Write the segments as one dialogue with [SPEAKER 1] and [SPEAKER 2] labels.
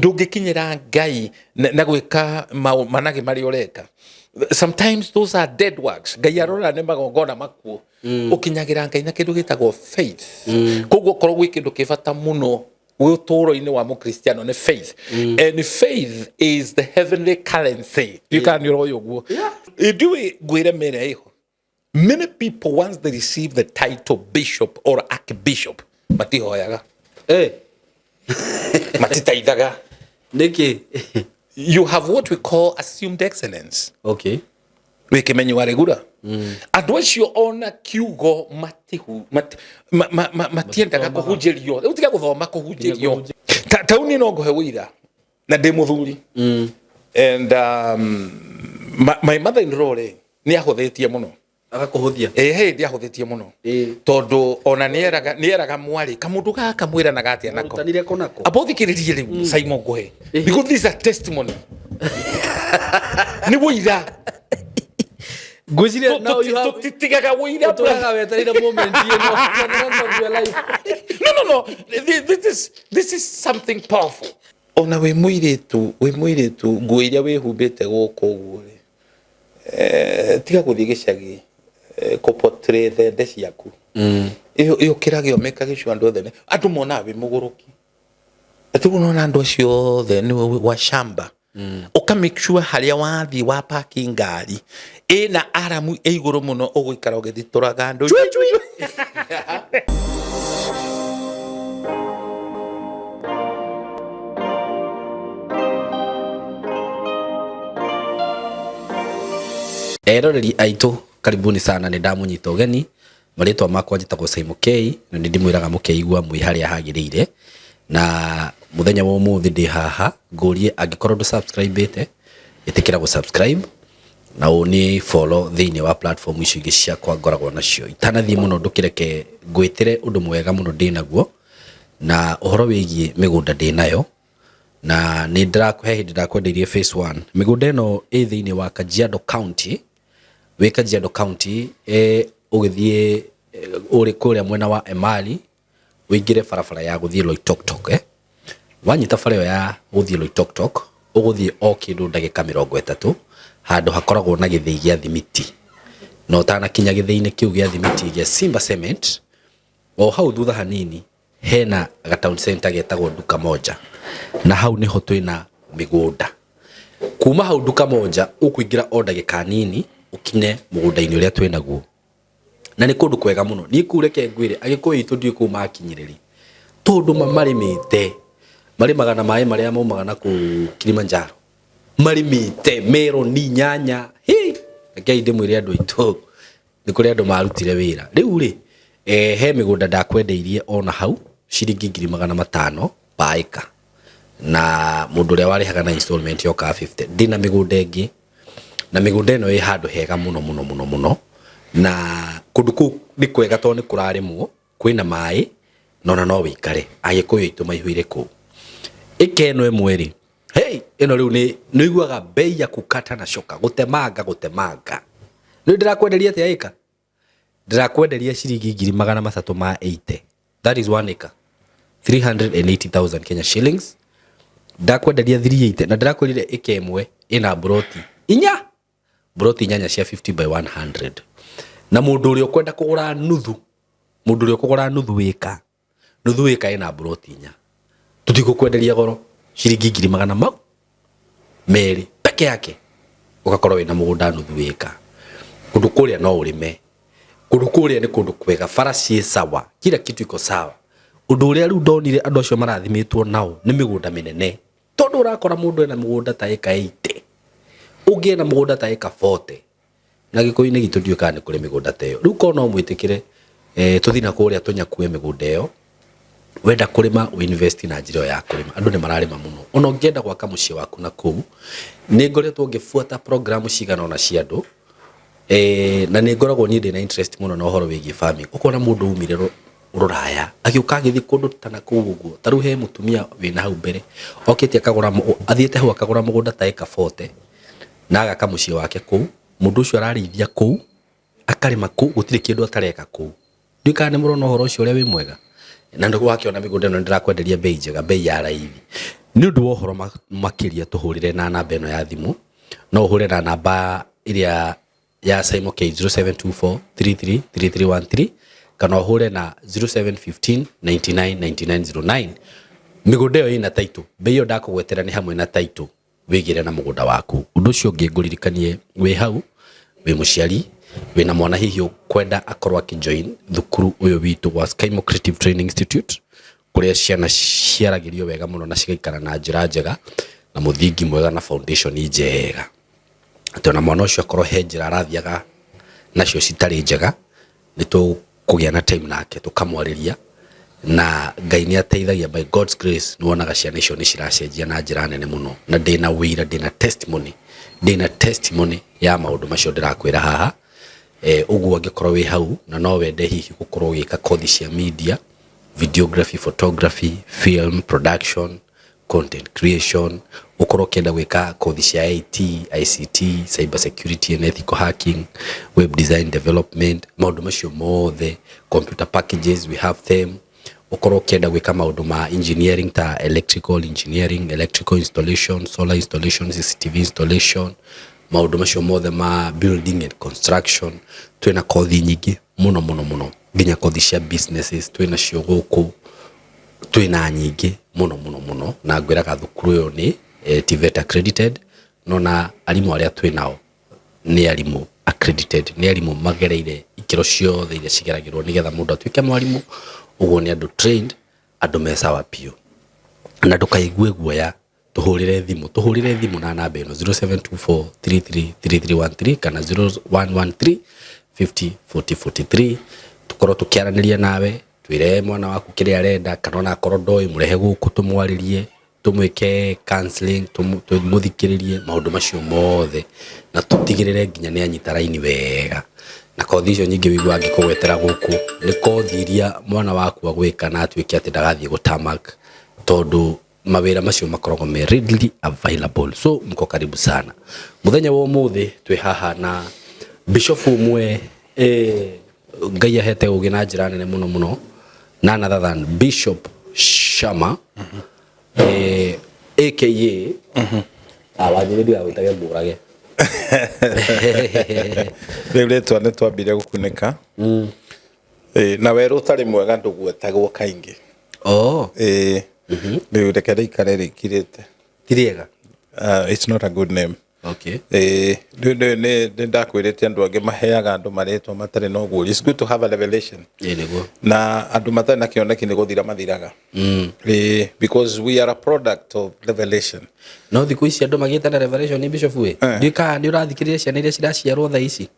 [SPEAKER 1] Ndũngĩkinyĩra Ngai na gwĩka managĩ marĩa ũreka. Sometimes those are dead works. Ngai arora nĩ magongona makuo. Ũkinyagĩra Ngai na kĩndũ gĩtagwo faith. Koguo korwo gwĩ kĩndũ kĩ bata mũno ũtũũro-inĩ wa mũkristiano nĩ faith. And faith is the heavenly currency. Ndiũĩ kana nĩ ũroĩ ũguo. Ndiũĩ ngwĩre mĩre ĩho. Many people, once they receive the title bishop or archbishop, matihoyaga. Matitaithaga.
[SPEAKER 2] Nĩkĩ?
[SPEAKER 1] You have what we call assumed excellence. Wĩ kĩmenyi wa rĩgura. Andũ acio ona kiugo matihu matiendaga kũhunjĩrio. Rĩu tiga gũthoma kũhunjĩrio. Tauni no ngũhe ũira na ndĩ mũthuri. And my mother in law rĩ nĩ ahũthĩtie mũno.
[SPEAKER 2] Agakũhũthia.
[SPEAKER 1] Ĩĩ, he ndĩ ahũthĩtie mũno. Tondũ ona nĩeraga mwarĩ kamũndũ gaka mwĩranaga atĩa nako.
[SPEAKER 2] Mũrutanire kũ nako?
[SPEAKER 1] Amba ũthikĩrĩrie rĩu Simon ngũhe. Because this is a testimony. Nĩ wũira.
[SPEAKER 2] Ngwĩciria now you have
[SPEAKER 1] Tũtitigaga wũira.
[SPEAKER 2] Ũtũraga wetereire moment ĩno for the rest of your life.
[SPEAKER 1] No, no, no. This is something powerful. Ona wĩ mũirĩtu, wĩ mũirĩtu, nguo iria wĩhumbĩte gũkũ ũguo rĩ, tiga gũthiĩ gĩcagi, kũportray thende ciaku. Ĩyo kĩragio mĩkagĩcwo andũ othe andũ monaga wĩ mũgũrũki. Atĩ ũguo nona andũ acio othe nĩ wa shamba. Ũka make sure harĩa wathiĩ wa parking ngari ĩna aramu ĩ igũrũ mũno ũgũikara ũgĩthitũraga andũ. Chui, chui.
[SPEAKER 2] Eroreri aitũ karibuni sana, nĩ ndamũnyita ũgeni. Marĩtwa makwa njĩtagwo Simon K na nĩ ndĩmwĩraga mũkeigua mwĩ harĩa hagĩrĩire. Na mũthenya wa ũmũthĩ ndĩ haha ngũrie angĩkorwo ndũ subscribe ĩte, ĩtĩkĩra gũ subscribe na ũni follow thĩinĩ wa platform icio ingĩ ciakwa ngoragwo nacio. Itanathiĩ mũno ndũkĩreke ngwĩtĩre ũndũ mwega mũno ndĩnaguo na ũhoro wĩgiĩ mĩgũnda ndĩnayo. Na nĩ ndĩrakũhe hĩndĩ ndakwendeirie phase 1. Mĩgũnda ĩno ĩ thĩinĩ wa Kajiado County. Wĩ Kajiado County, ũgĩthiĩ ũrĩ kũrĩa mwena wa Emali, ũingĩre barabara ya gũthiĩ Loitoktok. Wanyita bara ĩyo ya gũthiĩ Loitoktok, ũgũthiĩ o kĩndũ ndagĩka mĩrongo ĩtatũ, handũ hakoragwo na gĩthĩi gĩa thimiti. Na ũtanakinya gĩthĩi-inĩ kĩu gĩa thimiti gĩa Simba Cement, o hau thutha hanini hena ga town center getagwo Duka Moja, na hau niho twina mĩgũnda. Kuma hau Duka Moja ũkũingĩra o ndagĩka nini ũkinye mũgũnda-inĩ ũrĩa twĩnaguo, na nĩ kũndũ kwega mũno. Niĩ kũu reke ngwĩre, Agĩkũyũ aitũ ndiũĩ kũu makinyire rĩ, tondũ marĩmĩte, marĩmaga na maĩ marĩa maumaga na kũu Kilimanjaro, marĩmĩte meroni, nyanya, hĩ, rekei ndĩmwĩre andũ aitũ nĩ kũrĩ andũ marutire wĩra. Rĩu rĩ, he mĩgũnda ndakwendeirie ona hau ciringi 500,000 per acre, na mũndũ ũrĩa warĩhaga na installment yokaga 50. Ndĩna mĩgũnda ĩngĩ, na mĩgũnda ĩno ĩ handũ hega mũno mũno mũno mũno, na kũndũ kũu nĩ kwega tondũ nĩ kũrarĩmwo, kwĩna maĩ, na ona no wĩikare. Agĩkũyũ aitũ maihũire kũu. Ĩka ĩno ĩmwe rĩ, hey, ĩno rĩu nĩ ũiguaga bei ya kukata na shoka, gũtemanga gũtemanga. Nĩ ndĩrakwenderia atĩa ĩka? Ndĩrakwenderia ciringi 380,000. That is 1 acre. 380,000 Kenya shillings. Ndakwenderia 380 na ndĩrakwĩrire ĩka ĩmwe ĩna mburoti inya, mburoti inyanya cia 50 by 100. Na mũndũ ũrĩa ũkwenda kũgũra nuthu, mũndũ ũrĩa ũkũgũra nuthu ĩka, nuthu ĩka ĩna mburoti inya, tũtigũkwenderia goro, ciringi 200,000 peke yake, ũgakorwo wĩna mũgũnda nuthu ĩka. Kũndũ kũrĩa no ũrĩme, kũndũ kũrĩa nĩ kũndũ kwega, bara ciĩ sawa, kila kitu iko sawa. Ũndũ ũrĩa rĩu ndonire andũ acio marathimĩtwo nao nĩ mĩgũnda mĩnene, tondũ ũrakora mũndũ ena mũgũnda ta ĩka 80, ũngĩ ena mũgũnda ta ĩka 40, na gĩkũyũ-inĩ gitũ ndiũĩ kana nĩ kũrĩ mĩgũnda ta ĩyo. Rĩu korwo no mwĩtĩkĩre, tũthiĩ na kũrĩa tũnyakue mĩgũnda ĩyo. Wenda kũrĩma ũ invest na njĩra ĩyo ya kũrĩma. Andũ nĩ mararĩma mũno. Ona ũngĩenda gwaka mũciĩ waku na kũu, nĩ ngoretwo ngĩbuata program cigana ũna cia andũ, na nĩ ngoragwo niĩ ndĩna interest mũno na ũhoro wĩgiĩ farming. Ũkona mũndũ umire rũraya, agĩũka agĩthiĩ kũndũ ta na kũu ũguo. Ta rĩu he mũtumia wĩna hau mbere, okĩte akagũra, athiĩte hau akagũra mũgũnda ta ĩka 40, na agaka mũciĩ wake kũu. Mũndũ ũcio ararĩithia kũu, akarĩma kũu, gũtirĩ kĩndũ atareka kũu. Ndiũĩ kana nĩ mũrona ũhoro ũcio ũrĩa wĩ mwega. Na nĩ wakĩona mĩgũnda ĩno nĩ ndĩrakwenderia bei njega, bei ya raithi. Nĩ ũndũ wa ũhoro makĩria tũhũrĩre na namba ĩno ya thimũ, no ũhũre na namba ĩrĩa ya Simon K 0724 333313 kana ũhũre na 0715 99 9909. Mĩgũnda ĩyo ĩna title, bei ĩyo ndakũgwetera nĩ hamwe na title, wĩgĩre na mũgũnda waku. Ũndũ ũcio ũngĩ ngũririkanie, wĩ hau wĩ mũciari wĩna mwana hihi ũkwenda akorwo akĩjoin thukuru ũyũ witũ wa Skymo Creative Training Institute, kũrĩa ciana ciaragĩrio wega mũno na cigaikara na njĩra njega na mũthingi mwega na foundation njega, atĩ ona mwana ũcio akorwo he njĩra arathiaga nacio citarĩ njega, nĩ tũkũgĩa na time nake tũkamwarĩria, na Ngai nĩ ateithagia. By God's grace nĩ wonaga ciana icio nĩ ciracenjia na njĩra nene mũno, na ndĩna wĩira, ndĩna testimony ya maũndũ macio ndĩrakwĩra haha. Ũguo angĩkorwo wĩ hau na no wende hihi gũkorwo ũgĩka kothi cia media, videography, photography, film production, content creation, ukorwo ũkĩenda gwĩka kothi cia IT, ICT, cyber security and ethical hacking, web design development, maũndũ macio mothe, computer packages, we have them. Ukorwo ũkĩenda gwĩka maũndũ ma engineering ta electrical engineering, electrical installation, solar installation, CCTV installation, maũndũ macio mothe ma building and construction, twĩna kothi nyingĩ mũno mũno mũno, nginya kothi cia businesses twĩna cio gũkũ, twĩna nyingĩ mũno mũno mũno. Na ngwĩraga thukuru ũyũ nĩ TVET accredited, no na arimũ arĩa twĩ nao nĩ arimũ accredited, nĩ arimũ magereire ikĩro ciothe iria cigeragĩrwo nĩgetha mũndũ atuĩke mwarimũ. Ũguo nĩ andũ trained, andũ me sawa biũ, na ndũkaigue guoya, tũhũrĩre thimũ na namba ĩno 0724333313 kana 0113 50 40 43, tũkorwo tũkĩaranĩria nawe, twĩre mwana waku kĩrĩa arenda, kana ona akorwo ndoĩ, mũrehe gũkũ tũmwarĩrie, tũmwĩke counseling, tũmũthikĩrĩrie maũndũ macio mothe, na tũtigĩrĩre nginya nĩ anyita raini wega. Na kothi icio nyingĩ wĩiguaga ngĩkũgwetera gũkũ nĩ kothi iria mwana waku agwĩka na atuĩke atĩ ndagathiĩ gũtamak, tondũ mawĩra macio makoragwo me readily available. So mko karibu sana. Mũthenya wa ũmũthĩ twĩ haha na bishop ũmwe Ngai ahete ũgĩ na njĩra nene mũno mũno, none other than Bishop Shama, aka wanjĩrĩ ndigagwĩtage mũrage.
[SPEAKER 1] Rĩu rĩtwa nĩ twambire gũkunĩka. Ĩ, na werũ ũtarĩ mwega ndũgwetagwo kaingĩ.
[SPEAKER 2] Oh.
[SPEAKER 1] Ĩ, rĩu reke rĩikare rĩkirĩte.
[SPEAKER 2] Ti rĩega.
[SPEAKER 1] It's not a good name.
[SPEAKER 2] Okay.
[SPEAKER 1] Ĩ, nĩ ndakwĩrĩte andũ angĩ maheaga andũ marĩtwa matarĩ na ũguũrio. It's good to have a revelation.
[SPEAKER 2] Ĩ, nĩguo.
[SPEAKER 1] Na andũ matarĩ na kĩoneki nĩ gũthira mathiraga. Ĩ, because we are a product of revelation.
[SPEAKER 2] No thikũ ici andũ magĩte na revelation nĩ bishop ĩ. Ndiũĩ kana nĩ ũrathikĩrĩria ciana iria ciraciarwo thaa ici,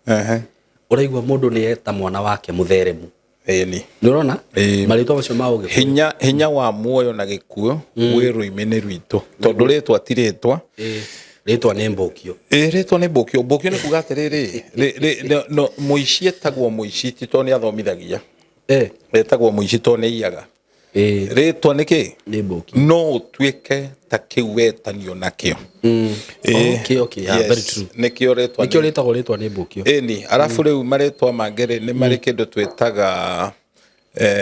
[SPEAKER 2] ũraigua mũndũ nĩ eta mwana wake mũtheremu.
[SPEAKER 1] Ĩni.
[SPEAKER 2] Nĩ ũrona
[SPEAKER 1] Ĩĩ.
[SPEAKER 2] marĩtwa macio ma ũgĩkũyũ.
[SPEAKER 1] Hinya wa muoyo na gĩkuũ wĩ rũrĩmĩ-inĩ rwitũ, tondũ rĩtwa ti rĩtwa.
[SPEAKER 2] Ĩ, rĩtwa nĩ mbũkio.
[SPEAKER 1] Ĩ, rĩtwa nĩ mbũkio. Mbũkio nĩ kuga atĩrĩrĩ, no, mũici etagwo mũici ti tondũ nĩ athomithagia, etagwo mũici tondũ nĩ aiyaga. Rĩtwa nĩ kĩ?
[SPEAKER 2] Nĩ mbũkio.
[SPEAKER 1] No ũtuĩke ta kĩu wetanio nakĩo. Ĩ,
[SPEAKER 2] Okay, yeah,
[SPEAKER 1] yes,
[SPEAKER 2] very true.
[SPEAKER 1] Nĩkĩo rĩtwa.
[SPEAKER 2] Nĩkĩo rĩtagwo rĩtwa nĩ mbũkio.
[SPEAKER 1] Ĩni, arabu rĩu marĩtwa mangĩ rĩ, nĩ marĩ kĩndũ twĩtaga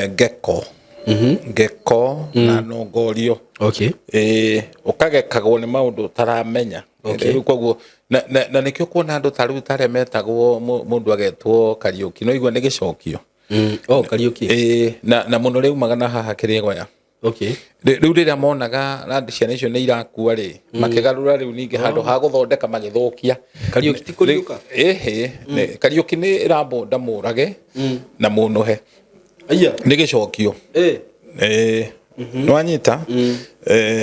[SPEAKER 1] ngeko, ngeko na nongorio. Ĩĩ, ũkagekagwo nĩ maũndũ ũtaramenya. Rĩu koguo na nĩkĩo kuona andũ ta rĩu tarĩa metagwo, mũndũ agetwo Kariũki, no igua nĩ gĩcokio.
[SPEAKER 2] Oh, Kariũki.
[SPEAKER 1] Ĩĩ, na mũno rĩumaga na haha Kĩrĩgoya. Rĩu rĩrĩa monaga randi ciana icio nĩ irakua rĩ, makĩgarũra rĩu ningĩ handũ ha gũthondeka magĩthũkia.
[SPEAKER 2] Kariũki ti kũriũka?
[SPEAKER 1] Ĩhĩ, Kariũki nĩ ĩrambũnda mũrage na mũnũhe.
[SPEAKER 2] Aya.
[SPEAKER 1] Nĩ gĩcokio. Ĩĩ, nĩwanyita.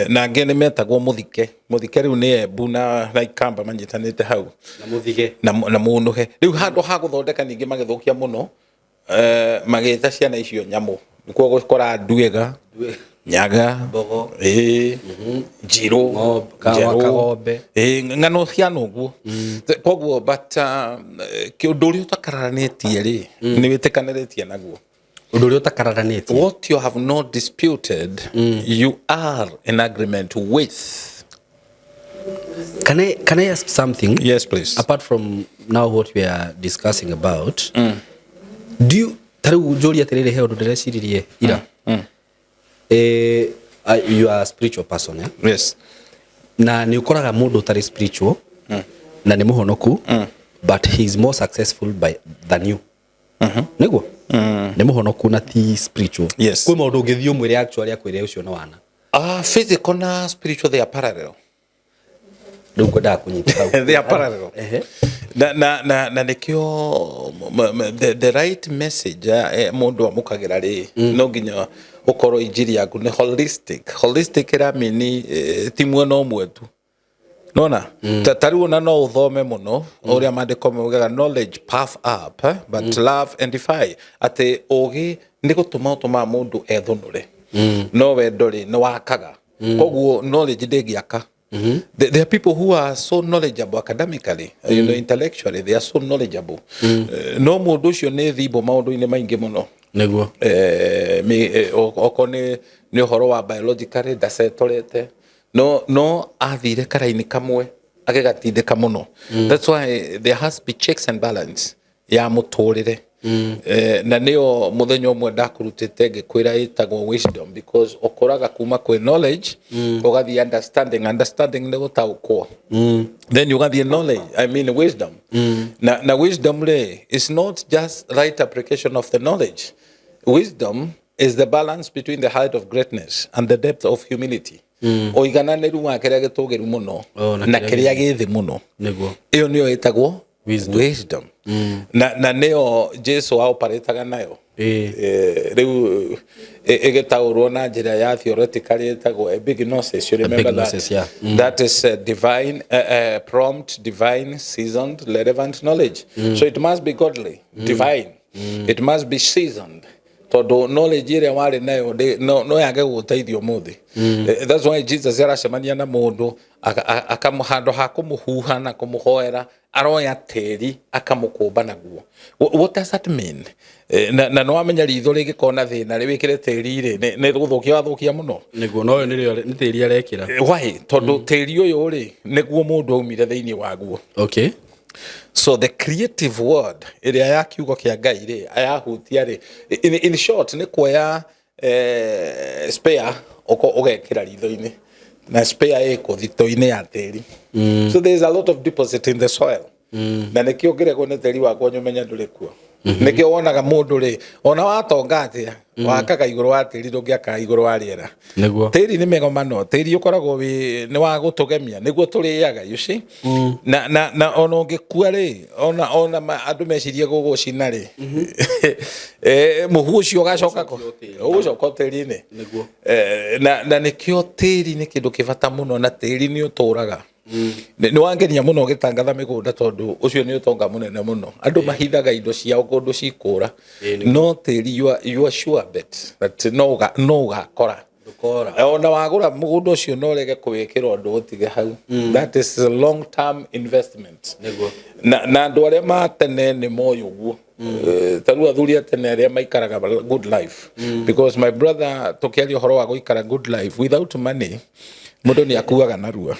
[SPEAKER 1] Na angĩ nĩ metagwo Mũthike. Mũthike rĩu nĩ Embu na Ikamba manyitanĩte hau.
[SPEAKER 2] Na mũthige.
[SPEAKER 1] Na mũnũhe. Rĩu handũ ha gũthondeka ningĩ magĩthũkia mũno, magĩta ciana icio nyamũ, nĩkuo gũkora nduĩga, nyaga,
[SPEAKER 2] Mbogo.
[SPEAKER 1] Ĩĩ, njirũ, njerũ.
[SPEAKER 2] Kagombe.
[SPEAKER 1] Ĩĩ, ng'ano ciana ũguo. Koguo but ũndũ ũrĩa ũtakararanĩtie rĩ, nĩ wĩtĩkanĩrĩtie naguo.
[SPEAKER 2] Ũndũ ũrĩa ũtakararanĩtie.
[SPEAKER 1] What you have not disputed, you are in agreement with.
[SPEAKER 2] Can I ask something?
[SPEAKER 1] Yes, please.
[SPEAKER 2] Apart from now what we are discussing about, do you, ta rĩu njũrie atĩrĩrĩ, he ũndũ ndĩreciririe ira. You are a spiritual person, eh?
[SPEAKER 1] Yes.
[SPEAKER 2] Na nä å koraga må ndå å tarä spiritual na nä må honoku, but he is more successful than you. Nĩguo nä må honoku na ti spiritual.
[SPEAKER 1] Yes.
[SPEAKER 2] Kwä maå ndå å ngä thiä å mwä re actually akwä re å cio nä wana.
[SPEAKER 1] Physical na spiritual, they are parallel.
[SPEAKER 2] Rä u ngwendaga kå nyita hau.
[SPEAKER 1] They are parallel.
[SPEAKER 2] Ehe.
[SPEAKER 1] Na nĩkĩo the right message mũndũ amũkagĩra rĩ, no nginya ũkorwo injiri yaku nĩ holistic. Holistic ĩramini ti mwena ũmwe tu nona. Ta rĩu ona no ũthome mũno ũrĩa maandĩko maugaga, "Knowledge puff up, but love edify," atĩ ũgĩ nĩ gũtũma ũtũmaga mũndũ ethũnũre, no wendo rĩ, nĩ wakaga. Koguo knowledge ndĩngĩaka. There are people who are so knowledgeable academically, intellectually, they are so knowledgeable. No mũndũ ũcio nĩ thimbo maũndũ-inĩ maingĩ mũno.
[SPEAKER 2] Nĩguo.
[SPEAKER 1] Okorwo nĩ ũhoro wa biologically ndacetorete, no athire karaini kamwe agĩgatindĩka mũno. That's why there has to be checks and balance ya mũtũrĩre. Na nĩyo mũthenya ũmwe ndakũrutĩte ngĩkwĩra ĩtagwo wisdom, because ũkũraga kuma kwĩ knowledge, ũgathiĩ understanding. Understanding nĩ gũtaũkwo. Then ũgathiĩ knowledge, I mean wisdom. Na wisdom rĩ, is not just right application of the knowledge. Wisdom is the balance between the height of greatness and the depth of humility, ũigananĩru wa kĩrĩa gĩtũgĩru mũno
[SPEAKER 2] Oh, na
[SPEAKER 1] na
[SPEAKER 2] kĩrĩa
[SPEAKER 1] kĩrĩa gĩ thĩ mũno.
[SPEAKER 2] Nĩguo.
[SPEAKER 1] Ĩyo nĩyo ĩtagwo
[SPEAKER 2] Wisdom.
[SPEAKER 1] Wisdom. Na nĩyo Jesu aoparĩtaga nayo. Rĩu ĩgĩtaũrwo na njĩra ya theoretically ĩtagwo epignosis. You remember that?
[SPEAKER 2] Epignosis, yeah.
[SPEAKER 1] That is divine prompt, divine, seasoned, relevant knowledge. So it must be godly, divine, it must be seasoned, tondũ knowledge ĩrĩa warĩ nayo no yage gũgũteithia ũmũthĩ. That's why Jesus aracemania na mũndũ handũ ha kũmũhuha na kũmũhoera, aroya tĩri akamũkũmba naguo. What does that mean? Na nĩwamenya ritho rĩngĩkorwo na thĩna rĩwĩkĩre tĩri rĩ, nĩ gũthũkia wathũkia mũno.
[SPEAKER 2] Nĩguo, no ũyũ nĩrĩo nĩ tĩri arekĩra.
[SPEAKER 1] Why? Tondũ tĩri ũyũ rĩ, nĩguo mũndũ aumire thĩinĩ waguo. So the creative word ĩrĩa ya kiugo kĩa Ngai rĩ, ayahutia rĩ, in short nĩ kuoya spare ũgekĩra ritho-inĩ, na spare ĩkũ thito-inĩ ya tĩri. So there is a lot of deposit in the soil. Na nĩkĩo ũngĩregwo nĩ tĩri wakwa nyũmenya ndũrĩ kuo. Nĩkĩo wonaga mũndũ rĩ, ona watonga atĩa, wakaga igũrũ wa tĩri, ndũngĩaka igũrũ wa rĩera.
[SPEAKER 2] Nĩguo.
[SPEAKER 1] Tĩri nĩ mĩgomano, tĩri ũkoragwo wĩ nĩ wa gũtũgemia nĩguo tũrĩaga, you see. Na ona ũngĩkua rĩ, ona andũ mecirie gũgũcina rĩ, mũhu ũcio ũgacoka kũ? Ũgũcoka tĩri-inĩ.
[SPEAKER 2] Nĩguo.
[SPEAKER 1] Na nĩkĩo tĩri nĩ kĩndũ kĩ bata mũno, na tĩri nĩ ũtũraga. Nĩ wangenia mũno ũgĩtangatha mĩgũnda, tondũ ũcio nĩ ũtonga mũnene mũno. Andũ mahithaga indo ciao kũndũ cikũra, no tĩri, you are sure bet that no ũgakora.
[SPEAKER 2] Ndũkora.
[SPEAKER 1] Ona wagũra mũgũnda ũcio no ũrege kũwĩkĩra ũndũ, ũtige hau. That is a long term investment.
[SPEAKER 2] Nĩguo.
[SPEAKER 1] Na andũ arĩa ma tene nĩ moĩ ũguo. Ta rĩu athuri a tene arĩa maikaraga good life, because my brother, tũkĩaria ũhoro wa gũikara good life without money, mũndũ nĩ akuaga narua.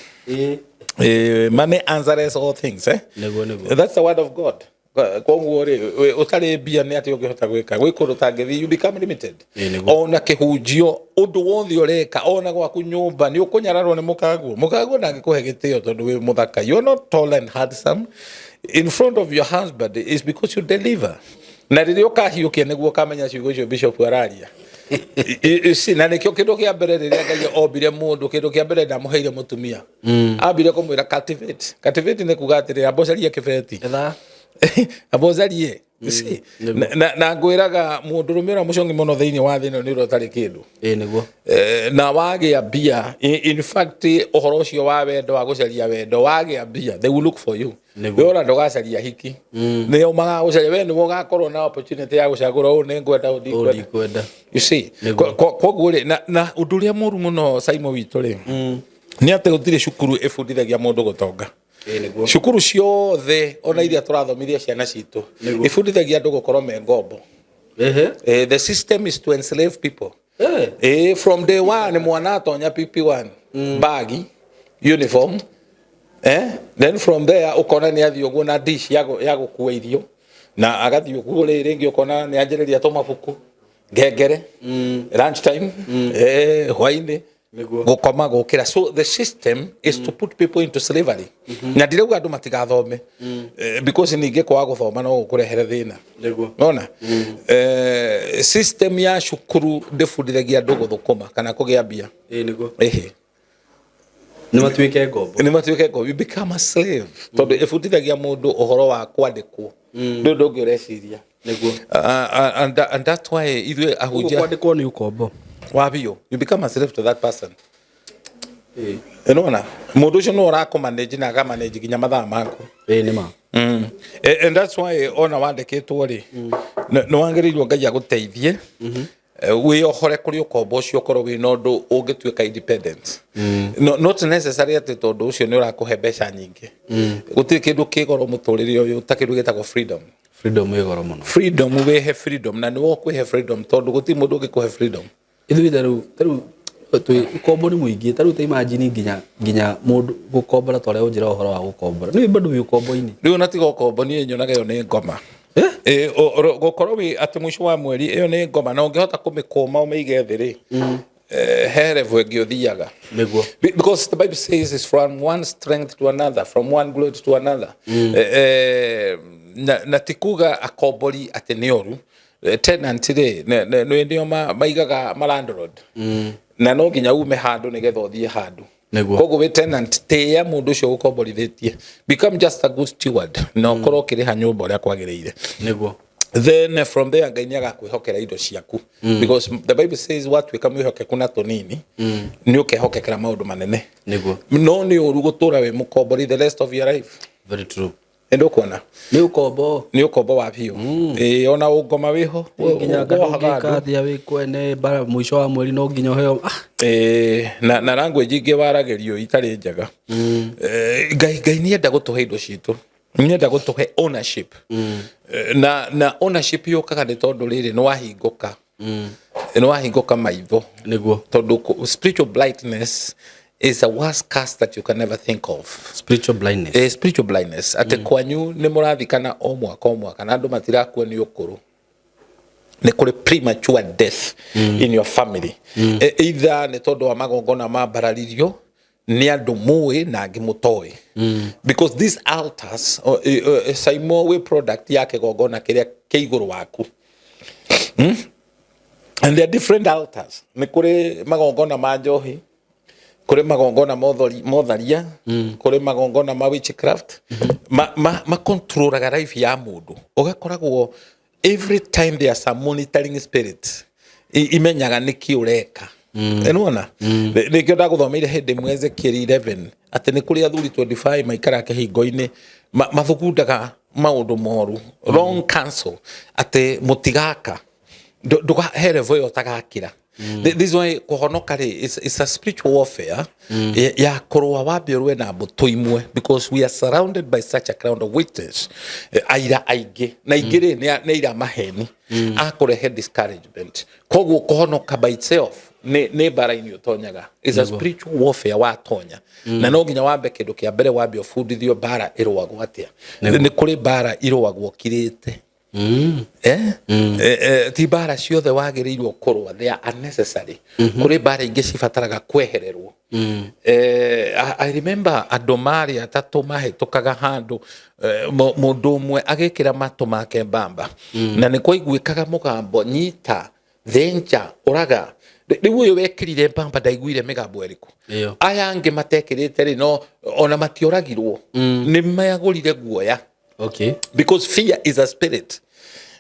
[SPEAKER 1] Money answers all things, eh?
[SPEAKER 2] Nĩguo, nĩguo.
[SPEAKER 1] That's the word of God. Koguo rĩ, ũtarĩ mbia nĩ atĩ ũngĩhota gwĩka gwĩ kũndũ ũtangĩthiĩ? You become limited.
[SPEAKER 2] Nĩguo.
[SPEAKER 1] Ona kĩhunjio, ũndũ wothe ũreka, ona gwaku nyũmba nĩ ũkũnyararwo nĩ mũkaguo. Mũkaguo ndangĩkũhe gĩtĩo tondũ wĩ mũthaka. You are not tall and handsome in front of your husband is because you deliver. Na rĩrĩa ũkahiũkia nĩguo ũkamenya ciugo icio bishop araria. You see, na nĩkĩo kĩndũ kĩa mbere rĩrĩa Ngai ombire mũndũ, kĩndũ kĩa mbere ndamũheire mũtumia, ambire kũmwĩra cultivate. Cultivate nĩ kuga atĩrĩ, amba ũcarie kĩbeti.
[SPEAKER 2] Etha.
[SPEAKER 1] Amba ũcarie. You see? Na ngwĩraga mũndũrũme ũrĩa mũcongi mũno thĩinĩ wa thĩ ĩno nĩ ũrĩa ũtarĩ kĩndũ.
[SPEAKER 2] Nĩguo.
[SPEAKER 1] Na wagĩa mbia, in fact ũhoro ũcio wa wendo, wa gũcaria wendo, wagĩa mbia they will look for you.
[SPEAKER 2] Nĩguo.
[SPEAKER 1] We ona ndũgacaria hiki, nĩo magagũcaria we, nĩwe ũgakorwo na opportunity ya gũcagũra, ũũ nĩ ngwenda, ũũ
[SPEAKER 2] Ũũ
[SPEAKER 1] ndikwenda.
[SPEAKER 2] ndikwenda.
[SPEAKER 1] You see?
[SPEAKER 2] Nĩguo.
[SPEAKER 1] Koguo rĩ, na ũndũ ũrĩa mũru mũno, Simon witũ rĩ, nĩ atĩ gũtirĩ cukuru ĩbundithagia mũndũ gũtonga.
[SPEAKER 2] Nĩguo.
[SPEAKER 1] Cukuru ciothe, ona iria tũrathomithia ciana citũ,
[SPEAKER 2] Nĩguo.
[SPEAKER 1] ibundithagia andũ gũkorwo me ngombo. The system is to enslave people. From day one mwana atonya PP1, bagi, uniform, Then from there ukona nĩ athiĩ ũguo na dish ya gũkua irio, na agathiĩ ũguo rĩ, rĩngĩ ũkona nĩ anjĩrĩria tũmabuku. Ngengere, lunch time, hwainĩ,
[SPEAKER 2] Nĩguo.
[SPEAKER 1] Gũkoma, gũkĩra. So the system is to put people into slavery. Na ndirauga andũ matigathome, because ningĩ kwaga gũthoma no gũkũrehere thĩna. Nona system ya cukuru ndĩbundithagia andũ gũthũkũma kana kũgĩa mbia.
[SPEAKER 2] Ĩĩ, nĩguo.
[SPEAKER 1] Ĩhĩ.
[SPEAKER 2] Nĩ matuĩke ngombo.
[SPEAKER 1] Nĩ matuĩke ngombo. You become a slave, tondũ ĩbundithagia mũndũ ũhoro wa kwandĩkwo, ndũ ũndũ ũngĩ ũreciria. And that's why ithuĩ
[SPEAKER 2] Ũguo
[SPEAKER 1] ahunjia
[SPEAKER 2] kwandĩkwo nĩ ũkombo.
[SPEAKER 1] Wa biũ, you become a slave to that person. Nĩwona mũndũ ũcio no ũrakũmanage na akamanage nginya mathaa maku.
[SPEAKER 2] Ĩĩ, nĩ ma.
[SPEAKER 1] And that's why ona wandĩkĩtwo rĩ, nĩ wagĩrĩirwo Ngai agũteithie wĩyohore kũrĩ ũkombo ũcio, ũkorwo wĩna ũndũ ũngĩtuĩka independent. No, not necessary atĩ tondũ ũcio nĩ ũrakũhe mbeca nyingĩ. Gũtirĩ kĩndũ kĩ goro mũtũrĩre ũyũ ta kĩndũ gĩtagwo freedom.
[SPEAKER 2] Freedom ĩ goro mũno.
[SPEAKER 1] Freedom, wĩhe freedom, na nĩwe ũkwĩhe freedom, tondũ gũtirĩ mũndũ ũngĩkũhe freedom.
[SPEAKER 2] Ithuĩ tarĩu twĩ ũkombo nĩ mũingĩ. Tarĩu ta imagine nginya mũndũ gũkombora, ta ũrĩa ũnjĩra ũhoro wa gũkombora, nĩ bado wĩ ũkombo-inĩ.
[SPEAKER 1] Rĩu ona tiga ũkombo, niĩ nyonaga ĩyo nĩ ngoma. Gũkorwo wĩ atĩ mũico wa mweri, ĩyo nĩ ngoma, na ũngĩhota kũmĩkũma ũmĩige thĩ rĩ, he level ĩngĩ ũthiaga. Because the Bible says it's from one strength to another, from one glory to another. Na ti kuga akombori atĩ nĩ oru. Tenant rĩ, nĩ nĩo maigaga ma landlord. Na no nginya ume handũ nĩgetha ũthiĩ handũ. Koguo wĩ tenant, tĩĩa mũndũ ũcio ũgũkomborithĩtie. Become just a good steward na ũkorwo ũkĩrĩha nyũmba ũrĩa kwagĩrĩire. Then from there Ngai nĩ agakwĩhokera indo ciaku, because the Bible says watuĩka mwĩhokeku na tũnini, nĩ ũkehokekera maũndũ manene. No nĩ ũru gũtũra wĩ mũkombori the rest of your life.
[SPEAKER 2] Very true.
[SPEAKER 1] Nĩ ndũkuona?
[SPEAKER 2] Nĩ ũkombo.
[SPEAKER 1] Nĩ ũkombo wa biũ. Ĩĩ, ona ũngoma wĩho.
[SPEAKER 2] Nginya
[SPEAKER 1] wohaga
[SPEAKER 2] ngandũ
[SPEAKER 1] andũ.
[SPEAKER 2] Ũngĩka wĩ kwene bara mũico wa mweri no nginya ũheo.
[SPEAKER 1] Ĩĩ, na language ingĩ waragĩrio itarĩ njega. Ngai nĩ enda gũtũhe indo citũ, nĩ enda gũtũhe ownership. Na ownership yũkaga nĩ tondũ rĩrĩ nĩ wahingũka maitho. Tondũ spiritual blindness is a worst curse that you can never think of.
[SPEAKER 2] Spiritual blindness.
[SPEAKER 1] Spiritual blindness, atĩ kwanyu nĩ mũrathikana o mwaka o mwaka na andũ matirakua nĩ ũkũrũ, nĩ kũrĩ premature death in your family. Either nĩ tondũ wa magongona mambararirio nĩ andũ mũĩ na angĩ mũtoĩ, because these altars, saimo wĩ product ya kĩgongona kĩrĩa kĩ igũrũ waku. And there are different altars. Nĩ kũrĩ magongona ma njohi, kũrĩ magongona ma ũtharia, kũrĩ magongona ma witchcraft, ma controlaga life ya mũndũ. Ũgakoragwo every time there are some monitoring spirit imenyaga nĩkĩ ũreka. Nĩwona nĩkĩo ndagũthomeire hĩndĩ ĩmwe Ezekiel 11 atĩ nĩ kũrĩ athuri 25 maikaraga kĩhingo-inĩ, mathugundaga maũndũ moru, wrong counsel, atĩ mũtigaka. Ndũga he level ĩyo ũtagakĩra. This why kũhonoka rĩ is a spiritual warfare ya kũrũa, wambe ũrũe na mbũtũ imwe, because we are surrounded by such a crowd of witness. Aira aingĩ na aingĩ rĩ, nĩ aira maheni akũrehe discouragement. Koguo kũhonoka by itself nĩ mbara-inĩ ũtonyaga, is a spiritual warfare watonya, na no nginya wambe kĩndũ kĩa mbere wambe ũbundithio mbara ĩrũagwo atĩa. Nĩ kũrĩ mbara irũagwo ũkirĩte. Ti mbara ciothe wagĩrĩirwo kũrũa, they are unnecessary. Kũrĩ mbara ingĩ cibataraga kwehererwo. I remember andũ marĩ atatũ mahĩtũkaga handũ, mũndũ ũmwe agĩkĩra matũ make mbamba, na nĩ kwaiguĩkaga mũgambo, "Nyita, thenja, ũraga." Rĩu ũyũ wekĩrire mbamba ndaiguire mĩgambo ĩrĩkũ. Aya angĩ matekĩrĩte rĩ, no ona matioragirwo, nĩ magũrire guoya, because fear is a spirit.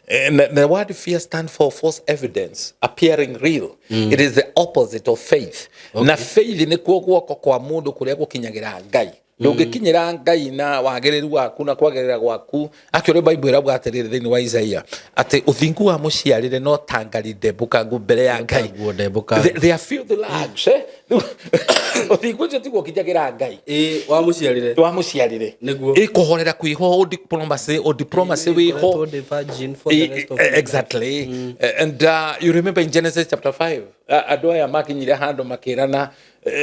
[SPEAKER 1] And the word fear stands for false evidence appearing real. It is the opposite of faith. Na faith nĩ kuo guoko kwa mũndũ kũrĩa gũkinyagĩra Ngai. Ndũngĩkinyĩra Ngai na wagĩrĩru waku na kwagĩrĩra gwaku. Actually, Bible ĩrauga atĩrĩrĩ thĩinĩ wa Isaia atĩ ũthingu wa mũciarĩre no ta ngari ndembũkangu mbere ya Ngai.
[SPEAKER 2] Nguo ndembũkangu.
[SPEAKER 1] They are filthy rags, eh? Ũthingu ũcio tiguo ũkinyagĩra Ngai.
[SPEAKER 2] Ĩĩ, wa mũciarĩre.
[SPEAKER 1] Wa mũciarĩre.
[SPEAKER 2] Nĩguo.
[SPEAKER 1] Ĩ kũhorera kwĩho, diplomacy wĩho.
[SPEAKER 2] Ngoretwo ndĩ virgin for the rest of my life.
[SPEAKER 1] Exactly. And you remember in Genesis chapter 5, andũ aya makinyire handũ makĩrana,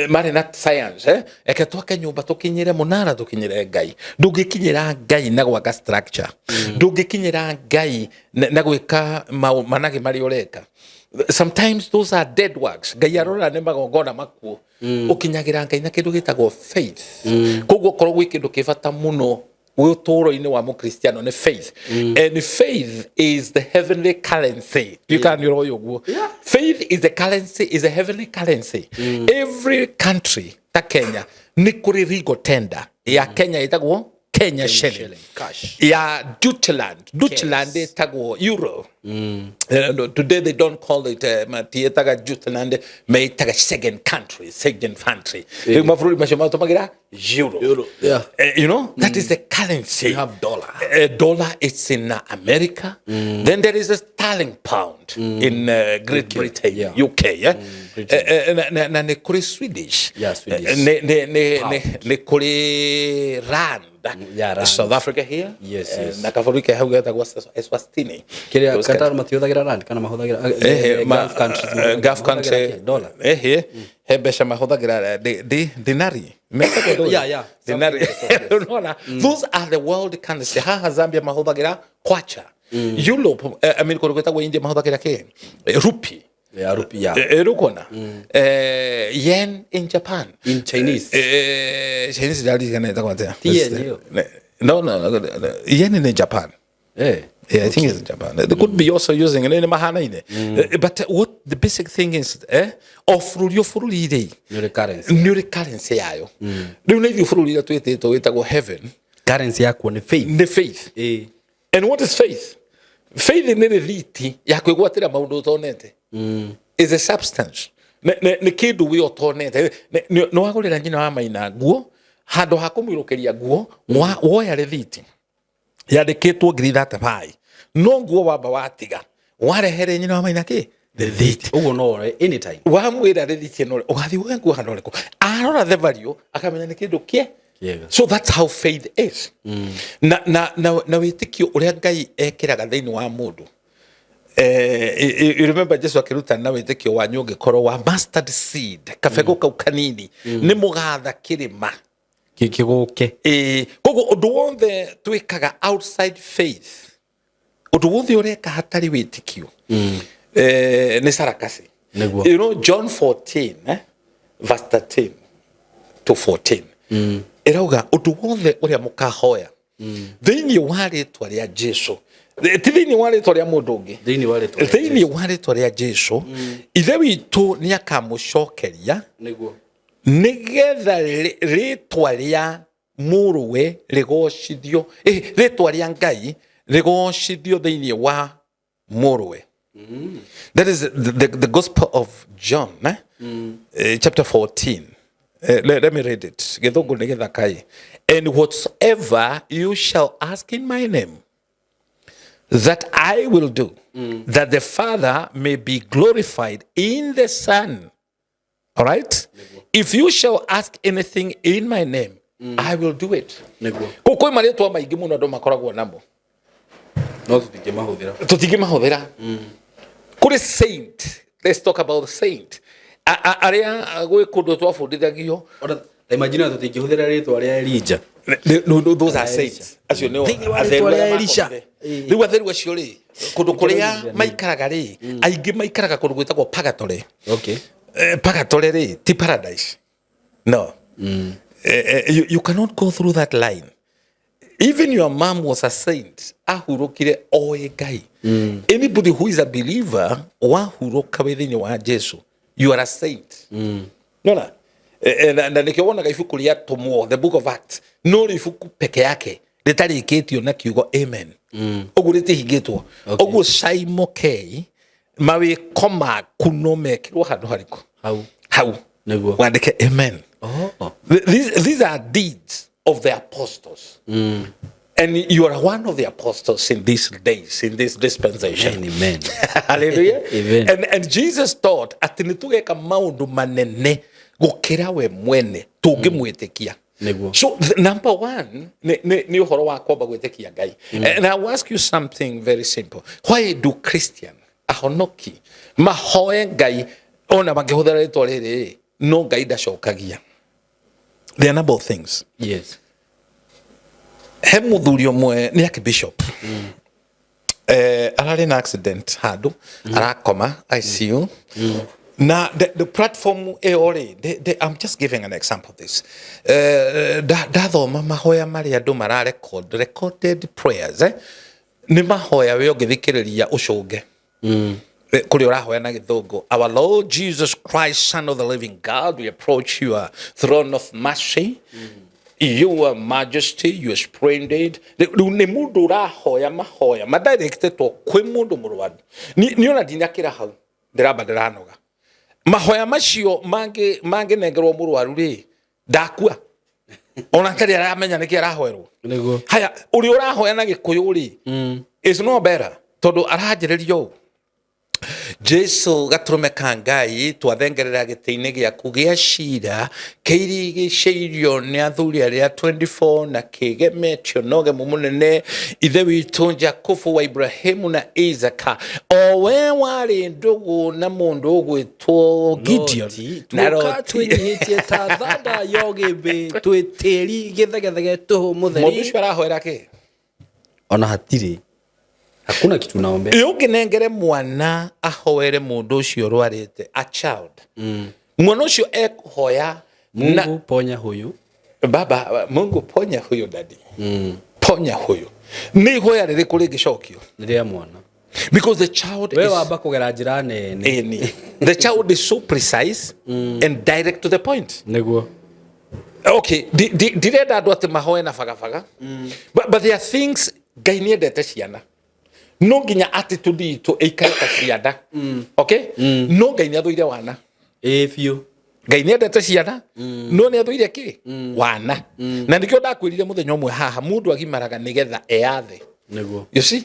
[SPEAKER 1] marĩ na science, eh? Eke twake nyũmba, tũkinyĩre mũnara, tũkinyĩre Ngai. Ndũngĩkinyĩra Ngai na gwaka structure. Ndũngĩkinyĩra Ngai na gwĩka managĩ marĩa ũreka. Sometimes those are dead works. Ngai arora nĩ magongona makuo. Ũkinyagĩra Ngai na kĩndũ gĩtagwo faith. Koguo korwo gwĩ kĩndũ kĩ bata mũno ũtũũro-inĩ wa mũkristiano nĩ faith. And faith is the heavenly currency. You can ũroĩ ũguo. Faith is the currency, is a heavenly currency. Every country ta Kenya nĩ kũrĩ legal tender ya Kenya ĩtagwo Kenya shilling.
[SPEAKER 2] Shilling, cash.
[SPEAKER 1] Ya Deutschland, Deutschland ĩtagwo euro. No, today they don't call it matiĩtaga Jutland, meĩtaga second country, second country. Rĩu mabũrũri macio matũmagĩra euro.
[SPEAKER 2] Euro, yeah.
[SPEAKER 1] That is the currency.
[SPEAKER 2] We have dollar.
[SPEAKER 1] Dollar is in America. Then there is a sterling pound in Great Britain,
[SPEAKER 2] yeah.
[SPEAKER 1] UK. Yeah?
[SPEAKER 2] Britain.
[SPEAKER 1] Na nĩ kũrĩ Swedish.
[SPEAKER 2] Yeah, Swedish.
[SPEAKER 1] Nĩ kũrĩ rand.
[SPEAKER 2] Yeah, rand.
[SPEAKER 1] South Africa here.
[SPEAKER 2] Yes, yes.
[SPEAKER 1] Na kabũrũri ke hau getagwo Eswatini.
[SPEAKER 2] Kĩrĩa
[SPEAKER 1] Those
[SPEAKER 2] Qatar matihũthagĩra rand kana mahũthagĩra Gulf countries
[SPEAKER 1] Gulf
[SPEAKER 2] mahũthagĩra
[SPEAKER 1] country
[SPEAKER 2] kĩ? Dollar.
[SPEAKER 1] Ehe, he mbeca mahũthagĩra dinari. Metagwo ndũĩ?
[SPEAKER 2] Yeah.
[SPEAKER 1] Dinari.
[SPEAKER 2] Something like
[SPEAKER 1] Unaona? Those are the world currency. Haha Zambia mahũthagĩra kwacha. Europe, I mean, kũndũ gwĩtagwo India mahũthagĩra kĩ? Rupee.
[SPEAKER 2] Yeah, rupee, yeah.
[SPEAKER 1] Rukona. Yen in Japan.
[SPEAKER 2] In Chinese.
[SPEAKER 1] Chinese ndaririkana ĩtagwo atĩa.
[SPEAKER 2] Ti yen ĩyo?
[SPEAKER 1] No, yen in Japan. Yeah, I think it's in Japan. They could be also using nĩ mahanaine. But what the basic thing is, o bũrũri o bũrũri rĩ,
[SPEAKER 2] Nĩ ũrĩ currency.
[SPEAKER 1] nĩ ũrĩ currency yayo. Rĩu nĩ ithuĩ bũrũri ũrĩa twĩtĩtwo wĩtagwo heaven
[SPEAKER 2] Currency yakuo nĩ faith.
[SPEAKER 1] nĩ faith. And what is faith? Faith nĩ rĩthiti ya kwĩgwatĩra maũndũ ũtonete. Is a substance. Nĩ kĩndũ wĩ ũtonete. Nĩ wagũrĩra nyina wa maina nguo, handũ ha kũmũirũkĩria nguo, woya rĩthiti yandĩkĩtwo ngiri 35, no nguo wamba watiga warehere nyina wa maina kĩ rĩthiti.
[SPEAKER 2] Ũguo no ũrore anytime.
[SPEAKER 1] Wamwĩra rĩthiti ĩno ũgathiĩ woe nguo handũ harĩkũ, arora the value akamenya nĩ kĩndũ kĩe.
[SPEAKER 2] Kĩega.
[SPEAKER 1] So that's how faith is. Na wĩtĩkio ũrĩa Ngai ekĩraga thĩinĩ wa mũndũ. You remember Jesu akĩrutana na wĩtĩkio wanyu ũngĩkorwo wa mustard seed, kabegũ kau kanini, nĩ mũgatha kĩrĩma
[SPEAKER 2] Gĩgũke.
[SPEAKER 1] Koguo ũndũ wothe twĩkaga outside faith, ũndũ wothe ũreka hatarĩ wĩtĩkio, nĩ sarakasi.
[SPEAKER 2] Nĩguo.
[SPEAKER 1] John 14, verse 13 to 14 ĩrauga ũndũ wothe ũrĩa mũkahoya thĩinĩ wa rĩtwa rĩa Jesu, ti thĩinĩ wa rĩtwa rĩa mũndũ ũngĩ,
[SPEAKER 2] Thĩinĩ wa rĩtwa rĩa
[SPEAKER 1] thĩinĩ wa rĩtwa rĩa Jesu, Ithe witũ nĩ akamũcokeria
[SPEAKER 2] Nĩguo.
[SPEAKER 1] nĩgetha rĩtwa rĩa mũrũwe rĩgocithio, rĩtwa rĩa Ngai rĩgocithio thĩinĩ wa mũrũwe. That is the Gospel of John, eh? Chapter 14. Let me read it. Gĩthũngũ nĩ gĩthakai. And whatsoever you shall ask in my name, that I will do, that the Father may be glorified in the Son. All right? If you shall ask anything in my name, I will do it.
[SPEAKER 2] Nĩguo.
[SPEAKER 1] Kũu kwĩ marĩtwa maingĩ mũno andũ makoragwo namo.
[SPEAKER 2] No tũtingĩmahũthĩra.
[SPEAKER 1] Tũtingĩmahũthĩra. Kũrĩ saint. Let's talk about saint. Arĩa gwĩ kũndũ twabundithagio.
[SPEAKER 2] Ona ta imagine tũtingĩhũthĩra rĩtwa rĩa Elijah.
[SPEAKER 1] No, those are saints. Acio nĩo
[SPEAKER 2] Thĩinĩ wa
[SPEAKER 1] atheru
[SPEAKER 2] rĩtwa
[SPEAKER 1] arĩa
[SPEAKER 2] rĩa Elisha.
[SPEAKER 1] makomire. Rĩu atheru acio rĩ, kũndũ kũrĩa maikaraga rĩ, aingĩ maikaraga kũndũ gwĩtagwo purgatory. Purgatory rĩ, ti paradise. No. You cannot go through that line. Even your mom was a saint. Ahurũkire oĩ Ngai. Anybody who is a believer, wahurũka wĩ thĩinĩ wa Jesu, you are a saint. Nona? Na nĩkĩo wonaga ibuku rĩa Tũmwo, the book of Acts, no rĩ ibuku peke yake rĩtarĩkĩtio na kiugo amen. Ũguo rĩtihingĩtwo. Ũguo Saimo K, mawĩko maku no mekĩrwo handũ harĩkũ?
[SPEAKER 2] Hau.
[SPEAKER 1] Hau.
[SPEAKER 2] Nĩguo.
[SPEAKER 1] Wandĩke amen.
[SPEAKER 2] Oh.
[SPEAKER 1] These are deeds of the apostles. And you are one of the apostles in these days, in this dispensation.
[SPEAKER 2] Amen.
[SPEAKER 1] Hallelujah.
[SPEAKER 2] Amen.
[SPEAKER 1] And Jesus taught atĩ nĩ tũgeka maũndũ manene gũkĩra we mwene tũngĩmwĩtĩkia.
[SPEAKER 2] Nĩguo.
[SPEAKER 1] So the number one nĩ ũhoro wa kwamba gwĩtĩkia Ngai. And I will ask you something very simple. Why do Christian ahonoki mahoe Ngai ona mangĩhũthĩra rĩtwa rĩrĩ no Ngai ndacokagia? There are a number of things.
[SPEAKER 2] Yes.
[SPEAKER 1] He mũthuri ũmwe nĩ archbishop. Ararĩ na accident handũ, arakoma ICU. Na the platform ĩyo rĩ, I'm just giving an example of this. Ndathoma mahoya marĩa andũ mara record, recorded prayers, eh? Nĩ mahoya we ũngĩthikĩrĩria ũcũnge. Kũrĩa ũrahoya na Gĩthũngũ, "Our Lord Jesus Christ, Son of the living God, we approach your throne of mercy, your majesty, your splendid." Rĩu nĩ mũndũ ũrahoya mahoya madirectetwo kwĩ mũndũ mũrwaru. Niĩ ona ndinakĩra hau, ndĩramba ndĩranoga. Mahoya macio mangĩnengerwo mũrwaru rĩ, ndakua ona atarĩ aramenya nĩkĩ arahoerwo. Haya, ũrĩa ũrahoya na Gĩkũyũ rĩ, is no better, tondũ aranjĩrĩria ũũ: "Jesu gatũrũme ka Ngai, twathengerera gĩtĩ-inĩ gĩaku gĩa cira kĩirigicĩirio nĩ athuri arĩa 24 na kĩgemetio na ũgemu mũnene, ithe witũ Jakubu wa Ibrahimu na Isaka, o we warĩ ndũgũ na mũndũ ũgwĩtwo Gideon na
[SPEAKER 2] na
[SPEAKER 1] Loti."
[SPEAKER 2] Twĩnyihĩtie ta thanda yogĩmbĩ, twĩ tĩri gĩthegethege tũhũ
[SPEAKER 1] Mũndũ
[SPEAKER 2] mũtheri.
[SPEAKER 1] ũcio arahoera kĩ?
[SPEAKER 2] Ona hatirĩ, hakuna kitu naombea.
[SPEAKER 1] Ĩ ũngĩnengere mwana ahoere mũndũ ũcio ũrwarĩte, a child, mwana ũcio ekũhoya na
[SPEAKER 2] "Mungu ponya huyu."
[SPEAKER 1] "Baba Mungu, ponya huyu. Daddy, ponya huyu." Nĩ ihoya rĩrĩkũ rĩngĩcokio?
[SPEAKER 2] Nĩ rĩa mwana.
[SPEAKER 1] Because the child
[SPEAKER 2] We
[SPEAKER 1] is
[SPEAKER 2] wamba kũgera njĩra nene.
[SPEAKER 1] Ĩni. The child is so precise and direct to the point. Okay, ndirenda andũ atĩ mahoe na bagabaga, but there are things. Ngai nĩ endete ciana, no nginya attitude itũ ĩikare ta ciana, okay? No Ngai nĩ athũire wana.
[SPEAKER 2] Ĩ biũ.
[SPEAKER 1] Ngai nĩ endete ciana, no nĩ athũire kĩ? Wana. Na nĩkĩo ndakwĩrire mũthenya ũmwe haha, mũndũ agimaraga nĩgetha eyathe. You see,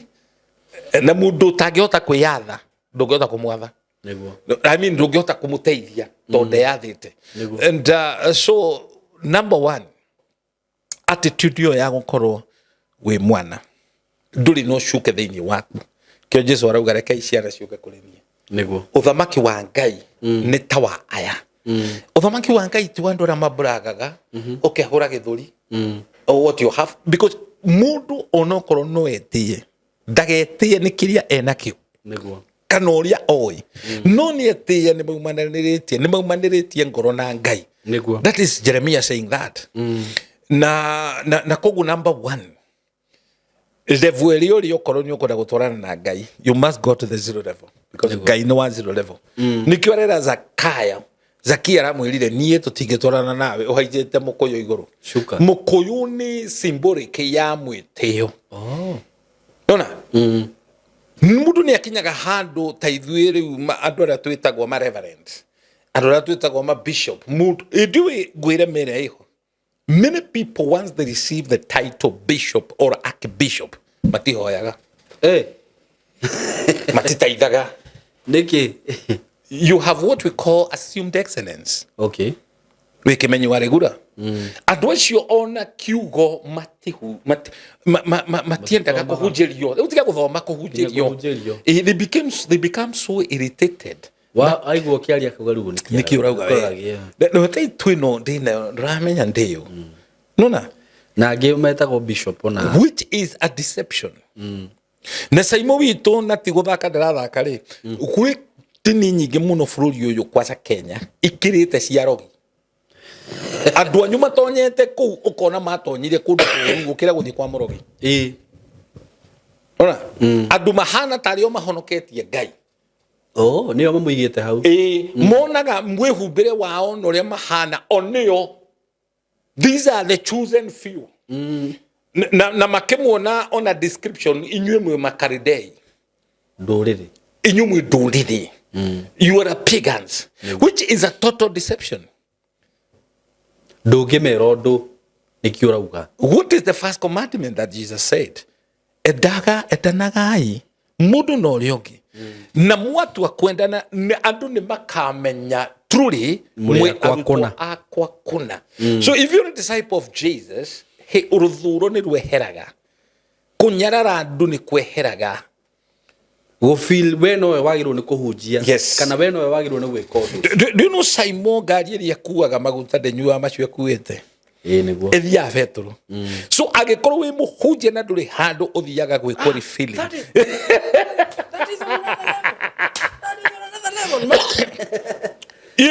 [SPEAKER 1] na mũndũ ũtangĩhota kwĩyatha, ndũngĩhota kũmwatha. I mean, ndũngĩhota kũmũteithia tondũ ndeyathĩte. And so number one, attitude ĩyo ya gũkorwo wĩ mwana, ndũrĩ na ũcuke thĩinĩ waku. Kĩo Jesu arauga, "Rekei ciana ciũke kũrĩ niĩ." Ũthamaki wa Ngai nĩ ta wa aya. Ũthamaki wa Ngai ti wa andũ arĩa mabragaga ũkehũra gĩthũri or what you have, because mũndũ onokorwo no etĩe, ndagetĩe nĩ kĩrĩa enakĩo kana ũrĩa oĩ, no nĩ etĩe nĩ maumanĩrĩtie ngoro na Ngai. That is Jeremiah saying that. Na koguo number one level ĩrĩa ũrĩ, okorwo nĩ ũkwenda gũtwarana na Ngai, you must go to the zero level, because Ngai nĩ wa zero level. Nĩkĩo arera Zakaya, Zakia aramwĩrire, "Niĩ tũtingĩtwarana nawe ũhaicĩte mũkũyũ igũrũ."
[SPEAKER 2] Shuka.
[SPEAKER 1] Mũkũyũ nĩ symbolic ya mwĩtĩo. Nona mũndũ nĩ akinyaga handũ ta ithuĩ rĩu, andũ arĩa twĩtagwo ma reverend, andũ arĩa twĩtagwo ma bishop, mũndũ ndiũĩ ngwĩre mĩrĩa ĩho. Many people, once they receive the title bishop or archbishop, matihoyaga, matitaithaga.
[SPEAKER 2] Nĩkĩ?
[SPEAKER 1] You have what we call assumed excellence. Wĩ kĩmenyi wa rĩgura, andũ acio ona kiugo matihu mati, ma, ma, ma, matiendaga
[SPEAKER 2] Matithomaga.
[SPEAKER 1] Kũhunjĩrio rĩu, tiga gũthoma, kũhunjĩrio.
[SPEAKER 2] Kũhunjĩrio.
[SPEAKER 1] They become so irritated.
[SPEAKER 2] Wa aigua ũkĩaria akauga rĩu nĩkĩ?
[SPEAKER 1] Nĩkĩ ũrauga we? Ndĩtei twĩno ndĩnayo, ndĩramenya ndĩyo nona.
[SPEAKER 2] Na angĩ metagwo bishop ona.
[SPEAKER 1] Which is a deception. Na Saimo witũ, na ti gũthaka ndĩrathaka rĩ, gwĩ ndini nyingĩ mũno bũrũri ũyũ, kwaca Kenya, ikĩrĩte cia rogi. Andũ anyu matonyete kũu, ũkona matonyire kũndũ kũũru gũkĩra gũthiĩ kwa mũrogi. Ona andũ mahana tarĩ o mahonoketie Ngai.
[SPEAKER 2] Oh, nĩo mamũigĩte hau.
[SPEAKER 1] Ĩĩ, monaga mwĩhumbĩre wao na ũrĩa mahana o nĩo, these are the chosen few. Na makĩmuona ona description, "Inyuĩ mwĩ makaridei."
[SPEAKER 2] Ndũrĩrĩ.
[SPEAKER 1] "Inyuĩ mwĩ ndũrĩrĩ, you are a pagans," which is a total deception.
[SPEAKER 2] Ndũngĩmera ũndũ, nĩkĩ ũrauga?
[SPEAKER 1] What is the first commandment that Jesus said? "Endaga, endanagai mũndũ na ũrĩa ũngĩ." Na mwatua kwendana, andũ nĩ makamenya truly
[SPEAKER 2] Mũrĩ
[SPEAKER 1] mwĩ
[SPEAKER 2] akwa
[SPEAKER 1] arutwo
[SPEAKER 2] kũna.
[SPEAKER 1] Akwa kũna. So if you're a disciple of Jesus, he rũthuro nĩ rweheraga, kũnyarara andũ nĩ kweheraga.
[SPEAKER 2] Gũfeel we nowe wagĩrĩirwo nĩ kũhunjia. Kana we nowe wagĩrĩirwo nĩ gwĩka ũndũ.
[SPEAKER 1] Do you know Simon, ngari ĩrĩa ĩkuaga maguta ndĩnyuaga macio ĩkuĩte?
[SPEAKER 2] Ĩĩ nĩguo.
[SPEAKER 1] Ĩthiaga betũrũ. So angĩkorwo wĩ mũhunjia na ndũrĩ handũ ũthiaga gwĩkwo refilling.
[SPEAKER 2] That is on another level. That is on another level.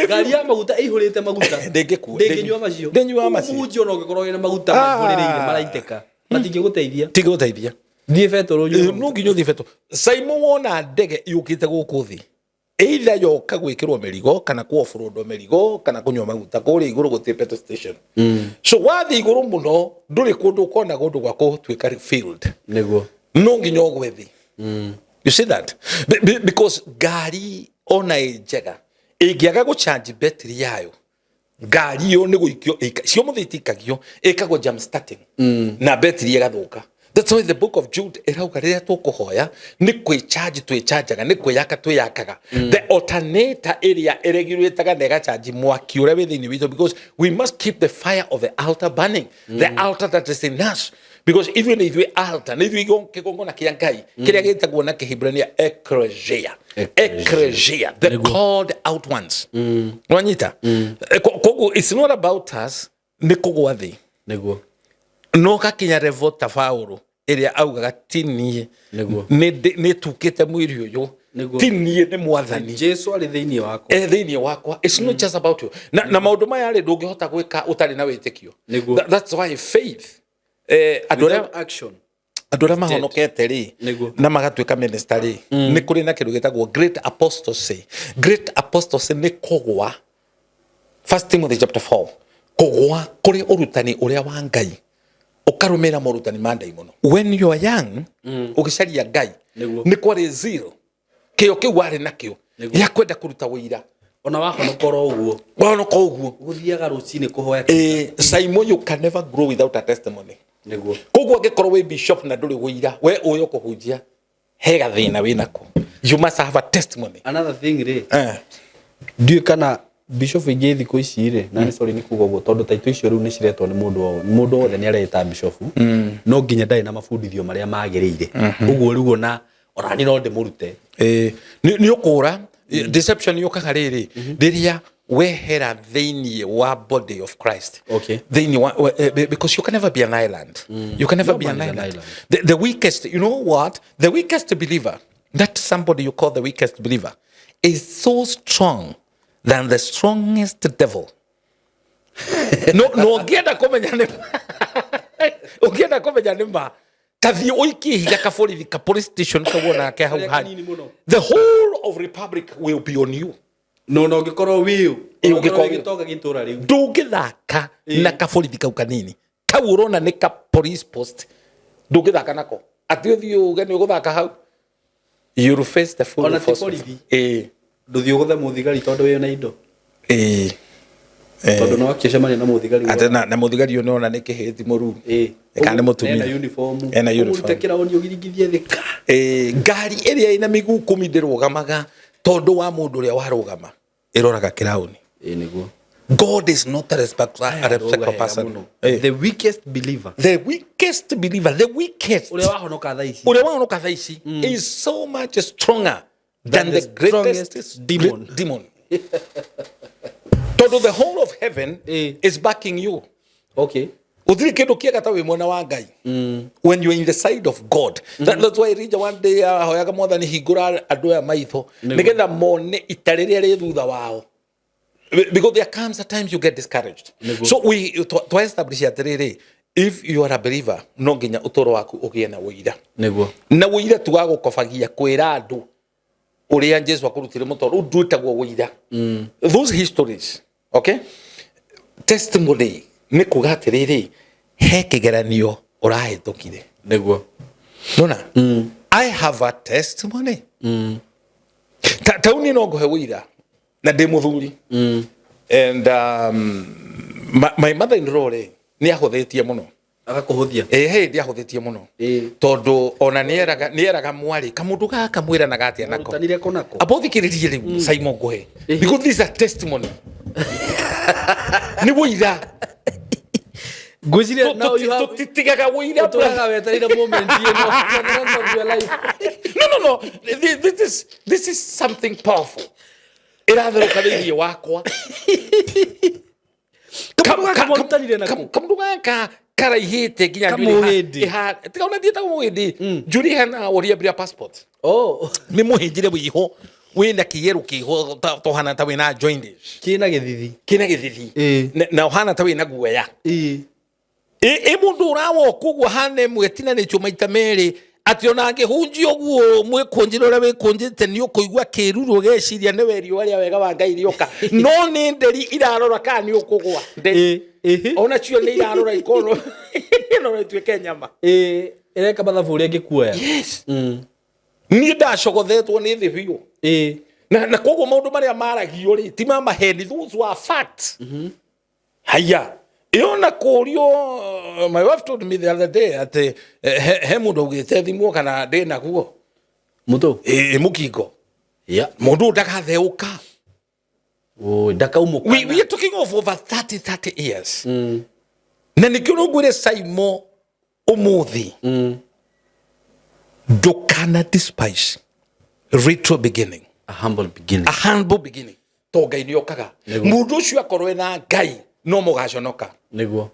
[SPEAKER 2] Ngari ya maguta ĩihũrĩte maguta.
[SPEAKER 1] Ndĩngĩkua.
[SPEAKER 2] Ndĩngĩnyua macio.
[SPEAKER 1] Ndĩnyuaga macio.
[SPEAKER 2] Mũhunjia ona ũngĩkorwo wĩna maguta
[SPEAKER 1] Ah.
[SPEAKER 2] maihũrĩrĩire maraitĩka. Matingĩgũteithia.
[SPEAKER 1] Tigũteithia.
[SPEAKER 2] Thiĩ betũrũ ũnyue
[SPEAKER 1] No nginya ũthiĩ betũrũ. Simon, wona ndege yũkĩte gũkũ thĩ, either yoka gwĩkĩrwo mĩrigo kana kũ offload mĩrigo kana kũnyua maguta. Kũrĩa igũrũ gũtirĩ petrol station. So wathiĩ igũrũ mũno, ndũrĩ kũndũ ũkona kũndũ gwa gũtuĩka refilled.
[SPEAKER 2] Nĩguo.
[SPEAKER 1] No nginya ũgwe thĩ. You see that? Because ngari ona ĩ njega, ĩngĩaga gũchanji betiri yayo, ngari ĩyo nĩ gũikio cio mũthĩ itikagio, ĩkagwo jump starting na betiri ĩgathũka. That's why the Book of Jude ĩrauga rĩrĩa tũkũhoya nĩ kwĩcharge twĩchanjaga, nĩ kwĩyaka twĩyakaga. The alternator ĩrĩa ĩregulataga na ĩgachanji mwaki ũrĩa wĩ thĩinĩ witũ, because we must keep the fire of the altar burning, the altar that is in us, because ithuĩ nĩ ithuĩ altar, nĩ ithuĩ kĩgongona kĩa Ngai kĩrĩa gĩtagwo na Kĩhibrania ecclesia. Ecclesia, the called out ones. Wanyita? Koguo it's not about us nĩ kũgwa thĩ.
[SPEAKER 2] Nĩguo.
[SPEAKER 1] No gakinya level ta Paũlũ ĩrĩa augaga, ti niĩ,
[SPEAKER 2] Nĩguo.
[SPEAKER 1] nĩ tukĩte mwĩrĩ ũyũ.
[SPEAKER 2] Nĩguo.
[SPEAKER 1] Ti niĩ, nĩ Mwathani.
[SPEAKER 2] Jesu arĩ thĩinĩ wakwa.
[SPEAKER 1] E thĩinĩ wakwa. It's not just about you. Na maũndũ maya rĩ, ndũngĩhota gwĩka ũtarĩ na wĩtĩkio.
[SPEAKER 2] Nĩguo.
[SPEAKER 1] That's why faith, andũ arĩa
[SPEAKER 2] Without action.
[SPEAKER 1] Andũ arĩa mahonokete rĩ,
[SPEAKER 2] Nĩguo.
[SPEAKER 1] na magatuĩka minister rĩ, nĩ kũrĩ na kĩndũ gĩtagwo great apostasy. Great apostasy nĩ kũgwa, First Timothy chapter 4, kũgwa kũrĩ ũrutani ũrĩa wa Ngai, ũkarũmĩrĩra morutani ma ndaimono. When you are young, ũgĩcaria Ngai,
[SPEAKER 2] Nĩguo.
[SPEAKER 1] nĩ kwarĩ zero kĩo kĩu warĩ nakĩo
[SPEAKER 2] Nĩguo.
[SPEAKER 1] gĩa kwenda kũruta wĩira.
[SPEAKER 2] Ona wahonoka oro ũguo.
[SPEAKER 1] Wahonoka ũguo.
[SPEAKER 2] Gũthiaga rũcinĩ kũhoya.
[SPEAKER 1] Simon, you can never grow without a testimony.
[SPEAKER 2] Nĩguo.
[SPEAKER 1] Koguo angĩkorwo wĩ bishop na ndũrĩ wĩira we ũyũ kũhunjia, he gathĩna wĩ nako. You must have a testimony.
[SPEAKER 2] Another thing rĩ,
[SPEAKER 1] Eh.
[SPEAKER 2] ndiũĩ kana bishop ingĩ thikũ ici rĩ, na nĩ sorry nĩ kuga ũguo, tondũ taitũ icio rĩu nĩ ciretwo nĩ mũndũ o mũndũ wothe nĩ areta bishop, no nginya ndarĩ na mabundithio marĩa magĩrĩire ũguo. Rĩu ona niĩ no ndĩmũrute.
[SPEAKER 1] Nĩ ũkũra. Deception yũkaga rĩrĩ rĩrĩa wehera thĩinĩ wa body of Christ. Thĩinĩ wa because you can never be an island. You can never
[SPEAKER 2] No
[SPEAKER 1] be an
[SPEAKER 2] man is an
[SPEAKER 1] island.
[SPEAKER 2] island.
[SPEAKER 1] The weakest, you know what, the weakest believer, that somebody you call the weakest believer is so strong than the strongest devil. No ũngĩenda kũmenya nĩ ma, tathiĩ ũikie ihiga kaborithi ka police station kau onake hau
[SPEAKER 2] Karĩa
[SPEAKER 1] hanyu.
[SPEAKER 2] Kanini mũno.
[SPEAKER 1] The whole of republic will be on you.
[SPEAKER 2] No ũngĩkorwo wĩũ.
[SPEAKER 1] Ĩ, ũngĩkorwo wĩ-
[SPEAKER 2] gĩtonga gĩtũra rĩu.
[SPEAKER 1] Ndũngĩthaka na kaborithi kau kanini kau ũrona nĩ ka police post. Ndũngĩthaka nako atĩ ũthiĩ uge nĩ ũgũthaka hau. You'll face the full
[SPEAKER 2] Ona ti
[SPEAKER 1] force of-
[SPEAKER 2] borithi.
[SPEAKER 1] Ĩ.
[SPEAKER 2] Ndũthiĩ ũgũthe mũthigari tondũ wĩ na indo.
[SPEAKER 1] Ĩ.
[SPEAKER 2] Tondũ no akĩcemania na mũthigari.
[SPEAKER 1] Ate na mũthigari ũyũ nĩona nĩ kĩhĩti mũru.
[SPEAKER 2] Ĩ.
[SPEAKER 1] Kana nĩ mũtumia.
[SPEAKER 2] Ena uniform.
[SPEAKER 1] Ena uniform.
[SPEAKER 2] Ũmũrute kĩraũni ũgiringithie thĩ ka.
[SPEAKER 1] Ĩ, ngari ĩrĩa ĩna mĩguu 10 ndĩrũgamaga tondũ wa mũndũ ũrĩa warũgama, ĩroraga kĩraũni.
[SPEAKER 2] Ĩ nĩguo.
[SPEAKER 1] God is not a respecter of person. Ĩ.
[SPEAKER 2] The weakest believer.
[SPEAKER 1] The weakest believer, the weakest.
[SPEAKER 2] Ũrĩa wahonoka thaa ici.
[SPEAKER 1] Ũrĩa wahonoka thaa ici is so much stronger than
[SPEAKER 2] the
[SPEAKER 1] the greatest
[SPEAKER 2] strongest demon.
[SPEAKER 1] Great demon, tondũ the whole of heaven
[SPEAKER 2] Ĩ.
[SPEAKER 1] is backing you. Gũtirĩ kĩndũ kĩega ta wĩ mwena wa Ngai, when you're in the side of God. That's why Elijah one day ahoyaga Mwathani, hingũra andũ aya maitho nĩgetha mone ita rĩrĩa rĩ thutha wao. Because there comes a times you get discouraged.
[SPEAKER 2] Nĩguo.
[SPEAKER 1] So we twa establish atĩrĩrĩ, if you are a believer, no nginya ũtũũro waku ũgĩe na ũira.
[SPEAKER 2] Nĩguo.
[SPEAKER 1] Na ũira ti wa gũkobagia kwĩra andũ ũrĩa Jesu akũrutire mũtoro rĩu, ndwĩtagwo ũira. Those histories, okay, testimony nĩ kuga atĩrĩrĩ, he kĩgeranio ũrahĩtũkire.
[SPEAKER 2] Nĩguo.
[SPEAKER 1] Nona I have a testimony. Ta tauni no ngũhe ũira na ndĩ mũthuri, and my mother in law rĩ, nĩ ahũthĩtie mũno.
[SPEAKER 2] Agakũhũthia.
[SPEAKER 1] Ĩ, he ndiahũthĩtie mũno. Tondũ ona nĩeraga mwarĩ kamũndũ gaka mwĩranaga atĩa nako.
[SPEAKER 2] Ũrutanire kũ nako?
[SPEAKER 1] Amba ũthikĩrĩrie rĩu, Simon, ngũhe, because this is a testimony, nĩ wũira.
[SPEAKER 2] Ngwĩciria now you have
[SPEAKER 1] Tũtitigaga wũira.
[SPEAKER 2] Ũtũraga wetereire moment ĩno for the rest of your life.
[SPEAKER 1] No, this is something powerful ĩratherũka thĩinĩ wakwa.
[SPEAKER 2] Kamũndũ gaka mwarutanire nako?
[SPEAKER 1] Kamũndũ gaka karaihĩte nginya
[SPEAKER 2] Kamũhĩndĩ.
[SPEAKER 1] Tiga ona ndiĩtagwo mũhĩndĩ, njũri ihana ũrĩa passport.
[SPEAKER 2] Oh.
[SPEAKER 1] Nĩ mũhĩnjire wĩho wĩna kĩero kĩho tohana ta wĩna jaundice.
[SPEAKER 2] Kĩna gĩthithi.
[SPEAKER 1] Kĩna gĩthithi.
[SPEAKER 2] Ĩĩ.
[SPEAKER 1] Na ũhana ta wĩna guoya.
[SPEAKER 2] Ĩĩ.
[SPEAKER 1] Ĩ mũndũ ũrawoka ũguo hana ĩmwe ĩtinanĩtio maita merĩ, atĩ ona angĩhunjia ũguo mwĩkũnjĩre ũrĩa wĩkũnjĩte nĩ ũkũigua kĩruru ũgeciria nĩwe riũa rĩa wega wa Ngai rĩoka, no nĩ nderi irarora kana nĩ ũkũgwa. Nderi.
[SPEAKER 2] Ĩĩ. Ĩhĩ.
[SPEAKER 1] Ona cio nĩ irarora ikorwo no ituĩke nyama.
[SPEAKER 2] Ĩĩ. Ĩreka mathabu ũrĩa ĩngĩkuoya.
[SPEAKER 1] Yes. Niĩ ndacogothetwo nĩ thĩ biũ.
[SPEAKER 2] Ĩĩ.
[SPEAKER 1] Na koguo maũndũ marĩa maragio rĩ ti ma maheni, those were facts. Haya, ĩyo na kũrio, my wife told me the other day atĩ he mũndũ augĩte thimũ kana ndĩ naguo.
[SPEAKER 2] Mũtũ.
[SPEAKER 1] Ĩ mũkingo.
[SPEAKER 2] Yeah.
[SPEAKER 1] Mũndũ ũyũ ndagatheũka.
[SPEAKER 2] Oi, ndakaumũka.
[SPEAKER 1] We are talking of over 30 years. Na nĩkĩo no ngwĩre Saimo ũmũthĩ, ndũkana despise retro beginning.
[SPEAKER 2] A humble beginning.
[SPEAKER 1] A humble beginning. To Ngai nĩ okaga.
[SPEAKER 2] Nĩguo.
[SPEAKER 1] Mũndũ ũcio akorwo ena Ngai no mũgaconoka.
[SPEAKER 2] Nĩguo.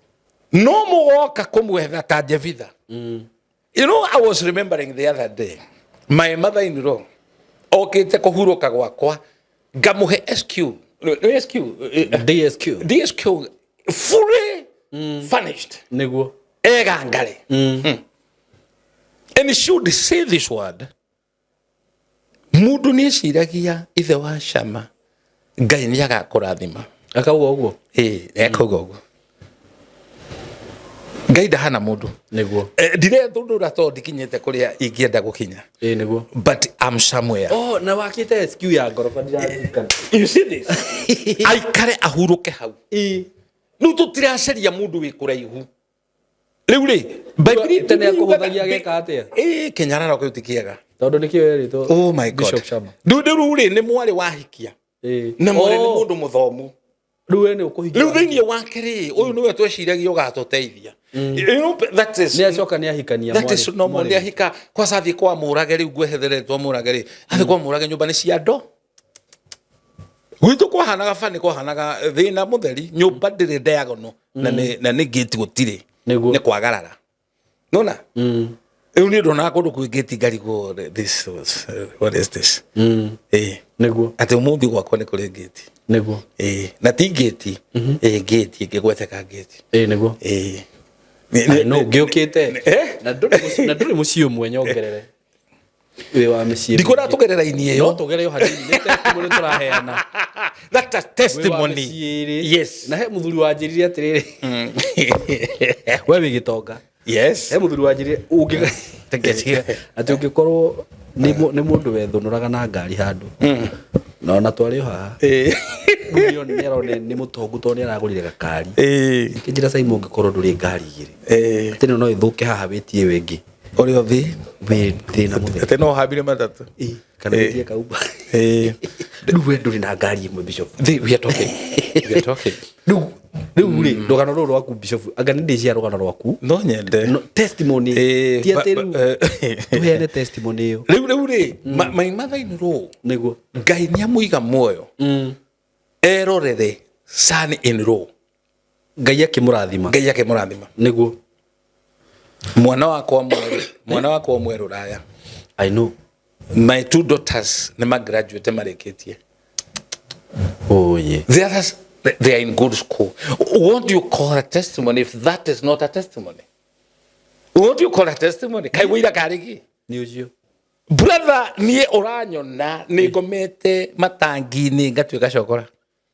[SPEAKER 1] No mũgoka kũmwetha ta Jevitha. You know, I was remembering the other day, my mother-in-law okĩte kũhurũka gwakwa, ngamũhe SQ. Nĩ SQ?
[SPEAKER 2] DSQ.
[SPEAKER 1] DSQ fully furnished.
[SPEAKER 2] Nĩguo.
[SPEAKER 1] Egangare. And should say this word, mũndũ nĩ eciragia ithe wa cama Ngai nĩ agakũrathima.
[SPEAKER 2] Akauga ũguo.
[SPEAKER 1] Ĩĩ, nĩ akauga ũguo. Ngai ndahana mũndũ.
[SPEAKER 2] Nĩguo.
[SPEAKER 1] Ndirethundũra tondũ ndikinyĩte kũrĩa ingĩenda gũkinya.
[SPEAKER 2] Ĩĩ nĩguo.
[SPEAKER 1] But I'm somewhere.
[SPEAKER 2] Oh, na wakĩte SQ ya ngoroba ndiraririkana.
[SPEAKER 1] You see this? Aikare ahurũke hau.
[SPEAKER 2] Ĩĩ.
[SPEAKER 1] Rĩu tũtiracaria mũndũ wĩ kũraihu. Rĩu rĩ, Bibilia
[SPEAKER 2] Tene akũhũthagia ageka atĩa?
[SPEAKER 1] Ĩĩ, kĩnyararo kĩu ti kĩega.
[SPEAKER 2] Tondũ nĩkĩo erĩtwo.
[SPEAKER 1] Oh my God.
[SPEAKER 2] Bishop Shama.
[SPEAKER 1] Rĩu rĩ nĩ mwarĩ wahikia.
[SPEAKER 2] Ĩĩ.
[SPEAKER 1] Na mwarĩ nĩ
[SPEAKER 2] Oh,
[SPEAKER 1] mũndũ mũthomu.
[SPEAKER 2] Rĩu we nĩ ũkũhikia.
[SPEAKER 1] Rĩu thĩinĩ wake rĩ, ũyũ nĩwe tweciragia ũgatũteithia. You know, that is
[SPEAKER 2] Nĩ acoka nĩ ahikania.
[SPEAKER 1] That is normal. Nĩ ahika kwaca athiĩ kwa Mũrage rĩu ngwehetheretwo Mũrage rĩ, athiĩ kwa Mũrage nyũmba nĩ cia andũ. Gwitũ kwahanaga bani, kwahanaga thĩna mũtheri, nyũmba ndĩrĩ diagonal na nĩ gate gũtirĩ.
[SPEAKER 2] Nĩguo.
[SPEAKER 1] Nĩ kwagarara. Nona? Rĩu niĩ ndonaga kũndũ kwĩ gate ngarigwo, this was, what is this? Ĩĩ.
[SPEAKER 2] Nĩguo.
[SPEAKER 1] Atĩ ũmũthĩ gwakwa nĩ kũrĩ gate.
[SPEAKER 2] Nĩguo.
[SPEAKER 1] Ĩĩ, na ti gate. Ĩĩ, gate ĩngĩgweteka gate.
[SPEAKER 2] Ĩĩ nĩguo.
[SPEAKER 1] Ĩĩ.
[SPEAKER 2] No ngĩũkĩte.
[SPEAKER 1] Eh?
[SPEAKER 2] Na ndũrĩ mũciĩ ũmwe nyongerere. Wĩ wa mĩciĩ.
[SPEAKER 1] Ndikwenda tũgerera ini
[SPEAKER 2] No
[SPEAKER 1] ĩyo.
[SPEAKER 2] tũgere o hanini. Nĩ testimony tũraheana.
[SPEAKER 1] That's a
[SPEAKER 2] Wĩ wa
[SPEAKER 1] testimony.
[SPEAKER 2] mĩciĩ ĩrĩ.
[SPEAKER 1] Yes.
[SPEAKER 2] Na he mũthuri wanjĩrire atĩrĩrĩ. We wĩ gĩtonga.
[SPEAKER 1] Yes.
[SPEAKER 2] He mũthuri wanjĩrire ũngĩ reke njige atĩ ũngĩkorwo nĩ mũndũ wethũnũraga na ngari handũ. Na ona twarĩ o haha.
[SPEAKER 1] Ĩĩ.
[SPEAKER 2] Rĩu nĩ arona nĩ mũtongu tondũ nĩ aragũrire gakari.
[SPEAKER 1] Ĩĩ.
[SPEAKER 2] Kĩnjĩra Simon ũngĩkorwo ndũrĩ ngari igĩrĩ.
[SPEAKER 1] Ĩĩ.
[SPEAKER 2] Atĩ ĩno no ĩthũke haha wĩtie ĩyo ĩngĩ.
[SPEAKER 1] Ũrĩ ũthi.
[SPEAKER 2] Wĩ thĩna mũtheri.
[SPEAKER 1] Atĩ no hambire matatũ.
[SPEAKER 2] Ĩĩ, kana
[SPEAKER 1] Ĩĩ.
[SPEAKER 2] wĩtie kauba.
[SPEAKER 1] Ĩĩ.
[SPEAKER 2] Rĩu we ndũrĩ na ngari ĩmwe Bishop.
[SPEAKER 1] We are talking. We are talking.
[SPEAKER 2] Rĩu rĩ rũgano rũrũ rwaku Bishop, anga nĩ ndĩcia rũgano rwaku.
[SPEAKER 1] No nyende.
[SPEAKER 2] No, testimony.
[SPEAKER 1] Ĩĩ,
[SPEAKER 2] Ti atĩ rĩu tũheane testimony ĩyo.
[SPEAKER 1] Rĩu rĩ, my mother in law,
[SPEAKER 2] Nĩguo.
[SPEAKER 1] Ngai nĩ amũiga muoyo. Erorere son in law.
[SPEAKER 2] Ngai akĩmũrathima.
[SPEAKER 1] Ngai akĩmũrathima.
[SPEAKER 2] Nĩguo.
[SPEAKER 1] Mwana wakwa mwerũ, mwana wakwa mwerũ raya.
[SPEAKER 2] I know.
[SPEAKER 1] My two daughters nĩ magraduate marĩkĩtie.
[SPEAKER 2] Oh yeah.
[SPEAKER 1] The others, they are in good school. What do you call a testimony if that is not a testimony? What do you call a testimony? Kai wĩira karĩ kĩ?
[SPEAKER 2] Nĩ ũcio.
[SPEAKER 1] Brother, niĩ ũranyona nĩ ngomete matangi-inĩ ngatuĩka cokora.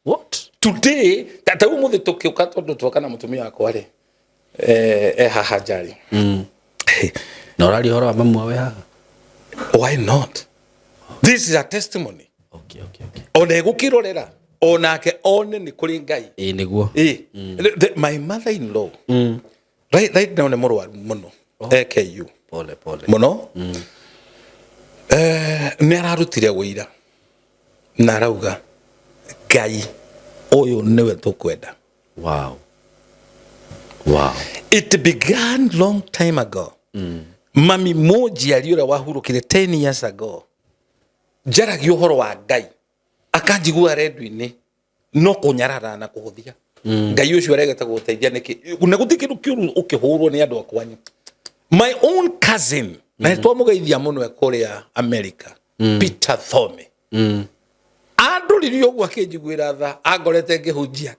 [SPEAKER 2] What?
[SPEAKER 1] Today, ta ũmũthĩ tũkĩũka tondũ twoka na mũtumia wakwa rĩ, haha njari.
[SPEAKER 2] Na ũraria ũhoro wa mamu wawe haha?
[SPEAKER 1] Why not? This is a testimony.
[SPEAKER 2] Okay, okay, okay.
[SPEAKER 1] Ona egũkĩrorera, onake one nĩ kũrĩ Ngai.
[SPEAKER 2] Ĩĩ nĩguo.
[SPEAKER 1] Ĩĩ. My mother-in-law, right now nĩ mũrwaru mũno. AKU.
[SPEAKER 2] Pole, pole.
[SPEAKER 1] Mũno. Nĩ ararutire ũira na arauga Ngai ũyũ nĩwe tũkwenda.
[SPEAKER 2] Wow. Wow.
[SPEAKER 1] It began long time ago. Mami mũnjiari ũrĩa wahurũkire 10 years ago, njaragia ũhoro wa Ngai, akanjigua redio-inĩ, no kũnyarara na kũhũthia. Ngai ũcio aregete gũgũteithia nĩkĩ na gũtirĩ kĩndũ kĩũru ũkĩhũrwo nĩ andũ a kwanyu. My own cousin, na nĩ twamũgeithia mũno e kũrĩa America, Peter Thome, andũririe ũguo akĩnjiguĩra tha, angorete ngĩhunjia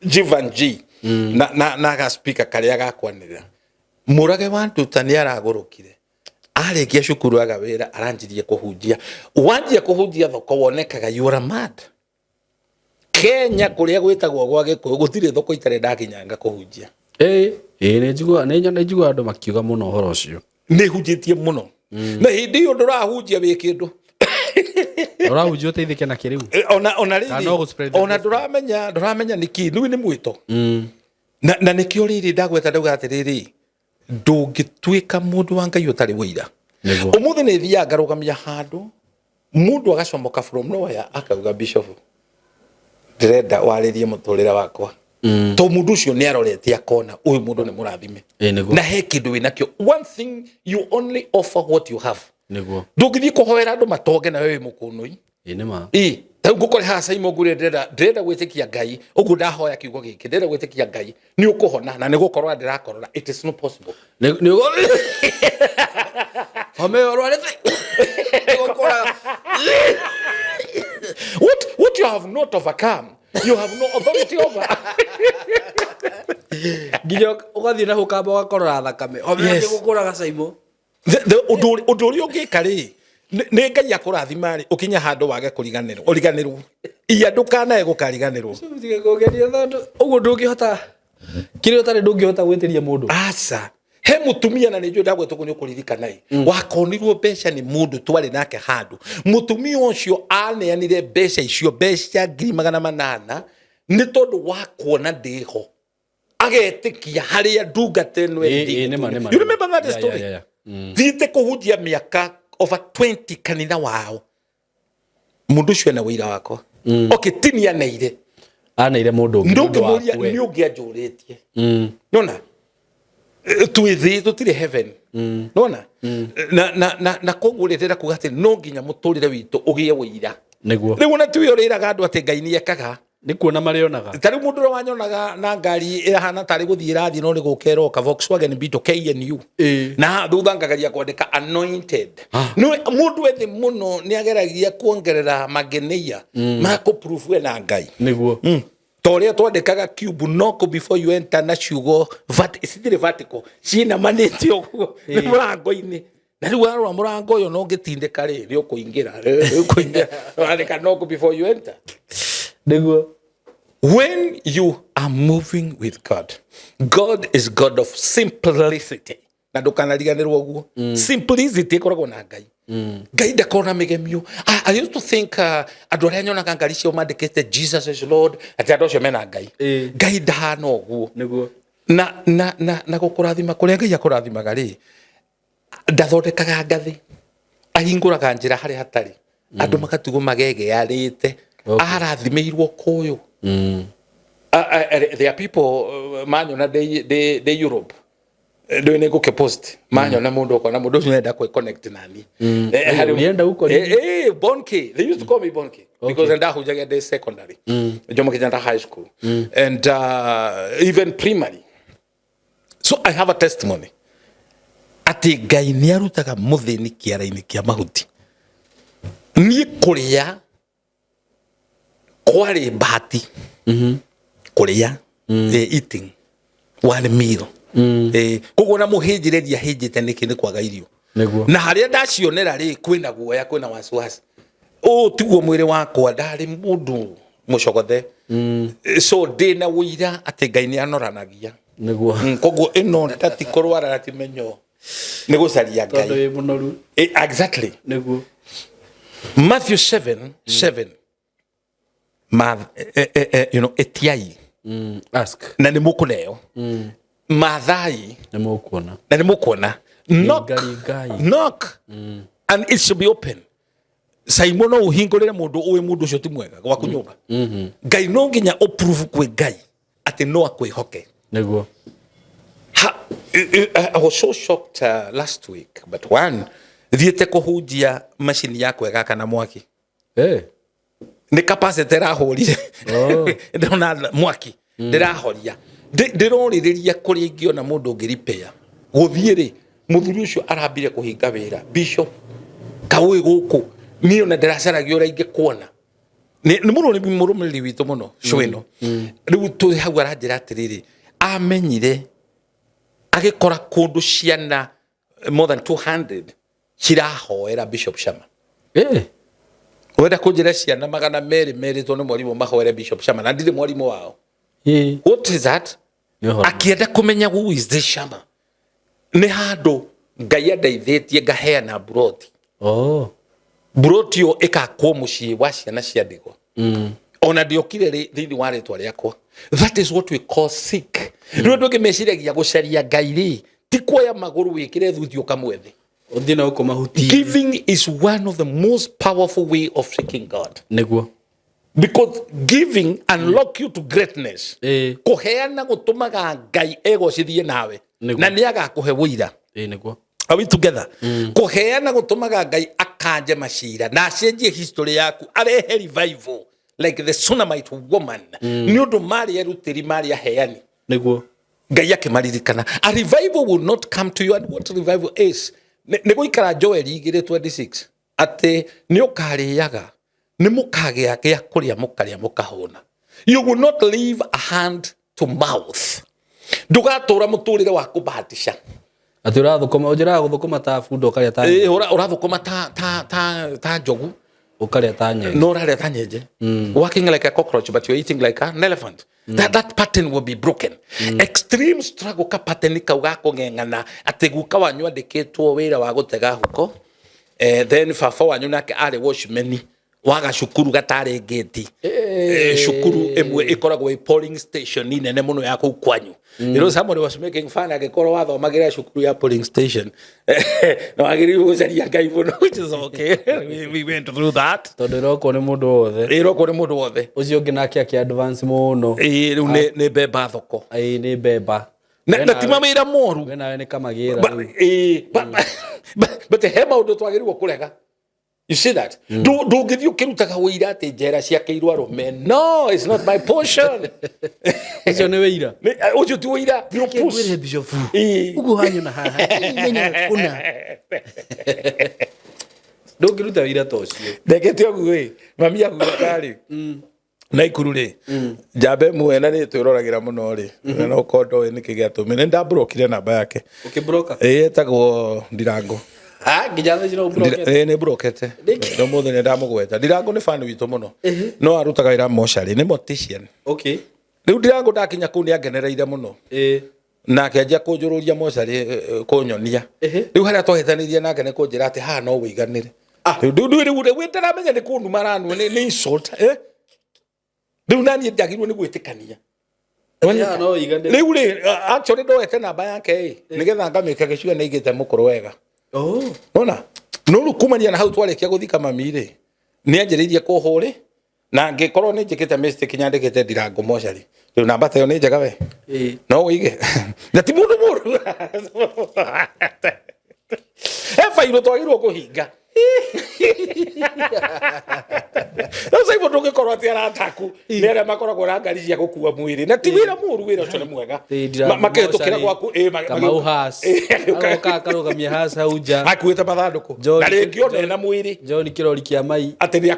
[SPEAKER 1] Jivanji na ga speaker karĩa gakwanĩrĩra. Mũrage wa Nduta nĩ aragũrũkire, arĩkia cukuru aga wĩra, aranjirie kũhunjia. Wanjia kũhunjia thoko wonekaga you are mad. Kenya kũrĩa gwĩtagwo gwa Gĩkũyũ gũtirĩ thoko itarĩ ndakinyanga kũhunjia.
[SPEAKER 2] Ĩĩ ĩĩ, nĩ njiguaga, nĩ njiguaga andũ makiuga mũno ũhoro ũcio.
[SPEAKER 1] Nĩ hunjĩtie mũno, na hĩndĩ ĩyo ndũrahunjia wĩ kĩndũ.
[SPEAKER 2] Ũrahunjia ũteithĩke na kĩrĩu.
[SPEAKER 1] Ona
[SPEAKER 2] Kana no
[SPEAKER 1] rĩrĩ
[SPEAKER 2] gũ-spread the
[SPEAKER 1] ona
[SPEAKER 2] gospel.
[SPEAKER 1] ndũramenya nĩkĩ nĩu nĩ mwĩto. Na nĩkĩo rĩrĩ ndagweta ndauga atĩrĩrĩ, ndũngĩtuĩka mũndũ wa Ngai ũtarĩ wũira. Ũmũthĩ nĩ thiaga ngarũgamia handũ, mũndũ agacomoka from nowhere akauga, "Bishop, ndĩrenda warĩrie mũtũrĩre wakwa," to mũndũ ũcio nĩ arorete akona ũyũ mũndũ nĩ mũrathime.
[SPEAKER 2] Ĩĩ, nĩguo.
[SPEAKER 1] Na he kĩndũ wĩnakĩo. One thing, you only offer what you have. Ndũngĩthiĩ kũhoera andũ matonge na we wĩ mũkũnũi.
[SPEAKER 2] Ĩĩ, nĩ ma.
[SPEAKER 1] Ĩ ta rĩu ngũkore haha Simon, ngwĩre ndĩrenda gwĩtĩkia Ngai ũguo, ndahoya kiugo gĩkĩ, ndĩrenda gwĩtĩkia Ngai nĩ ũkũhona, na nĩ gũkorora ndĩrakorora. It is not possible.
[SPEAKER 2] Nĩ homa ĩyo ũrwarĩte nĩgũkũraga.
[SPEAKER 1] What you have not overcome, you have no authority over.
[SPEAKER 2] Nginya ũgathiĩ na ũkamba ũgakorora thakame, homa ĩyo. Nĩgũkũraga, Saimo.
[SPEAKER 1] Ũndũ ũrĩa ũngĩka rĩ, nĩ Ngai akũrathima rĩ, ũkinye handũ wage kũriganĩrwo, ũriganĩrwo iya, ndũkanae gũkariganĩrwo.
[SPEAKER 2] Tiga kũngeria, tondũ ũguo ndũngĩhota, kĩrĩa ũtarĩ ndũngĩhota gwĩtĩria mũndũ.
[SPEAKER 1] Aca, he mũtumia, na nĩ njũĩ ndagwetwo nĩ ũkũririkana ĩ, wakonirwo mbeca nĩ mũndũ twarĩ nake handũ. Mũtumia ũcio aneanire mbeca icio, mbeca 800,000, nĩ tondũ wa kuona ndĩho, agetĩkia harĩa ndungata ĩno.
[SPEAKER 2] Ĩĩ, nĩma, nĩma.
[SPEAKER 1] You remember that story?
[SPEAKER 2] Yeah.
[SPEAKER 1] Thiĩte kũhunjia mĩaka over 20 kanitha wao. Mũndũ ũcio ena wĩira wakwa. Okay, ti nĩ aneire.
[SPEAKER 2] Aneire mũndũ ũngĩ nĩ ũndũ
[SPEAKER 1] Ndũngĩmũria.
[SPEAKER 2] waku we.
[SPEAKER 1] Nĩ ũngĩanjũrĩtie. Nona twĩ thĩ, tũtirĩ heaven. Nona na koguo rĩ, ndĩrenda kuga atĩ no nginya mũtũrĩre witũ ũgĩe wĩira. Rĩu ona tiwe ũrĩraga andũ atĩ Ngai nĩ ekaga.
[SPEAKER 2] Nĩ kuona marĩonaga.
[SPEAKER 1] Ta rĩu mũndũ ũrĩa wanyonaga na ngari ĩrahana tarĩ gũthiĩ ĩrathiĩ, no nĩ gũka ĩroka, Volkswagen Beetle KNU, na haha thutha ngagaria kwandĩka "anointed". Nĩ mũndũ ethĩ mũno nĩ ageragia kuongerera mageneia ma kũ-prove we na Ngai. Ta ũrĩa twandĩkaga cube "knock before you enter" na ciugo citirĩ vertical, ciinamanĩte ũguo nĩ mũrango-inĩ, na rĩu warora mũrango ũyũ no ũngĩtindĩka rĩ, nĩ ũkũingĩra, nĩ ũkũingĩra. Wandĩka "knock before you enter". When you are moving with God, God is God of simplicity, na ndũkanariganĩrwo ũguo. Simplicity ĩkoragwo na Ngai. Ngai ndakorwo na mĩgemio. I used to think andũ arĩa nyonaga ngari ciao mandĩkĩte "Jesus is Lord", atĩ andũ acio mena Ngai. Ngai ndahana ũguo. Na gũkũrathima kũrĩa Ngai akũrathimaga rĩ, ndathondekaga ngathĩ, ahingũraga njĩra harĩa hatarĩ, andũ magatigwo magegearĩte. Arathimĩirwo kũyũ. There are people manyona ndĩ Europe, ndå nä ngå kä post manyona må ndå okona må ndå å cio nenda kwä connect nani.
[SPEAKER 2] Ũrĩenda gũkora-
[SPEAKER 1] Bonke, they used to call me Bonke because ndahunjagia ndĩ secondary, Jomo Kenyatta High School, and even primary. So I have a testimony atĩ Ngai nĩ arutaga mũthĩni kĩara-inĩ kĩa mahuti. Niĩ kũrĩa kwarĩ bahati, kũrĩa, eating one meal. Koguo na mũhĩnjĩrĩria hĩnjĩte nĩkĩ? Nĩ kwaga irio. Na harĩa ndacionera rĩ, kwĩna guoya, kwĩna wasiwasi, ũũ tiguo mwĩrĩ wakwa. Ndarĩ mũndũ mũcogothe. So ndĩna ũira atĩ Ngai nĩ anoranagia. Koguo ĩno tati kũrwara na ti menyo, nĩ gũcaria
[SPEAKER 2] Tondũ
[SPEAKER 1] Ngai.
[SPEAKER 2] wĩ mũnoru.
[SPEAKER 1] Exactly. Matthew 7 7, ma, etiai,
[SPEAKER 2] Ask.
[SPEAKER 1] Na nĩ mũkũneo, mathai,
[SPEAKER 2] Nĩ mũkuona.
[SPEAKER 1] Na nĩ mũkuona, knock,
[SPEAKER 2] Ringaringai.
[SPEAKER 1] knock and it should be open. Saimo, no ũhingũrĩre mũndũ ũĩ mũndũ ũcio ti mwega gwaku nyũmba? Ngai no nginya ũprove kwĩ Ngai atĩ no akwĩhoke. Ha, I was so shocked last week but one, thiĩte kũhunjia, macini yakwa ĩgakana mwaki. Nĩ capacity ĩrahũrire. Ndĩrona mwaki. Ndĩrahoria. Ndĩrorĩrĩria kũrĩa ingĩona mũndũ ũngĩ repair. Gũthiĩ rĩ, mũthuri ũcio arambire kũhinga wĩra. Bishop, kaũĩ gũkũ niĩ ona ndĩracaragia ũrĩa ingĩkuona. Nĩ mũrũmĩrĩri witũ mũno show ĩno. Rĩu tũrĩ hau aranjĩra atĩrĩrĩ, amenyire agĩkora kũndũ ciana more than 200 cirahoera Bishop Shama. Wenda kũnjĩra ciana 200 merĩtwo nĩ mwarimũ mahoere Bishop Shama na ndirĩ mwarimũ wao. What is that? Akĩenda kũmenya who is this Shama. Nĩ handũ Ngai andeithĩtie ngaheana mburoti. Mburoti ĩyo ĩkakwo mũciĩ wa ciana cia ndigwa. Ona ndiokire thĩinĩ wa rĩtwa rĩakwa. That is what we call seek. Rĩu andũ angĩ meciragia gũcaria Ngai rĩ ti kuoya magũrũ wĩkĩre thuti ũkamwethe.
[SPEAKER 2] Ũthiĩ na gũkũ mahuti.
[SPEAKER 1] Giving is one of the most powerful way of seeking God.
[SPEAKER 2] Nĩguo.
[SPEAKER 1] Because giving unlock you to greatness. Kũheana gũtũmaga Ngai egocithie nawe. Na nĩ agakũhe ũira.
[SPEAKER 2] Nĩguo.
[SPEAKER 1] Are we together? Kũheana gũtũmaga Ngai akanje macira na acenjie history yaku, arehe revival like the Shunammite woman. Nĩ ũndũ marĩ erutĩri, marĩ aheani.
[SPEAKER 2] Nĩguo.
[SPEAKER 1] Ngai akĩmaririkana. A revival will not come to you. And what revival is? Nĩ gũikara Joel 2:26 atĩ nĩ ũkarĩaga, nĩ mũkagĩa gĩa kũrĩa, mũkarĩa mũkahũna. You will not leave a hand to mouth. Ndũgatũra mũtũrĩre wa kũbahatisha.
[SPEAKER 2] Atĩ ũrathũkũma, ũnjĩraga gũthũkũma ta bunda ũkarĩa ta
[SPEAKER 1] Ũrathũkũma ta njogu.
[SPEAKER 2] Ũkarĩa ta nyenje.
[SPEAKER 1] No ũrarĩa ta nyenje. Working like a cockroach but you're eating like an elephant. That pattern will be broken. Extreme struggle ka pattern kau ga kũng'eng'ana atĩ guka wanyu andĩkĩtwo wĩra wa gũtega huko. Then baba wanyu nake arĩ watchman wa gacukuru gatarĩ ngĩti. Cukuru ĩmwe ĩkoragwo ĩ polling station nene mũno ya kũu kwanyu. You know somebody was making fun angĩkorwo wathomagĩra cukuru ya polling station. No wagĩrĩirwo gũcaria Ngai mũno, which is okay. We went through that.
[SPEAKER 2] Tondũ ĩrokwo nĩ mũndũ wothe.
[SPEAKER 1] Ĩrokwo nĩ mũndũ wothe.
[SPEAKER 2] Ũcio ũngĩ nake akĩ advance mũno.
[SPEAKER 1] Rĩu nĩ mbemba thoko.
[SPEAKER 2] Nĩ mbemba.
[SPEAKER 1] Na ti mawĩra moru.
[SPEAKER 2] We nawe nĩ kamagĩra rĩu.
[SPEAKER 1] But he maũndũ twagĩrĩirwo kũrega. You see that? Ndũngĩthiĩ ũkĩrutaga ũira atĩ njera ciakĩirwo arũme. No, it's not my portion.
[SPEAKER 2] Ũcio nĩ ũira.
[SPEAKER 1] Ũcio ti ũira.
[SPEAKER 2] Reke ngwĩre Bishop. Ũguo wanyona haha, menyaga kũna. Ndũngĩruta ũira ta ũcio.
[SPEAKER 1] Ndekete ũguo ĩ, mami aguoka rĩ. Naikuru rĩ, njamba ĩmwe na nĩ twĩroragĩra mũno rĩ, na no korwo ndoĩ nĩkĩ gĩatũmire, nĩ ndamburokire namba yake.
[SPEAKER 2] Ũkĩmbroka?
[SPEAKER 1] Ĩ, etagwo Ndirango.
[SPEAKER 2] Nginya thaa ici no ũmburokete?
[SPEAKER 1] Nĩ mburokete.
[SPEAKER 2] Nĩkĩ?
[SPEAKER 1] No mũthĩ nĩ ndamũgweta. Ndirango nĩ fan witũ mũno. No arutaga wĩra mocarĩ, nĩ mortician. Rĩu Ndirango ndakinya kũu nĩ angenereire mũno. Na akĩanjia kũnjũrũria mocarĩ, kũnyonia. Rĩu harĩa twahĩtanĩirie nake nĩ kũnjĩra atĩ haha no wĩiganĩre. Rĩu ndĩramenya nĩ kũnduma aranua, nĩ insult, eh? Rĩu naniĩ njagĩrĩirwo nĩ gwĩtĩkania.
[SPEAKER 2] Haha no wĩiganĩre.
[SPEAKER 1] Rĩu rĩ, actually ndoete namba yake ĩ, nĩgetha ngamĩka gĩcua nĩ aigĩte mũkũrũ wega. Nona? No rĩu kumania na hau twarĩkia gũthika mami rĩ, nĩ anjĩrĩirie kũhũrĩ, na angĩkorwo nĩ njĩkĩte mistake nyandĩkĩte Ndirango mocarĩ. Rĩu namba ta ĩyo nĩ njega we. No wĩige. Na ti mũndũ mũru. He bairũ twagĩrĩirwo kũhinga. Rĩu Simon ndũngĩkorwo atĩ arata aku nĩ arĩa makoragwo na ngari cia gũkua mwĩrĩ, na ti wĩra mũru, wĩra ũcio nĩ mwega. Makĩhĩtũkĩra gwaku,
[SPEAKER 2] Kamau Haas. Agoka akarũgamia Haas hau nja.
[SPEAKER 1] Akuĩte mathandũkũ. Na rĩngĩ ona ena mwĩrĩ.
[SPEAKER 2] John kĩrori kĩa mai.
[SPEAKER 1] Atĩ nĩ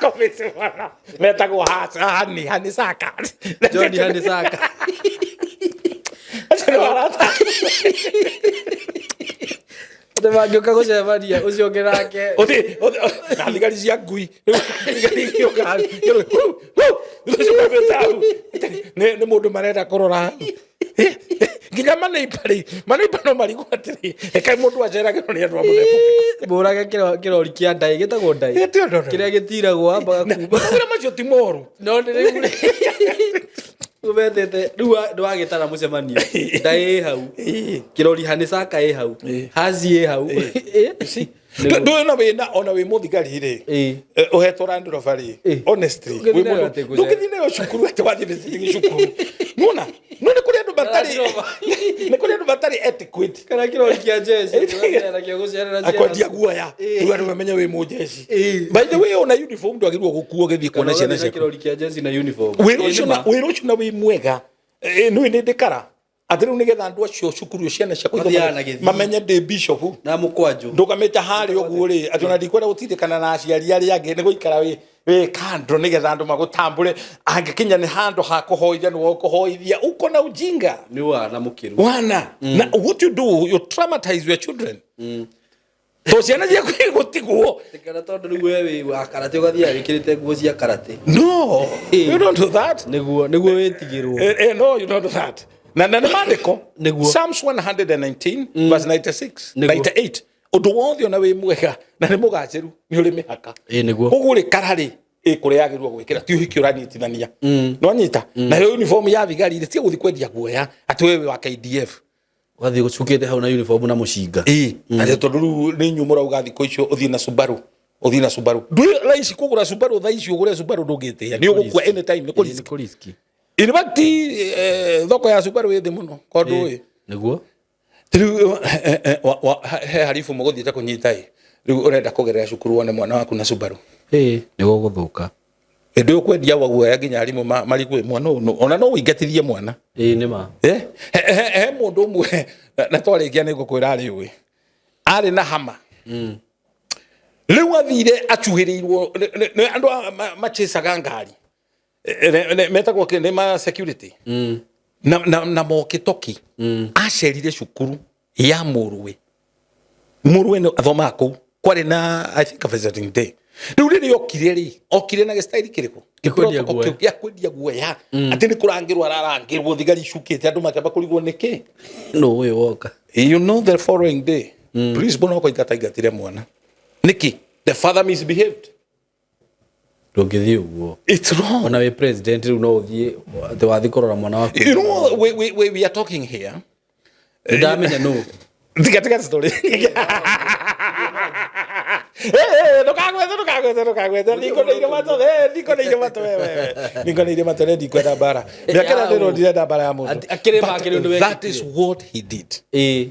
[SPEAKER 1] akũmĩcemana. Metagwo Haas, Hani, Hani Saka.
[SPEAKER 2] John Hani Saka.
[SPEAKER 1] Acio nĩ arata.
[SPEAKER 2] Atĩ mangĩũka gũcemania ũcio ũngĩ nake.
[SPEAKER 1] Ũthiĩ, ũthiĩ, na thigari cia ngui. Rĩu thigari igĩũka, nĩ mũndũ marenda kũrora. Nginya maneiba rĩ, maneiba no marigwo atĩrĩ, reke mũndũ aceragĩrwo nĩ andũ a mũthemba ũrĩkũ.
[SPEAKER 2] Mũrage kĩrori kĩa ndai, gĩtagwo ndai.
[SPEAKER 1] Gĩtĩo ndono.
[SPEAKER 2] Kĩrĩa gĩtiragwo ambaga kuma.
[SPEAKER 1] Mawĩra macio ti moru.
[SPEAKER 2] No nĩ rĩu rĩ, ũmetete, rĩu ndwagĩtana mũcemanio. Ndai ĩ hau. Kĩrori Hani Saka ĩ hau. Hazi ĩ hau.
[SPEAKER 1] Ndũĩ na wĩna ona wĩ mũthigari rĩ, ũhetwo Land Rover rĩ, honestly,
[SPEAKER 2] Ndũngĩthiĩ
[SPEAKER 1] wĩ
[SPEAKER 2] nayo
[SPEAKER 1] mũndũ-
[SPEAKER 2] atĩ kũce-
[SPEAKER 1] ndũngĩthiĩ nayo cukuru atĩ wathiĩ visiting cukuru. Nona no nĩ kũrĩ andũ matarĩ, nĩ kũrĩ andũ matarĩ etiquette.
[SPEAKER 2] Kana kĩrori kĩa jeshi nakĩo gũcerera ciana.
[SPEAKER 1] Akwendia guoya rĩu andũ mamenye wĩ mũjeshi. By the way, ona uniform ndwagĩrĩirwo gũkuo ũgĩthiĩ kuona
[SPEAKER 2] Kana
[SPEAKER 1] ciana
[SPEAKER 2] ũgathiĩ na
[SPEAKER 1] ciaku.
[SPEAKER 2] kĩrori kĩa jeshi na uniform.
[SPEAKER 1] Wĩra
[SPEAKER 2] Ĩĩ,
[SPEAKER 1] ũcio
[SPEAKER 2] nĩ
[SPEAKER 1] na
[SPEAKER 2] ma.
[SPEAKER 1] wĩra ũcio na wĩ mwega. Nĩ nĩ ndĩkara atĩ rĩu nĩgetha andũ acio cukuru ciana ciakwa
[SPEAKER 2] Mathiaga na gĩthii.
[SPEAKER 1] mamenye ndĩ bishop
[SPEAKER 2] Na mũkwanjũ.
[SPEAKER 1] Ndũgamĩte harĩa ũguo rĩ, atĩ ona ndikwenda gũtindĩkana na aciari arĩa angĩ, nĩ gũikara wĩ kando nĩgetha andũ magũtambũre. Angĩkinya nĩ handũ ha kũhoithia, nĩwe ũkũhoithia. Uko na ujinga.
[SPEAKER 2] Nĩ wana mũkĩru.
[SPEAKER 1] Wana na what you do, you traumatize your children, to ciana ciaku igũtigwo.
[SPEAKER 2] Kana tondũ rĩu we wĩ wa karate ũgathiaga wĩkĩrĩte nguo cia karate.
[SPEAKER 1] No, you don't do that.
[SPEAKER 2] Nĩguo wĩtigĩrwo.
[SPEAKER 1] No, you don't do that. Na nĩ maandĩko.
[SPEAKER 2] Nĩguo.
[SPEAKER 1] Psalms 119 verse 96,
[SPEAKER 2] Nĩguo.
[SPEAKER 1] 98, ũndũ wothe ona wĩ mwega na nĩ mũgacĩru nĩ ũrĩ mĩhaka.
[SPEAKER 2] Ĩĩ, nĩguo.
[SPEAKER 1] Koguo rĩ, kararĩ ĩ kũrĩa yagĩrĩirwo gwĩkĩra, ti ũhiki ũranyitithania. Nĩwanyita? Nayo uniform ya thigari rĩ, tiga gũthiĩ kwendia guoya atĩ wewe wa KDF.
[SPEAKER 2] Ũgathiĩ gũcukĩte hau na uniform na mũcinga.
[SPEAKER 1] Ĩĩ, atĩ tondũ rĩu nĩ inyuĩ mũrauga thikũ icio ũthiĩ na Subaru, ũthiĩ na Subaru. Ndwĩ raici kũgũra Subaru thaa ici, ũgũre Subaru ndũngĩtĩa, nĩ ũgũkua anytime, nĩ
[SPEAKER 2] Ĩĩ,
[SPEAKER 1] kũ risk.
[SPEAKER 2] nĩ kũ risk.
[SPEAKER 1] In fact, thoko ya Subaru ĩ thĩ mũno kondũ ĩ
[SPEAKER 2] Nĩguo.
[SPEAKER 1] Rĩu he haribu mũgũthiĩte kũnyita ĩ, rĩu ũrenda kũgerera cukuru wone mwana waku na Subaru.
[SPEAKER 2] Ĩĩ, nĩ gũgũthũka.
[SPEAKER 1] Hĩndĩ ĩyo kwendia waguoya nginya arimũ marigwe mwana ũyũ ona no ũingatithie mwana.
[SPEAKER 2] Ĩĩ, nĩ ma.
[SPEAKER 1] He mũndũ ũmwe na twarĩkia nĩ ngũkwĩra arĩ ũĩ arĩ na hama. Rĩu athire acuhĩrĩirwo nĩ andũ machacaga ngari. Metagwo kĩ, nĩ ma security na mokĩtoki. Acerire cukuru ya mũrũwe, mũrũwe nĩ athomaga kũu, kwarĩ na, I think, a visiting day. Rĩu rĩrĩa okire rĩ, okire na gĩstairi kĩrĩkũ?
[SPEAKER 2] Gĩa kwendia
[SPEAKER 1] Protocol
[SPEAKER 2] guoya.
[SPEAKER 1] kĩu gĩa kwendia guoya, atĩ nĩ kũrangĩrwo ararangĩrwo, thigari icukĩte, andũ makĩamba kũrigwo nĩkĩ.
[SPEAKER 2] Nũ ũyũ woka?
[SPEAKER 1] You know, the following day principal no kũingata aingatire mwana. Nĩkĩ? The father misbehaved.
[SPEAKER 2] Ndũngĩthiĩ ũguo.
[SPEAKER 1] It's wrong.
[SPEAKER 2] Ona wĩ president rĩu no ũthiĩ atĩ wathiĩ kũrora mwana waku.
[SPEAKER 1] You know, we are talking here.
[SPEAKER 2] Ndamenya nũ.
[SPEAKER 1] Tiga tiga story. Ndũkagwete, ndũkagwete, ndũkagwete, ndikũneire matũ, ndikũneire matũ wewe, ndikũneire matũ, nĩ ndikwenda mbara mĩaka ĩrĩa ndĩrwo, ndirenda mbara ya mũndũ.
[SPEAKER 2] Akĩrĩ
[SPEAKER 1] But
[SPEAKER 2] make nĩ ũndũ
[SPEAKER 1] that
[SPEAKER 2] wekĩkire.
[SPEAKER 1] is what he did.
[SPEAKER 2] Ĩĩ.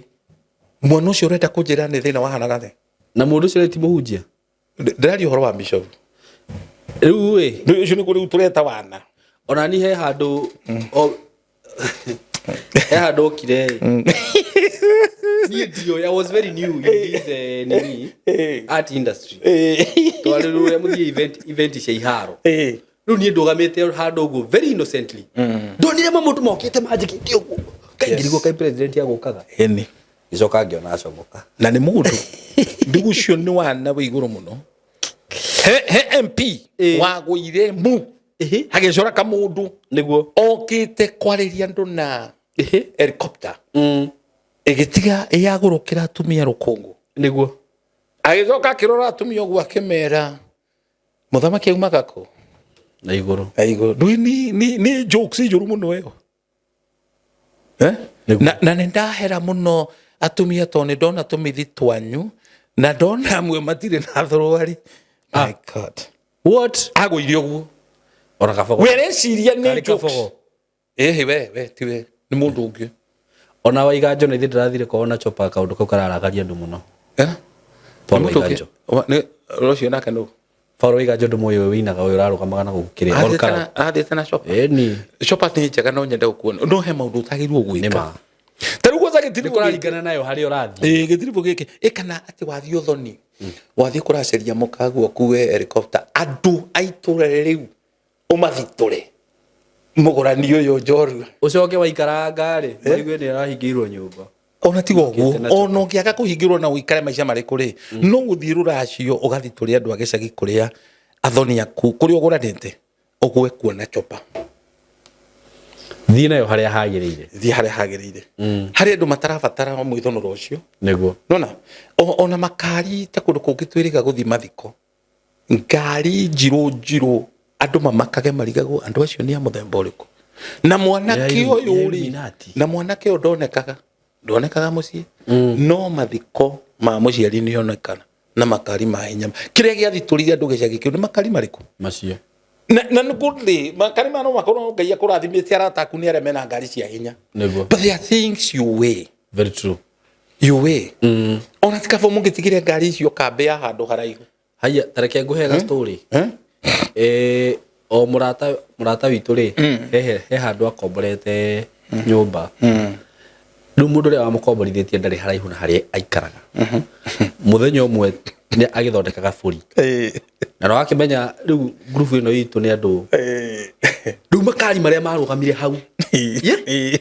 [SPEAKER 1] Mwana ũcio ũrenda kũnjĩra nĩ thĩna wahanaga thĩ?
[SPEAKER 2] Na mũndũ ũcio ti mũhunjia.
[SPEAKER 1] Ndĩraria ũhoro wa bishop.
[SPEAKER 2] Rĩu ĩ.
[SPEAKER 1] Rĩu ũcio nĩguo rĩu tũreta wana.
[SPEAKER 2] Ona ni he handũ he handũ okire niĩ ndiũĩ, I was very new in this nini art industry. Twarĩ rũrĩa mũthiĩ event cia iharo. Rĩu niĩ ndũgamĩte handũ ũguo very innocently, ndonire mamũndũ mokĩte manjĩkĩte ũguo, kaingĩrigwo kai president agũkaga.
[SPEAKER 1] Ĩni.
[SPEAKER 2] Gĩcoka ngĩona acomoka.
[SPEAKER 1] Na nĩ mũndũ ndũgũ ũcio nĩ wana wĩ igũrũ mũno. He MP wagũire mu agĩcora kamũndũ okĩte kwarĩria andũ na helicopter ĩgĩtiga ĩyagũrũkĩra atumia rũkũngũ. Agĩcoka akĩrora atumia ũguo akĩmera, mũthamaki aumaga kũ?
[SPEAKER 2] Na igũrũ.
[SPEAKER 1] Na igũrũ. Ndũĩ nĩ jokes njũru mũno ĩyo. Eh?
[SPEAKER 2] Nĩguo.
[SPEAKER 1] Na nĩ ndahera mũno atumia tondũ nĩ ndona tũmithi twanyu na ndona amwe matirĩ na thũrũari. My God.
[SPEAKER 2] What?
[SPEAKER 1] Agũire ũguo.
[SPEAKER 2] Ona kabogo.
[SPEAKER 1] We areciria nĩ
[SPEAKER 2] Karĩ
[SPEAKER 1] jokes.
[SPEAKER 2] kabogo.
[SPEAKER 1] Ĩhĩ, we tiwe, nĩ mũndũ ũngĩ.
[SPEAKER 2] Ona Waiganjo na ithuĩ ndĩrathire kwao na chopa, kaũndũ kau kararakaria andũ mũno.
[SPEAKER 1] Eh?
[SPEAKER 2] Paul
[SPEAKER 1] Nĩ mũndũ ũngĩ.
[SPEAKER 2] Waiganjo.
[SPEAKER 1] Nĩ ũcio nake nũ?
[SPEAKER 2] Paul Waiganjo ndũmũĩ, ũyũ wĩinaga, ũyũ ũrarũgamaga na gũkũ kĩrĩa
[SPEAKER 1] Athiĩte
[SPEAKER 2] Olkalau.
[SPEAKER 1] athiĩte na chopa.
[SPEAKER 2] Ĩni.
[SPEAKER 1] Chopa nĩ njega no nyende gũkuona. No he maũndũ ũtagĩrĩirwo
[SPEAKER 2] Nĩ
[SPEAKER 1] gwĩka.
[SPEAKER 2] ma.
[SPEAKER 1] Ta rĩu kwanza
[SPEAKER 2] Nĩ
[SPEAKER 1] gĩtiribũ gĩkĩ.
[SPEAKER 2] kũraringana nayo harĩa ũrathiĩ.
[SPEAKER 1] Ĩĩ, gĩtiribũ gĩkĩ. Ĩ kana atĩ wathiĩ ũthoni. Wathiĩ kũraceria mũkaguo ũkue helicopter. Andũ a itũra rĩu ũmathitũre. Mũgũrani ũyũ njorua.
[SPEAKER 2] Ũcoke waikaranga rĩ, maigue nĩ arahingĩirwo nyũmba.
[SPEAKER 1] Ona tiga ũguo,
[SPEAKER 2] Ũkĩte na chopa.
[SPEAKER 1] ona ũngĩaga kũhingĩrwo na ũikare maica marĩkũ rĩ, no gũthiĩ rũracio ũgathitũre andũ a gĩcagi kũrĩa athoni aku kũrĩa ũgũranĩte ũgwe kuona chopa.
[SPEAKER 2] Thiĩ nayo harĩa hagĩrĩire.
[SPEAKER 1] Thiĩ harĩa hagĩrĩire, harĩ andũ matarabatara mwĩthonoro ũcio. Nona ona makari ta kũndũ kũngĩ twĩrĩga gũthiĩ mathiko, ngari njirũ njirũ, andũ mamakage marigagwo andũ acio nĩ a mũthemba ũrĩkũ, na mwanake
[SPEAKER 2] Ya
[SPEAKER 1] ũyũ rĩ,
[SPEAKER 2] Illuminati.
[SPEAKER 1] Na mwanake ũyũ ndonekaga mũciĩ, no mathiko ma mũciari nĩ onekana na makari ma hinya. Kĩrĩa gĩathitũrire andũ gĩcagi kĩu nĩ makari marĩkũ?
[SPEAKER 2] Macio.
[SPEAKER 1] Na nĩ good makarima no makorwo Ngai akũrathimĩte arata aku nĩ arĩa mena ngari cia hinya.
[SPEAKER 2] Nĩguo.
[SPEAKER 1] But there are things you weigh.
[SPEAKER 2] Very true.
[SPEAKER 1] You weigh. Ona ti kaba mũngĩtigire ngari icio kambĩ ya handũ haraihu.
[SPEAKER 2] Haya, tareke nguhe ga story.
[SPEAKER 1] Eh?
[SPEAKER 2] Eh, o mũrata witũ rĩ, he handũ akomborete nyũmba. Rĩu mũndũ ũrĩa wamũkomborithĩtie ndarĩ haraihu na harĩa aikaraga. Mũthenya ũmwe nĩ agĩthondekaga bũri. Na no akĩmenya rĩu ngurubu ĩno itũ nĩ andũ. Rĩu makari marĩa marũgamire hau. Ye?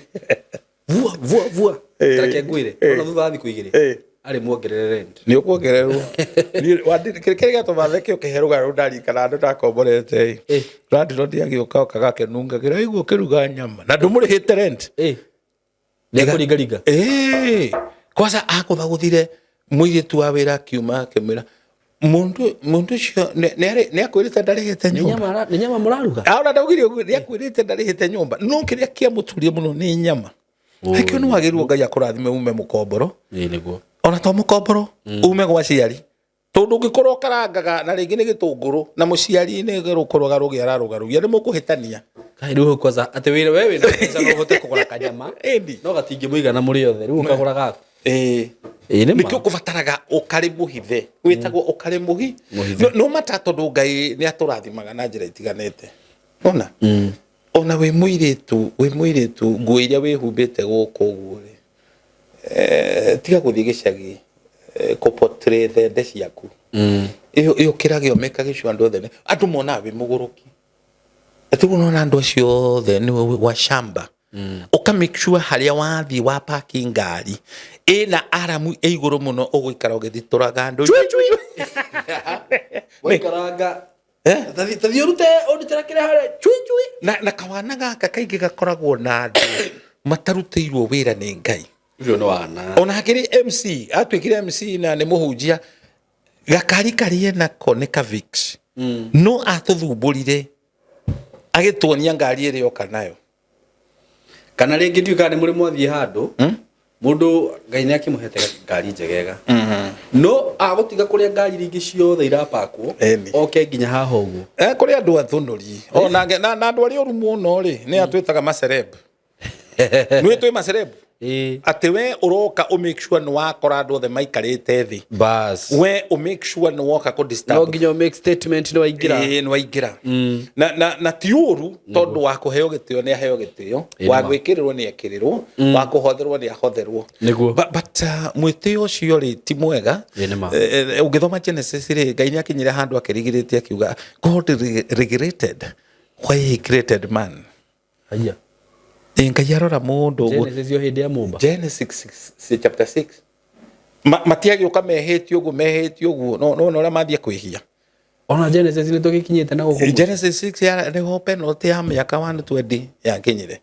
[SPEAKER 2] Vua, vua, vua. Tareke ngwĩre. Ona thutha wa thikũ igĩrĩ. Arĩ muongerere rent.
[SPEAKER 1] Nĩ ũkuongererwo. Kĩrĩa gĩatũma theke ũkĩhe rũgano ndarikana andũ ndakomborete. Landlord agĩũka oka gakĩnungagĩra aigua ũkĩruga nyama na ndũmũrĩhĩte rent.
[SPEAKER 2] Nĩ ekũringaringa.
[SPEAKER 1] Kwanza akũthagũthire mũirĩtu wa wĩra akiuma akĩmwĩra mũndũ ũcio nĩ akwĩrĩte ndarĩhĩte nyũmba.
[SPEAKER 2] Nĩ nyama mũraruga?
[SPEAKER 1] Ona ndaugire ũguo, nĩ akwĩrĩte ndarĩhĩte nyũmba. No kĩrĩa kĩamũturie mũno nĩ nyama. Nĩkĩo nĩ wagĩrĩirwo Ngai akũrathime ume mũkomboro.
[SPEAKER 2] Ĩĩ nĩguo.
[SPEAKER 1] Ona to mũkomboro, ume gwa aciari. Tondũ ũngĩkorwo ũkarangaga na rĩngĩ nĩ gĩtũngũrũ na mũciari nĩ kũrũga rũgĩa ararũgarugia nĩ mũkũhĩtania.
[SPEAKER 2] Kaĩ rĩu kwanza atĩ wĩra we wĩna mbeca no ũhote kũgũra kanyama.
[SPEAKER 1] Ĩni.
[SPEAKER 2] No gatingĩmũigana mũrĩ othe, rĩu ũkagũra gaku.
[SPEAKER 1] Ĩĩ.
[SPEAKER 2] Ĩĩ nĩ ma.
[SPEAKER 1] Nĩkĩo kũbataraga ũkarĩ mũhithe. Wĩtagwo ũkarĩ mũhi.
[SPEAKER 2] Mũhithe.
[SPEAKER 1] No mata tondũ Ngai nĩ atũrathimaga na njĩra itiganĩte. Ona? Ona wĩ mũirĩtu nguo iria wĩhumbĩte gũkũ ũguo rĩ, tiga gũthiĩ gĩcagi kũportray thende ciaku. Ĩyo kĩragio mekagĩcwo andũ othe. Andũ monaga wĩ mũgũrũki. Atĩ ũguo nona andũ acio othe nĩ wa shamba. Ũka make sure harĩa wathiĩ wa parking ngari ĩna aramu ĩ igũrũ mũno ũgũikara ũgĩthitũraga andũ.
[SPEAKER 2] Chui, chui. Waikaranga. Tathiĩ ũrute ũndutĩra kĩrĩa harĩa. Chui, chui.
[SPEAKER 1] Na kawana gaka kaingĩ gakoragwo na andũ matarutĩirwo wĩra nĩ Ngai.
[SPEAKER 2] Ũcio nĩ wana.
[SPEAKER 1] Ona hakĩrĩ MC, atuĩkire MC na nĩ mũhunjia. Gakari karĩa nako nĩ ka Vicks. No atũthumbũrire agĩtuonia ngari ĩrĩa oka nayo.
[SPEAKER 2] Kana rĩngĩ ndiũĩ kana nĩ mũrĩ mwathiĩ handũ, mũndũ Ngai nĩ akĩmũhete ngari njegega. No agũtiga kũrĩa ngari iria ingĩ ciothe irapakwo, oke nginya haha ũguo.
[SPEAKER 1] Kũrĩ andũ athũnũri. Ona na andũ arĩa oru mũno rĩ, nĩ atwĩtaga maceleb. Nĩ twĩ maceleb? Atĩ we ũroka ũ make sure nĩ wakora andũ othe maikarĩte thĩ.
[SPEAKER 2] Bas.
[SPEAKER 1] We ũ make sure nĩ woka kũ disturb.
[SPEAKER 2] No nginya ũ make statement nĩ waingĩra.
[SPEAKER 1] Ĩĩ, nĩ waingĩra. Na ti ũru tondũ wa kũheo gĩtĩo nĩ aheo gĩtĩo, wa gwĩkĩrĩrwo nĩ ekĩrĩrwo, wa kũhotherwo nĩ ahotherwo.
[SPEAKER 2] Nĩguo.
[SPEAKER 1] But mwĩtĩo ũcio rĩ ti mwega.
[SPEAKER 2] Ĩĩ, nĩ ma.
[SPEAKER 1] Ũngĩthoma Genesis rĩ, Ngai nĩ akinyire handũ akĩrigĩrĩtie akiuga God regretted why he created man.
[SPEAKER 2] Haya.
[SPEAKER 1] Ngai arora mũndũ ũguo.
[SPEAKER 2] Genesis yo hĩndĩ ya mũmba.
[SPEAKER 1] Genesis chapter 6. Matiagĩũka mehĩtie ũguo, mehĩtie ũguo. No, no, no, ũrĩa mathiĩ kwĩhia.
[SPEAKER 2] Ona Genesis nĩ tũgĩkinyĩte na gũkũ.
[SPEAKER 1] Genesis 6 ya nĩho penalty ya mĩaka 120 yakinyire.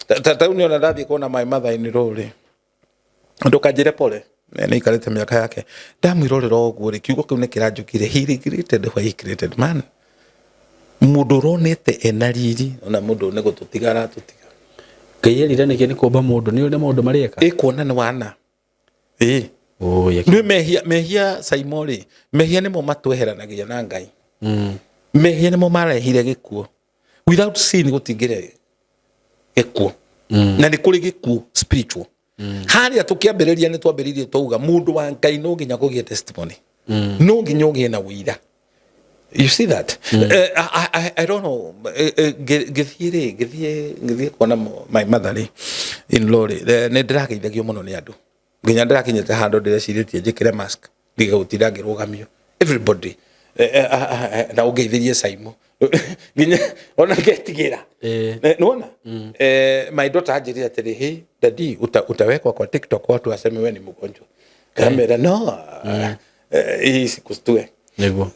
[SPEAKER 1] Ta rĩu nĩ ona ndathiĩ kuona my mother in law rĩ. Ndũkanjĩre pole. Nĩ aikarĩte mĩaka yake. Ndamwĩrorera ũguo rĩ, kiugo kĩu nĩ kĩranjũkire. He regretted why he created man. Mũndũ ũronete ena riri, ona mũndũ nĩ gũtũtiga aratũtiga.
[SPEAKER 2] Ngai erire nĩkĩ nĩ kũmba mũndũ, nĩ ũrĩa maũndũ marĩa eka?
[SPEAKER 1] Ĩ kuona nĩ wana. Ĩ.
[SPEAKER 2] Oi,
[SPEAKER 1] Nĩ mehia Saimo rĩ, mehia nĩmo matweheranagia na Ngai. Mehia nĩmo marehire gĩkuũ. Without sin gũtingĩrĩ gĩkuũ. Na nĩ kũrĩ gĩkuũ spiritual. Harĩa tũkĩambĩrĩria nĩ twambĩrĩirie twauga mũndũ wa Ngai no nginya kũgĩe testimony. No nginya ũgĩe na ũira. You see that? I don't know. Ngĩthiĩ rĩ, ngĩthiĩ kuona my mother rĩ, in law rĩ, nĩ ndĩrageithagio mũno nĩ andũ. Nginya ndĩrakinyĩte handũ ndĩrecirĩtie njĩkĩre mask, ndige gũtinda ngĩrũgamio. Everybody. Na ũngeithĩrie Saimo. Nginya ona ngetigĩra. Nĩwona? My daughter anjĩrire atĩrĩ, hey, daddy, utawekwa kwa TikTok watu waseme we ni mgonjwa. Ngamera, no. Hii sikustue.
[SPEAKER 2] Nĩguo.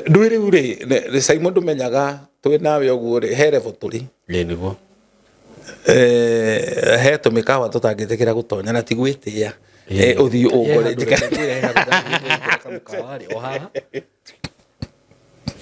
[SPEAKER 1] Ndũĩ rĩu rĩ, Saimo ndũmenyaga twĩ nawe ũguo rĩ, he level tũrĩ.
[SPEAKER 2] Ĩĩ, nĩguo.
[SPEAKER 1] He tũmĩkawa tũtangĩtĩkĩra gũtonya na ti gwĩtĩĩa. Ũthiĩ ũngore
[SPEAKER 2] o haha.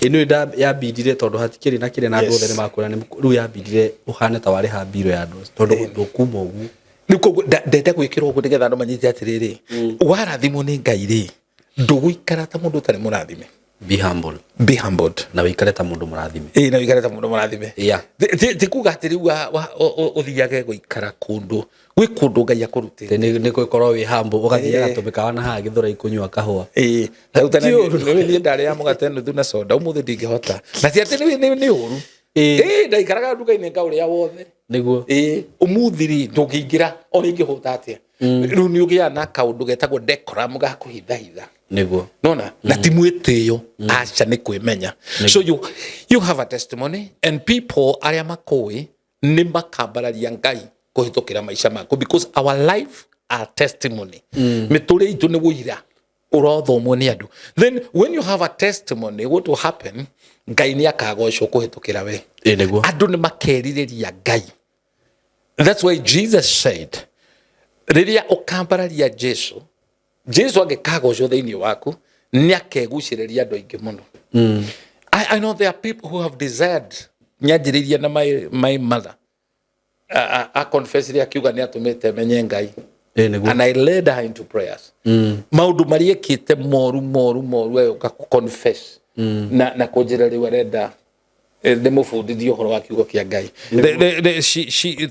[SPEAKER 2] Ĩno yambindire tondũ hatikĩrĩ na kĩrĩa na andũ othe nĩmakwĩra nĩ rĩu yambindire ũhane ta warĩha mbirũ ya andũ tondũ ndũkuma ũguo.
[SPEAKER 1] Rĩu koguo ndenda gwĩkĩrwo ũguo nĩgetha andũ manyite atĩrĩrĩ, warathimwo nĩ Ngai rĩ, ndũgũikara ta mũndũ ũtarĩ mũrathime.
[SPEAKER 2] Be humble.
[SPEAKER 1] Be humbled.
[SPEAKER 2] Na wĩikare ta mũndũ mũrathime.
[SPEAKER 1] Ĩĩ, na wĩikare ta mũndũ mũrathime.
[SPEAKER 2] Yeah.
[SPEAKER 1] Ti kuga atĩ rĩu ũthiage gũikara kũndũ gwĩ kũndũ Ngai akũrutĩte.
[SPEAKER 2] Nĩ gũkorwo wĩ humble ũgathiaga tũmĩkawa na haha Gĩthũrai kũnyua kahũa.
[SPEAKER 1] Ĩĩ, rĩu tene niĩ ndarĩaga mũgate nuthu na soda, ũmũthĩ ndingĩhota. Na ti atĩ nĩ ũru. Ĩĩ, ndaikaraga nduka-inĩ ngaũrĩa wothe.
[SPEAKER 2] Nĩguo.
[SPEAKER 1] Ĩĩ, ũmũthĩ rĩ ndũngĩingĩra ona ingĩhũta atĩa. Rĩu nĩ ũgĩaga na kaũndũ getagwo decorum ga kũhithahitha.
[SPEAKER 2] Nĩguo.
[SPEAKER 1] Nona na ti mwĩtĩo, aca, nĩ kwĩmenya. So you have a testimony and people arĩa makũĩ nĩ makambararia Ngai kũhĩtũkĩra maica maku, because our life are testimony. Mĩtũrĩre itũ nĩ wũira ũrothomwo nĩ andũ. Then when you have a testimony, what will happen? Ngai nĩ akagocwo kũhĩtũkĩra we.
[SPEAKER 2] Ĩĩ, nĩguo.
[SPEAKER 1] Andũ nĩ makerirĩria Ngai. That's why Jesus said, rĩrĩa ũkambararia Jesu, Jesu angĩkagocwo thĩinĩ waku, nĩ akegucĩrĩria andũ aingĩ mũno. I know there are people who have desired. Nyanjĩrĩirie na my mother a confess rĩa akiuga nĩ atũmĩte menye Ngai.
[SPEAKER 2] Ĩĩ, nĩguo.
[SPEAKER 1] And I led her into prayers. Maũndũ marĩa ekĩte moru moru moru, agĩũka confess na kũnjĩra rĩu arenda ndĩmũbundithie ũhoro wa kiugo kĩa Ngai.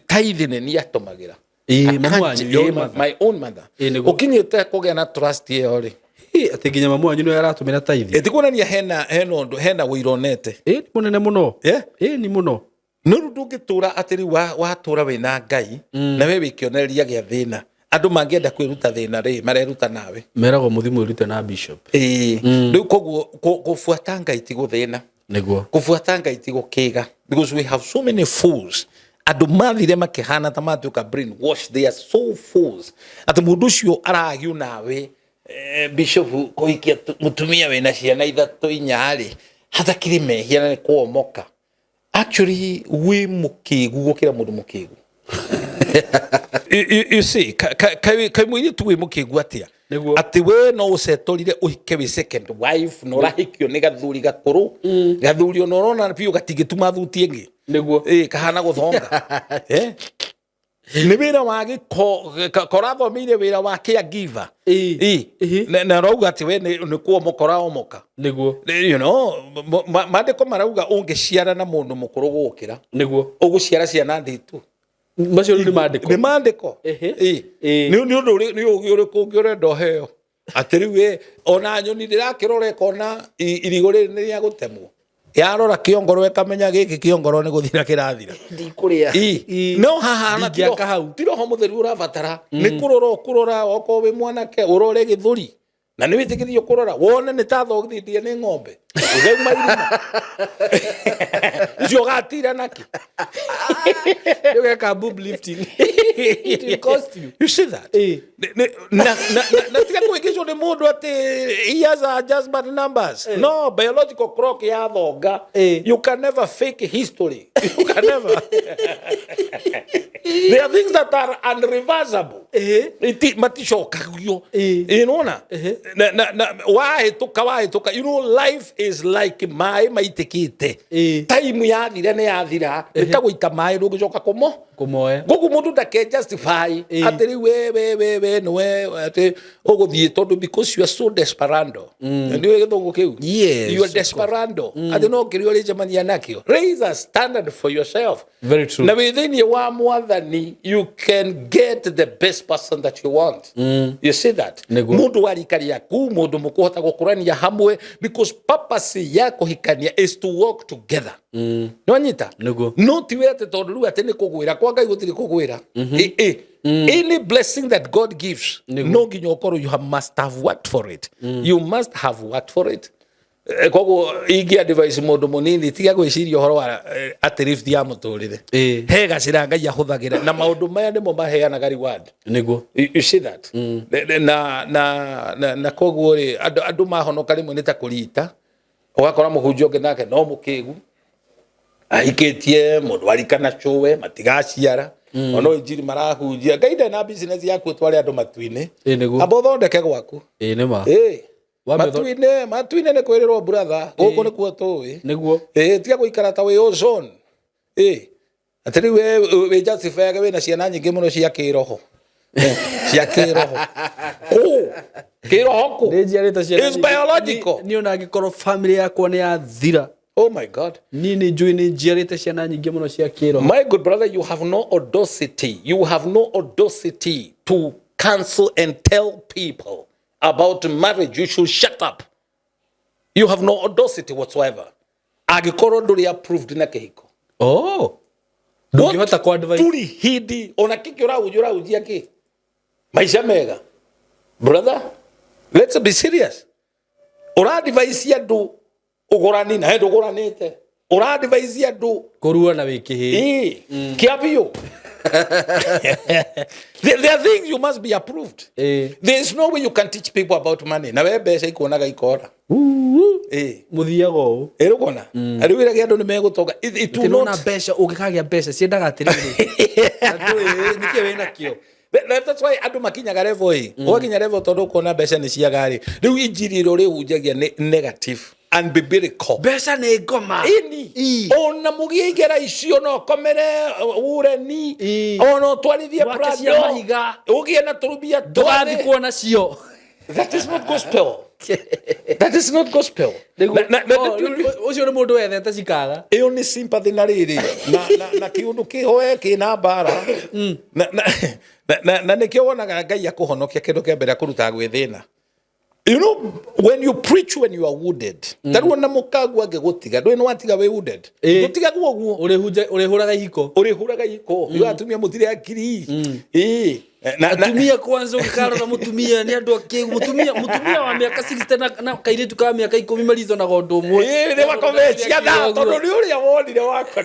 [SPEAKER 1] Tithe nĩ niĩ atũmagĩra.
[SPEAKER 2] Ĩĩ, mamu wanyu, your own mother.
[SPEAKER 1] My own mother.
[SPEAKER 2] Ĩĩ, nĩguo.
[SPEAKER 1] Ũkinyĩte kũgĩa na trust ĩyo rĩ,
[SPEAKER 2] Ĩ, atĩ nginya mamu wanyu nĩwe aratũmĩra tithe.
[SPEAKER 1] Ĩti kuonania hena ũndũ, hena ũira onete.
[SPEAKER 2] Ĩ, nĩ mũnene mũno.
[SPEAKER 1] Yeah.
[SPEAKER 2] Ĩ, nĩ mũno.
[SPEAKER 1] No rĩu ndũngĩtũra atĩ rĩu watũra wĩna Ngai na we wĩ kĩonereria gĩa thĩna. Andũ mangĩenda kwĩruta thĩna rĩ, mareruta nawe.
[SPEAKER 2] Meragwo mũthi mwĩrute na bishop.
[SPEAKER 1] Ĩĩ, rĩu koguo gũbuata Ngai ti gũthĩna.
[SPEAKER 2] Nĩguo.
[SPEAKER 1] Gũbuata Ngai ti gũkĩga, because we have so many fools. Andũ mathire makĩhana ta matuĩka brain wash. They are so fools atĩ mũndũ ũcio aragio nawe, bishop, kũhikia mũtumia wĩna ciana ithatũ inya rĩ, hatakĩrĩ mehia na nĩ kũomoka. Actually, wĩ mũkĩgu gũkĩra mũndũ mũkĩgu. You see, kaĩ mũirĩtu wĩ mũkĩgu atĩa?
[SPEAKER 2] Nĩguo.
[SPEAKER 1] Atĩ we no ũcetorire ũhike wĩ second wife na ũrahikio nĩ gathuri gakũrũ, gathuri ona ũrona biũ gatingĩtuma thuti ĩngĩ.
[SPEAKER 2] Nĩguo.
[SPEAKER 1] Ĩ, kahana gũthonga. Eh? Nĩ wĩra wa gĩko korathomeire wĩra wa caregiver.
[SPEAKER 2] Ĩĩ.
[SPEAKER 1] Ĩ.
[SPEAKER 2] Ĩhĩ.
[SPEAKER 1] Na ũrauga atĩ we nĩ kũomoka ũraomoka.
[SPEAKER 2] Nĩguo.
[SPEAKER 1] Maandĩko marauga ũngĩciara na mũndũ mũkũrũ gũgũkĩra,
[SPEAKER 2] Nĩguo.
[SPEAKER 1] ũgũciara ciana nditũ.
[SPEAKER 2] Macio rĩu nĩ maandĩko.
[SPEAKER 1] Nĩ maandĩko.
[SPEAKER 2] Ĩhĩ.
[SPEAKER 1] Ĩ.
[SPEAKER 2] Ĩĩ.
[SPEAKER 1] Nĩ ũndũ nĩ ũgĩ ũrĩkũ ũngĩ ũrenda ũheo atĩ rĩu ona nyoni ndĩrakĩrora ĩkona irigũ rĩrĩ nĩ rĩa gũtemwo, yarora kĩongoro ĩkamenya gĩkĩ kĩongoro nĩ gũthira kĩrathira.
[SPEAKER 2] Ndikũrĩa.
[SPEAKER 1] Ĩ. No haha
[SPEAKER 2] Ndingĩaka hau.
[SPEAKER 1] Ti roho mũtheru ũrabatara, nĩ kũrora ũkũrora. Okorwo wĩ mwanake, ũrore gĩthũri na nĩ wĩtĩkĩrio kũrora wone nĩ ta thogithĩtie nĩ ng'ombe ũgauma irima icio ũgatira nakĩ.
[SPEAKER 2] Ũgeka boob lifting. It will cost you.
[SPEAKER 1] You see that?
[SPEAKER 2] Ĩ.
[SPEAKER 1] Na tiga kwĩgĩcwo nĩ mũndũ atĩ years are just but numbers. No biological clock yathonga, you can never fake history. You can never. There are things that are unreversible. Maticokagio.
[SPEAKER 2] Ĩ.
[SPEAKER 1] Nona na wahĩtũka, wahĩtũka. Life is like maĩ maitĩkĩte. Time yathira nĩ yathira. Nĩ ta gũita maĩ, ndũngĩcoka kũmo
[SPEAKER 2] Kũmoya.
[SPEAKER 1] Koguo mũndũ ndake justify atĩ rĩu we nĩwe atĩ ũgũthiĩ tondũ because you are so desperando. Nĩ gĩthũngũ kĩu?
[SPEAKER 2] Yes,
[SPEAKER 1] You are
[SPEAKER 2] of course.
[SPEAKER 1] desperando atĩ no kĩrĩa ũrĩcemania nakĩo. Raise a standard for yourself.
[SPEAKER 2] Very true.
[SPEAKER 1] Na wĩ thĩinĩ wa Mwathani, you can get the best person that you want. You see that?
[SPEAKER 2] Nĩguo.
[SPEAKER 1] Mũndũ wa rika rĩaku, mũndũ mũkũhota gũkũrania hamwe, because purpose ya kũhikania is to work together. Nĩwanyita?
[SPEAKER 2] Nĩguo.
[SPEAKER 1] No tiwe atĩ tondũ rĩu atĩ nĩ kũgwĩra kwa Ngai gũtirĩ kũgwĩra. Ĩ, any blessing that God gives,
[SPEAKER 2] Nĩguo.
[SPEAKER 1] no nginya ũkorwo you must have worked for it. You must have worked for it. Koguo ingĩ advice mũndũ mũnini, tiga gwĩciria ũhoro wa atĩ lift ya mũtũrĩre. He gacĩra Ngai ahũthagĩra na maũndũ maya nĩmo maheanaga reward.
[SPEAKER 2] Nĩguo.
[SPEAKER 1] You see that? Na koguo rĩ, andũ mahonoka rĩmwe nĩ ta kũrita, ũgakora mũhunjia ũngĩ nake no mũkĩgu, ahikĩtie mũndũ arika na cũwe, matigaciara. Ona injiri marahunjia, Ngai ndarĩ na business yaku ĩtware andũ matu-inĩ.
[SPEAKER 2] Ĩ, nĩguo.
[SPEAKER 1] Amba ũthondeke gwaku.
[SPEAKER 2] Ĩ, nĩ ma.
[SPEAKER 1] Ĩ.
[SPEAKER 2] Wambe
[SPEAKER 1] Matu-inĩ nĩ kwĩrĩrwo, brother, gũkũ nĩkuo tũĩ.
[SPEAKER 2] Nĩguo.
[SPEAKER 1] Ĩ, tiga gũikara ta wĩ ozone. Ĩ, atĩ rĩu we wĩ justify wĩna ciana nyingĩ mũno cia kĩroho. Cia kĩroho kũ? Kĩroho kũ?
[SPEAKER 2] Nĩ njiarĩte ciana
[SPEAKER 1] It's
[SPEAKER 2] nyingĩ.
[SPEAKER 1] biological.
[SPEAKER 2] Niĩ ona angĩkorwo family yakwa nĩ yathira,
[SPEAKER 1] Oh my God.
[SPEAKER 2] Niĩ nĩ njũĩ nĩ njiarĩte ciana nyingĩ mũno cia kĩroho.
[SPEAKER 1] My good brother, you have no audacity. You have no audacity to cancel and tell people about marriage. You should shut up. You have no audacity whatsoever. Angĩkorwo ndũrĩ approved na kĩhiko.
[SPEAKER 2] Oh, ndũngĩhota kũ advise.
[SPEAKER 1] Tũrĩ hĩndĩ ona kĩkĩ ũrahunjia, ũrahunjia kĩ? Maica mega. Brother, let's be serious. Ũradvise andũ ũgũrani na he ndũgũranĩte. Ũradvise andũ
[SPEAKER 2] Kũrua na wĩ kĩhĩĩ.
[SPEAKER 1] Ĩĩ, kĩa biũ. There are things you must be approved. There is no way you can teach people about money. Na we mbeca ikuonaga ikora. Ĩĩ.
[SPEAKER 2] Mũthiaga ũũ.
[SPEAKER 1] Ĩĩ rũkona. Rĩu wĩrage andũ nĩ megũtonga. It will
[SPEAKER 2] Tĩnona
[SPEAKER 1] not.
[SPEAKER 2] Mbeca ũngĩkagĩa mbeca ciendaga atĩrĩrĩ, na ndũĩ nĩkĩ wĩnakĩo.
[SPEAKER 1] That's why andũ makinyaga level ĩ. Ũgakinya level tondũ ũkona mbeca nĩ ciaga rĩ. Rĩu injiri ĩrĩa ũrĩhunjagia nĩ negative and biblical.
[SPEAKER 2] Mbeca nĩ ngoma.
[SPEAKER 1] Ini ona mũgĩe igera icio no ũkomere ũreni ona ũtwarithie
[SPEAKER 2] Mwake cia
[SPEAKER 1] Prado,
[SPEAKER 2] mahiga.
[SPEAKER 1] ũgĩe na tũrubia
[SPEAKER 2] Ndũgathiĩ
[SPEAKER 1] twothe.
[SPEAKER 2] kuona cio.
[SPEAKER 1] That is not gospel. That is not gospel.
[SPEAKER 2] Oh, ũcio nĩ mũndũ wethete cikaga.
[SPEAKER 1] Ĩyo nĩ sympathy na rĩrĩ na kĩũndũ kĩhoe kĩna mbara na nĩkĩo wonaga Ngai akũhonokia, kĩndũ kĩa mbere akũrutaga gwĩ thĩna. When you preach when you are wounded, ta rĩu ona mũkagu angĩgũtiga, ndũĩ nĩ watiga wĩ wounded. Ndũtigagwo ũguo.
[SPEAKER 2] Ũrĩhũraga ihiko.
[SPEAKER 1] Ũrĩhũraga ihiko. Rĩu atumia mũtirĩ akiri. Ĩĩ.
[SPEAKER 2] Atumia kwanza, ũngĩkarora mũtumia nĩ andũ akĩgu. Mũtumia wa mĩaka 60 na kairĩtu ka mĩaka 10 marizonaga ũndũ ũmwe.
[SPEAKER 1] Ĩĩ, nĩ makomecia tha tondũ nĩ ũrĩa wonire wakwa.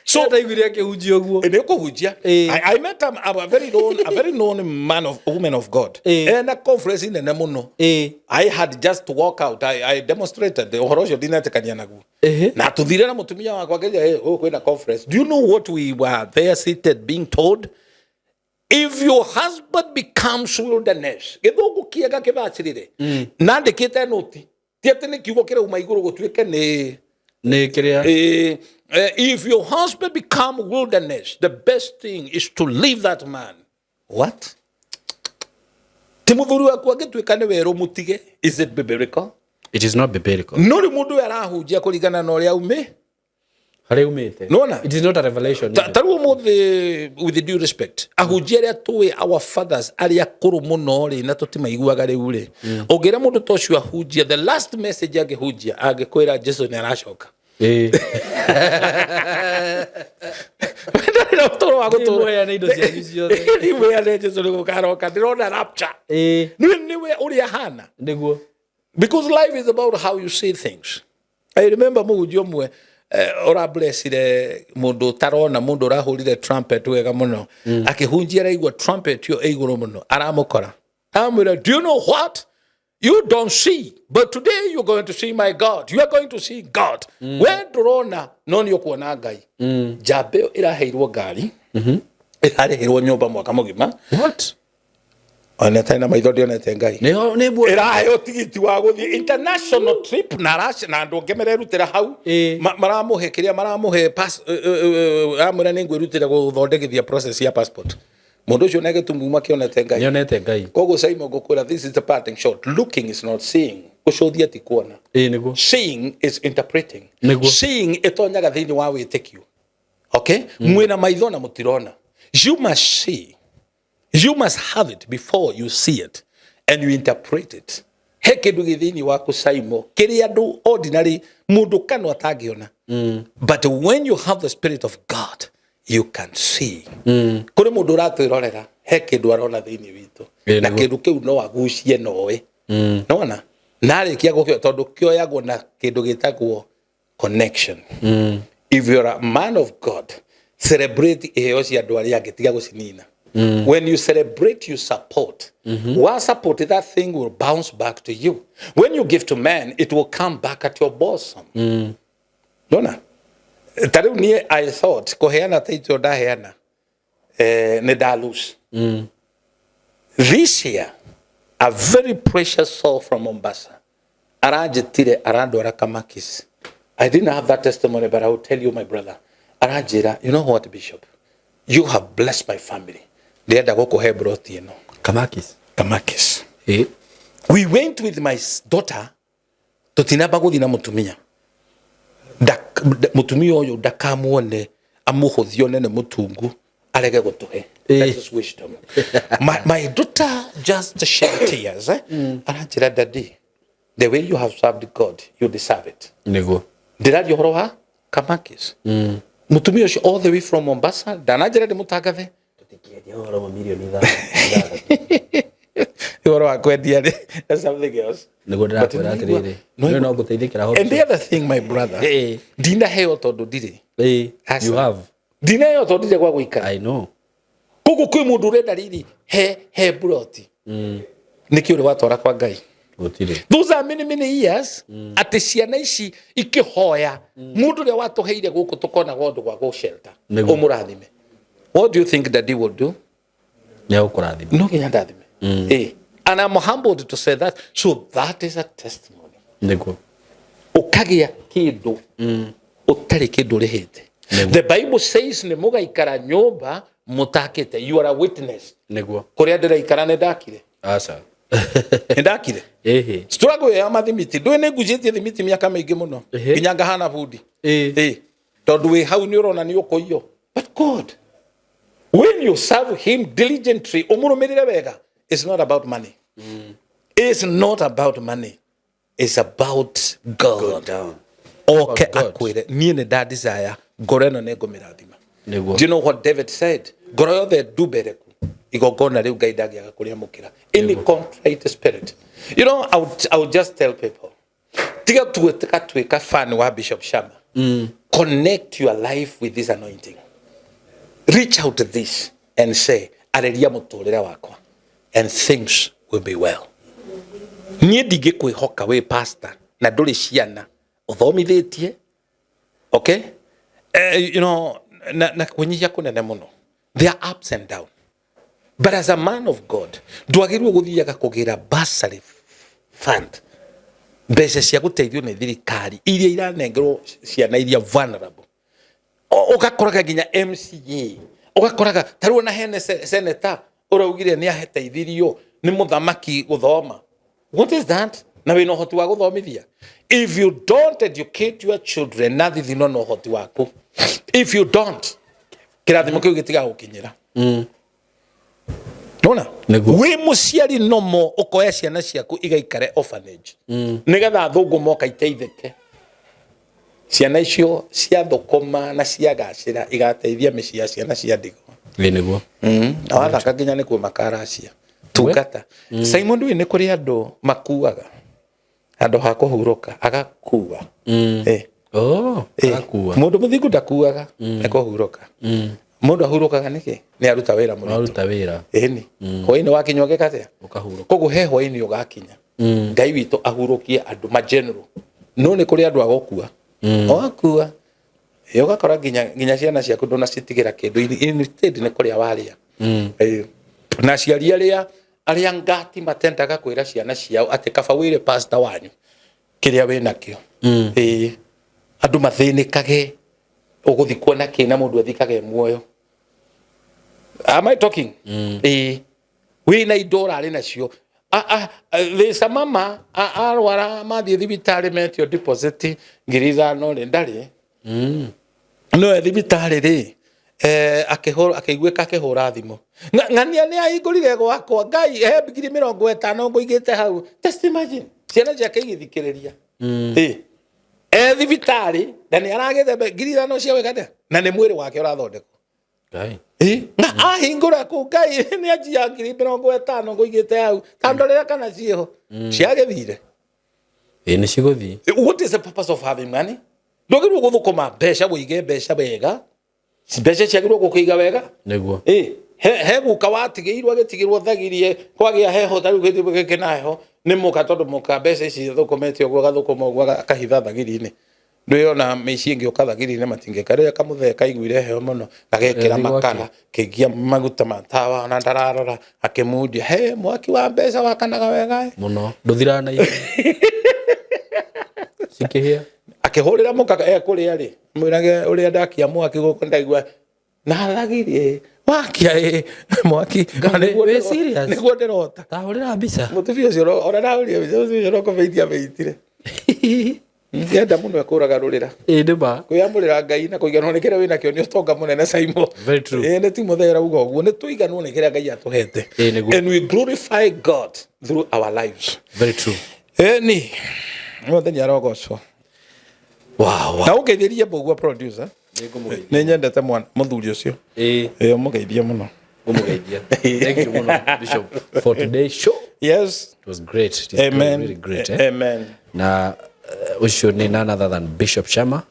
[SPEAKER 2] So ndaiguire akĩhunjia ũguo.
[SPEAKER 1] Nĩ ũkũhunjia. I met a very known man of woman of God ena conference nene mũno. I had just to walk out. I demonstrated ũhoro ũcio ndinetĩkania naguo. Na tuthire na mũtumia wakwa ngĩnja, "Hey, gũkũ kwĩna conference." Do you know what we were there seated being told? If your husband becomes wilderness, gĩthũngũ kĩega kĩbacĩrĩre nandĩkĩte nũti, ti atĩ nĩ kiugo kĩrauma igũrũ gũtuĩke nĩ
[SPEAKER 2] Nĩ kĩrĩa.
[SPEAKER 1] If your husband become wilderness, the best thing is to leave that man. What? Ti mũthuri waku angĩtuĩka nĩ werũ mũtige. Is it biblical?
[SPEAKER 2] It is not biblical.
[SPEAKER 1] No rĩu mũndũ ũyũ arahunjia kũringana na ũrĩa aumĩ.
[SPEAKER 2] Harĩa umĩte.
[SPEAKER 1] Nĩwona?
[SPEAKER 2] It is not a revelation.
[SPEAKER 1] Ta rĩu ũmũthĩ, with due respect, ahunjia arĩa tũĩ, our fathers arĩa akũrũ mũno rĩ, na tũtimaiguaga rĩu rĩ, ũngĩra mũndũ ta ũcio ahunjia, the last message angĩhunjia angĩkwĩra Jesu nĩ aracoka. Ndarĩ na ũtũũro wa gũtũũra.
[SPEAKER 2] Mũheane indo cianyu ciothe.
[SPEAKER 1] Ndimwĩane Jesu nĩ gũkaroka, ndĩrona rapture. Nĩwe ũrĩa ahana.
[SPEAKER 2] Nĩguo.
[SPEAKER 1] Because life is about how you see things. I remember mũhunjia ũmwe ũrablessire mũndũ ũtarona, mũndũ ũrahũrire trumpet wega mũno, akĩhunjia araigua trumpet ĩyo ĩ igũrũ mũno, aramũkora amwĩra, "Do you know what? You don't see, but today you're going to see my God. You are going to see God. We ndũrona no nĩ ũkuona Ngai." Njamba ĩyo ĩraheirwo ngari, ĩrarĩhĩrwo nyũmba mwaka mũgima.
[SPEAKER 2] What?
[SPEAKER 1] Ona ĩtarĩ na maitho ndĩonete Ngai.
[SPEAKER 2] Nĩ nĩ
[SPEAKER 1] Ĩraheo tigiti wa gũthiĩ international trip na na andũ angĩ marerutĩra hau. Maramũhe kĩrĩa maramũhe amwĩra nĩ ngwĩrutĩra gũthondekithia process ya passport. Mũndũ ũcio nĩ gĩtumumu akĩonete Ngai.
[SPEAKER 2] Nĩonete Ngai.
[SPEAKER 1] Koguo Simon, ngũkwĩra, this is the parting shot. Looking is not seeing. Gũcũthia ti kuona.
[SPEAKER 2] Ĩĩ nĩguo.
[SPEAKER 1] Seeing is interpreting.
[SPEAKER 2] Nĩguo.
[SPEAKER 1] Seeing ĩtonyaga thĩinĩ wa wĩtĩkio. Okay, mwĩna maitho na mũtirona. You must see. You must have it before you see it and you interpret it. He kĩndũ gĩ thĩinĩ waku Saimo kĩrĩa andũ ordinary mũndũ kanua atangĩona, but when you have the spirit of God, you can see. Kũrĩ mũndũ ũratwĩrorera, he kĩndũ arona thĩinĩ witũ. Na kĩndũ kĩu no agucie noĩ nona narĩkia gũkĩo tondũ kĩoyagwo na kĩndũ gĩtagwo connection. If you're a man of God, celebrate iheo cia andũ arĩa angĩ, tiga gũcinina. When you celebrate, you support. Wa support, that thing will bounce back to you. When you give to man, it will come back at your bosom. Nona ta rĩu niĩ I thought kũheana taitũ ndaheana, nĩ nda lose. This year, a very precious soul from Mombasa aranjĩtire, arandwara Kamakis. I didn't have that testimony, but I will tell you, my brother. Aranjĩra, "You know what, Bishop? You have blessed my family." Ndĩrenda gũkũhe broti ĩno.
[SPEAKER 2] Kamakis.
[SPEAKER 1] Kamakis.
[SPEAKER 2] Ĩ.
[SPEAKER 1] We went with my daughter, tũtinamba gũthiĩ na mũtumia. Mũtumia ũyũ ndakamuone amũhũthie one nĩ mũtungu arege gũtũhe. That is wisdom. My daughter just shed tears, eh? Aranjĩra, "Daddy, the way you have served God, you deserve it."
[SPEAKER 2] Nĩguo.
[SPEAKER 1] Ndĩraria ũhoro wa Kamakis. Mũtumia ũcio all the way from Mombasa ndananjĩra ndĩmũtangathe.
[SPEAKER 2] Tũtikĩendia ũhoro wa mirioni 6.
[SPEAKER 1] Ũhoro wa kwendia rĩ, that's something else.
[SPEAKER 2] Nĩguo ndĩrakwĩra atĩrĩrĩ, no no ngũteithĩkĩra ho.
[SPEAKER 1] And the other thing, my brother, ndinaheo tondũ ndirĩ. Aca.
[SPEAKER 2] You have.
[SPEAKER 1] Ndinaheo tondũ ndirĩ gwa gũikara.
[SPEAKER 2] I know.
[SPEAKER 1] Koguo kwĩ mũndũ ũrenda riri he buroti, nĩkĩ ũrĩ watwara kwa Ngai?
[SPEAKER 2] Gũtirĩ.
[SPEAKER 1] Those are many many years atĩ ciana ici ikĩhoya mũndũ ũrĩa watũheire gũkũ tũkonaga ũndũ gwa gũ-shelter ũmũrathime. What do you think daddy will do?
[SPEAKER 2] Nĩ egũkũrathima.
[SPEAKER 1] No nginya ndathime. And I'm humbled to say that. So that is a testimony.
[SPEAKER 2] Nĩguo.
[SPEAKER 1] Ũkagĩa kĩndũ ũtarĩ kĩndũ ũrĩhĩte. The Bible says nĩ mũgaikara nyũmba mũtakĩte. You are a witness.
[SPEAKER 2] Nĩguo.
[SPEAKER 1] Kũrĩa ndĩraikara nĩ ndakire.
[SPEAKER 2] Aca.
[SPEAKER 1] Nĩ ndakire.
[SPEAKER 2] Ĩhĩ.
[SPEAKER 1] Struggle ya mathimiti, ndũĩ nĩ ngucĩtie thimiti mĩaka mĩingĩ mũno nginya ngahana bundi. Tondũ wĩ hau nĩ ũrona nĩ ũkũiywo. But God, when you serve him diligently, ũmũrũmĩrĩre wega, it's not about money. It's not about money, it's about God.
[SPEAKER 2] Down.
[SPEAKER 1] Oke
[SPEAKER 2] About God.
[SPEAKER 1] akwĩre, niĩ nĩ nda desire ngoro ĩno nĩ ngũmĩrathima.
[SPEAKER 2] Nĩguo.
[SPEAKER 1] Do you know what David said? Ngoro yothe ndumbereku igongona rĩu Ngai ndangĩaga kũrĩamũkĩra. Any contrite spirit. I would just tell people, tiga tuĩka tuĩka fan wa Bishop Shama. Connect your life with this anointing. Reach out to this and say, "Arĩria mũtũrĩre wakwa," and things will be well. Niĩ ndingĩkwĩhoka wĩ pastor na ndũrĩ ciana ũthomithĩtie, okay? Na kwĩnyihia kũnene mũno, there are ups and down, but as a man of God ndwagĩrĩirwo gũthiaga kũgĩra bursary fund, mbeca cia gũteithio nĩ thirikari iria iranengerwo ciana iria vulnerable. Ũgakoraga nginya MCA, ũgakoraga ta rĩu ona hene senator ũraugire nĩ ateithirio nĩ mũthamaki gũthoma. What is that? Na wĩna ũhoti wa gũthomithia. If you don't educate your children na thithino na ũhoti waku, if you don't, kĩrathimo kĩu gĩtigagũkinyĩra. Nona
[SPEAKER 2] Nĩguo.
[SPEAKER 1] Wĩ mũciari nomo ũkoya ciana ciaku igaikare orphanage nĩgetha athũngũ moka iteithĩke. Ciana icio ciathũkũma na ciagacĩra igateithia mĩciĩ ya ciana cia ndigwa.
[SPEAKER 2] Ĩ nĩguo.
[SPEAKER 1] Na wathaka nginya nĩkuo makaracia tungata. Simon, ndũĩ nĩ kũrĩ andũ makuaga handũ ha kũhurũka agakua.
[SPEAKER 2] Oh, agakua.
[SPEAKER 1] Mũndũ mũthingu ndakuaga, nĩ kũhurũka. Mũndũ ahurũkaga nĩkĩ? Nĩ aruta wĩra mũritũ.
[SPEAKER 2] Waruta wĩra.
[SPEAKER 1] Ĩni hwainĩ wakinya ũgĩka atĩa?
[SPEAKER 2] Ũkahurũka.
[SPEAKER 1] Koguo he hwainĩ ũgakinya Ngai witũ ahurũkie andũ ma general, no nĩ kũrĩ andũ agũkua o akua. Ĩ, ũgakora nginya ciana ciaku ndũnacitigĩra kĩndũ, instead nĩ kũrĩa warĩa. Ĩ, na aciari arĩa ngati matendaga kwĩra ciana ciao atĩ kaba wĩre pastor wanyu kĩrĩa wĩ nakĩo. Ĩ, andũ mathĩnĩkage ũgũthi kuona kĩ na mũndũ athikage muoyo. Am I talking? Ĩ, wĩna indo ũrarĩ nacio. Thĩca mama arwara mathiĩ thibitarĩ metio deposit 5,000 rĩ, ndarĩ no e thibitarĩ rĩ, akĩhũra akĩiguĩka akĩhũra thimũ, "Ng'ania nĩ ahingũrire gwakwa, Ngai he 50,000 ngũigĩte hau." Just imagine ciana ciake igĩthikĩrĩria. Ĩ, e thibitarĩ na nĩ aragĩte 5,000 cia gwĩka atĩa, na nĩ mwĩrĩ wake ũrathondekwo.
[SPEAKER 2] Ngai.
[SPEAKER 1] Ĩ, na ahingũra kũu, "Ngai nĩ anjia 50,000 ngũigĩte hau, ta ndorera kana ciĩho." Ciagĩthire.
[SPEAKER 2] Ĩ, nĩ cigũthiĩ.
[SPEAKER 1] What is the purpose of having money? Ndwagĩrĩirwo gũthũkũma mbeca wĩige mbeca wega, mbeca ciagĩrĩirwo gũkĩiga wega.
[SPEAKER 2] Nĩguo.
[SPEAKER 1] Ĩ, he guka watigĩirwo agĩtigĩrwo thagirie kwagĩa heho, ta rĩu gĩthimo gĩkĩ na heho nĩ mũka, tondũ mũka mbeca ici thũkũmĩte ũguo agathũkũma ũguo akahitha thagiri-inĩ. Ndwĩona mĩciĩ ĩngĩũka thagiri-inĩ matingĩka. Rĩrĩa kamũthee kaiguire heho mũno gagekĩra
[SPEAKER 2] Ĩthiĩ
[SPEAKER 1] makara, kĩgia maguta ma tawa, ona ndararora akĩmundia he mwaki wa mbeca wakanaga wega ĩ.
[SPEAKER 2] Mũno ndũthiraga na ihenya cikĩhĩa.
[SPEAKER 1] Akĩhũrĩra mũka ekũrĩa rĩ, mwĩrage ũrĩa ndakia mwaki gũkũ ndaigua na thagiri. Wakia ĩ mwaki.
[SPEAKER 2] Ngai, wĩ serious?
[SPEAKER 1] Nĩguo ndĩrota.
[SPEAKER 2] Tahũrĩra mbica.
[SPEAKER 1] Mũtumia ũcio ona ndahũrire mbica, mũtumia ũcio no kũmĩitia amĩitire. Enda mũno ekũraga rũrĩra.
[SPEAKER 2] Ĩ nĩ ma.
[SPEAKER 1] Kwĩyamũrĩra Ngai na kũiganwo nĩ kĩrĩa wĩnakĩo nĩ ũtonga mũnene Simon.
[SPEAKER 2] Very true.
[SPEAKER 1] Ĩ nĩ ti mũthera uga ũguo, nĩ tũiganwo nĩ kĩrĩa Ngai atũhete.
[SPEAKER 2] Ĩ nĩguo.
[SPEAKER 1] And we glorify God through our lives.
[SPEAKER 2] Very true.
[SPEAKER 1] Ĩni mwathani arogocwo.
[SPEAKER 2] Wow, wow.
[SPEAKER 1] Na ũngeithĩrie mbũgua producer. Nĩ nyendete mwana mũthuri ũcio.
[SPEAKER 2] Ĩ
[SPEAKER 1] Ĩ ũmũgeithie mũno.
[SPEAKER 2] ngũmũgeithia. Thank you mũno Bishop for today's show.
[SPEAKER 1] Yes.
[SPEAKER 2] It was great. It is
[SPEAKER 1] Amen.
[SPEAKER 2] really great, eh?
[SPEAKER 1] Amen.
[SPEAKER 2] Na ũcio nĩ none other than Bishop Shama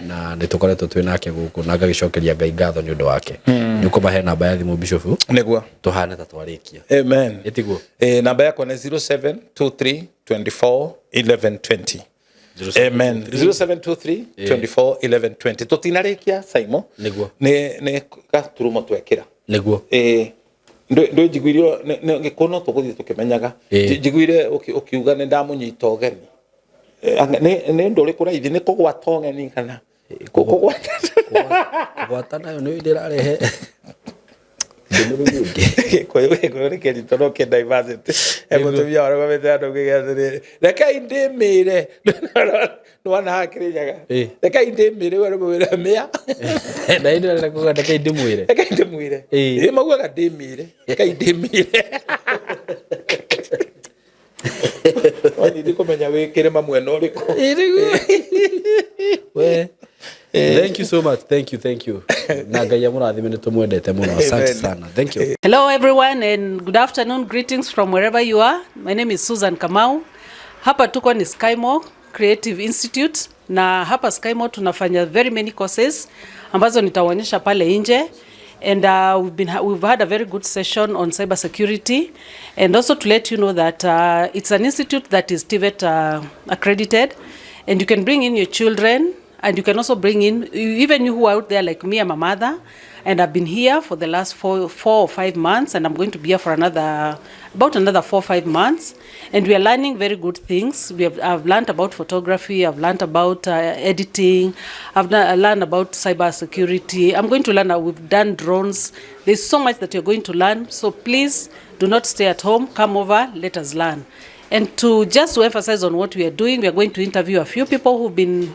[SPEAKER 2] na nĩ tũkoretwo twĩ nake gũkũ na ngagĩcokeria Ngai ngatho nĩ ũndũ wake. Nĩ ũkũmahe namba ya thimũ Bishop
[SPEAKER 1] Nĩguo.
[SPEAKER 2] tũhane ta twarĩkia.
[SPEAKER 1] Amen.
[SPEAKER 2] Ĩtiguo?
[SPEAKER 1] Namba yakwa nĩ 0723 24 11 20. Amen. 0723 24 11 20. Tũtinarĩkia Simon.
[SPEAKER 2] Nĩguo.
[SPEAKER 1] Nĩ gaturumo twekĩra.
[SPEAKER 2] Nĩguo.
[SPEAKER 1] Ndå njiguire gĩkũ no tũgũthiĩ tũkĩmenyaga. Njiguire ũkiuga nĩ ndamũnyita ũgeni. Nĩ ũndũ ũrĩkũ raithi, nĩ kũgwata ũgeni kana kũgwata?
[SPEAKER 2] Kũgwata nayo nĩ ndĩrarehe ndũmĩrĩri ĩngĩ.
[SPEAKER 1] Gĩkũyũ nĩ kĩritũ no kĩ diversity. Mũtumia warũgamĩte handũ ũngĩ atĩrĩrĩ, rekei ndĩmĩre. Nĩwona haha Kĩrĩnyaga? Rekei ndĩmĩre, we ũramwĩra mĩa.
[SPEAKER 2] Na ĩndĩ ũrenda kuga rekei ndĩmwĩre.
[SPEAKER 1] Rekei ndĩmwĩre. Ĩ maugaga ndĩmĩre. Rekei ndĩmĩre. Wanĩthi kũmenya wĩ kĩrĩma mwena ũrĩkũ.
[SPEAKER 2] We. Thank you so much. Thank you, thank you. Na Ngai amũrathime, nĩ tũmwendete mũno. Asante sana. Thank you.
[SPEAKER 3] Hello everyone and good afternoon. Greetings from wherever you are. My name is Susan Kamau. Hapa tuko ni Skymore Creative Institute, na hapa Skymore tunafanya very many courses ambazo nitawaonyesha pale nje. And we've had a very good session on cyber security, and also to let you know that it's an institute that is TVET accredited, and you can bring in your children, and you can also bring in even you who are out there like me. I'm a mother, and I've been here for the last 4 or 5 months, and I'm going to be here for another about another 4 or 5 months. And we are learning very good things. I've learned about photography, I've learned about editing, I've learned about cyber security. I'm going to learn, we've done drones. There's so much that you're going to learn. So please do not stay at home. Come over, let us learn. And to just to emphasize on what we are doing, we are going to interview a few people who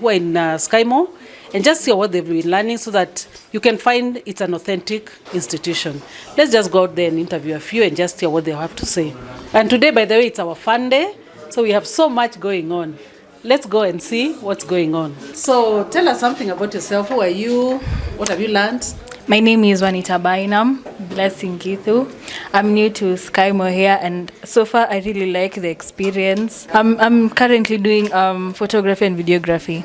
[SPEAKER 3] are in Skymore and just see what they've been learning so that you can find it's an authentic institution. Let's just go out there and interview a few and just hear what they have to say. And today, by the way, it's our fun day, so we have so much going on. Let's go and see what's going on. So tell us something about yourself. Who are you? What have you learned?
[SPEAKER 4] My name is Juanita Bainam, Blessing Githu. I'm new to Skymore here, and so far I really like the experience. I'm currently doing photography and videography.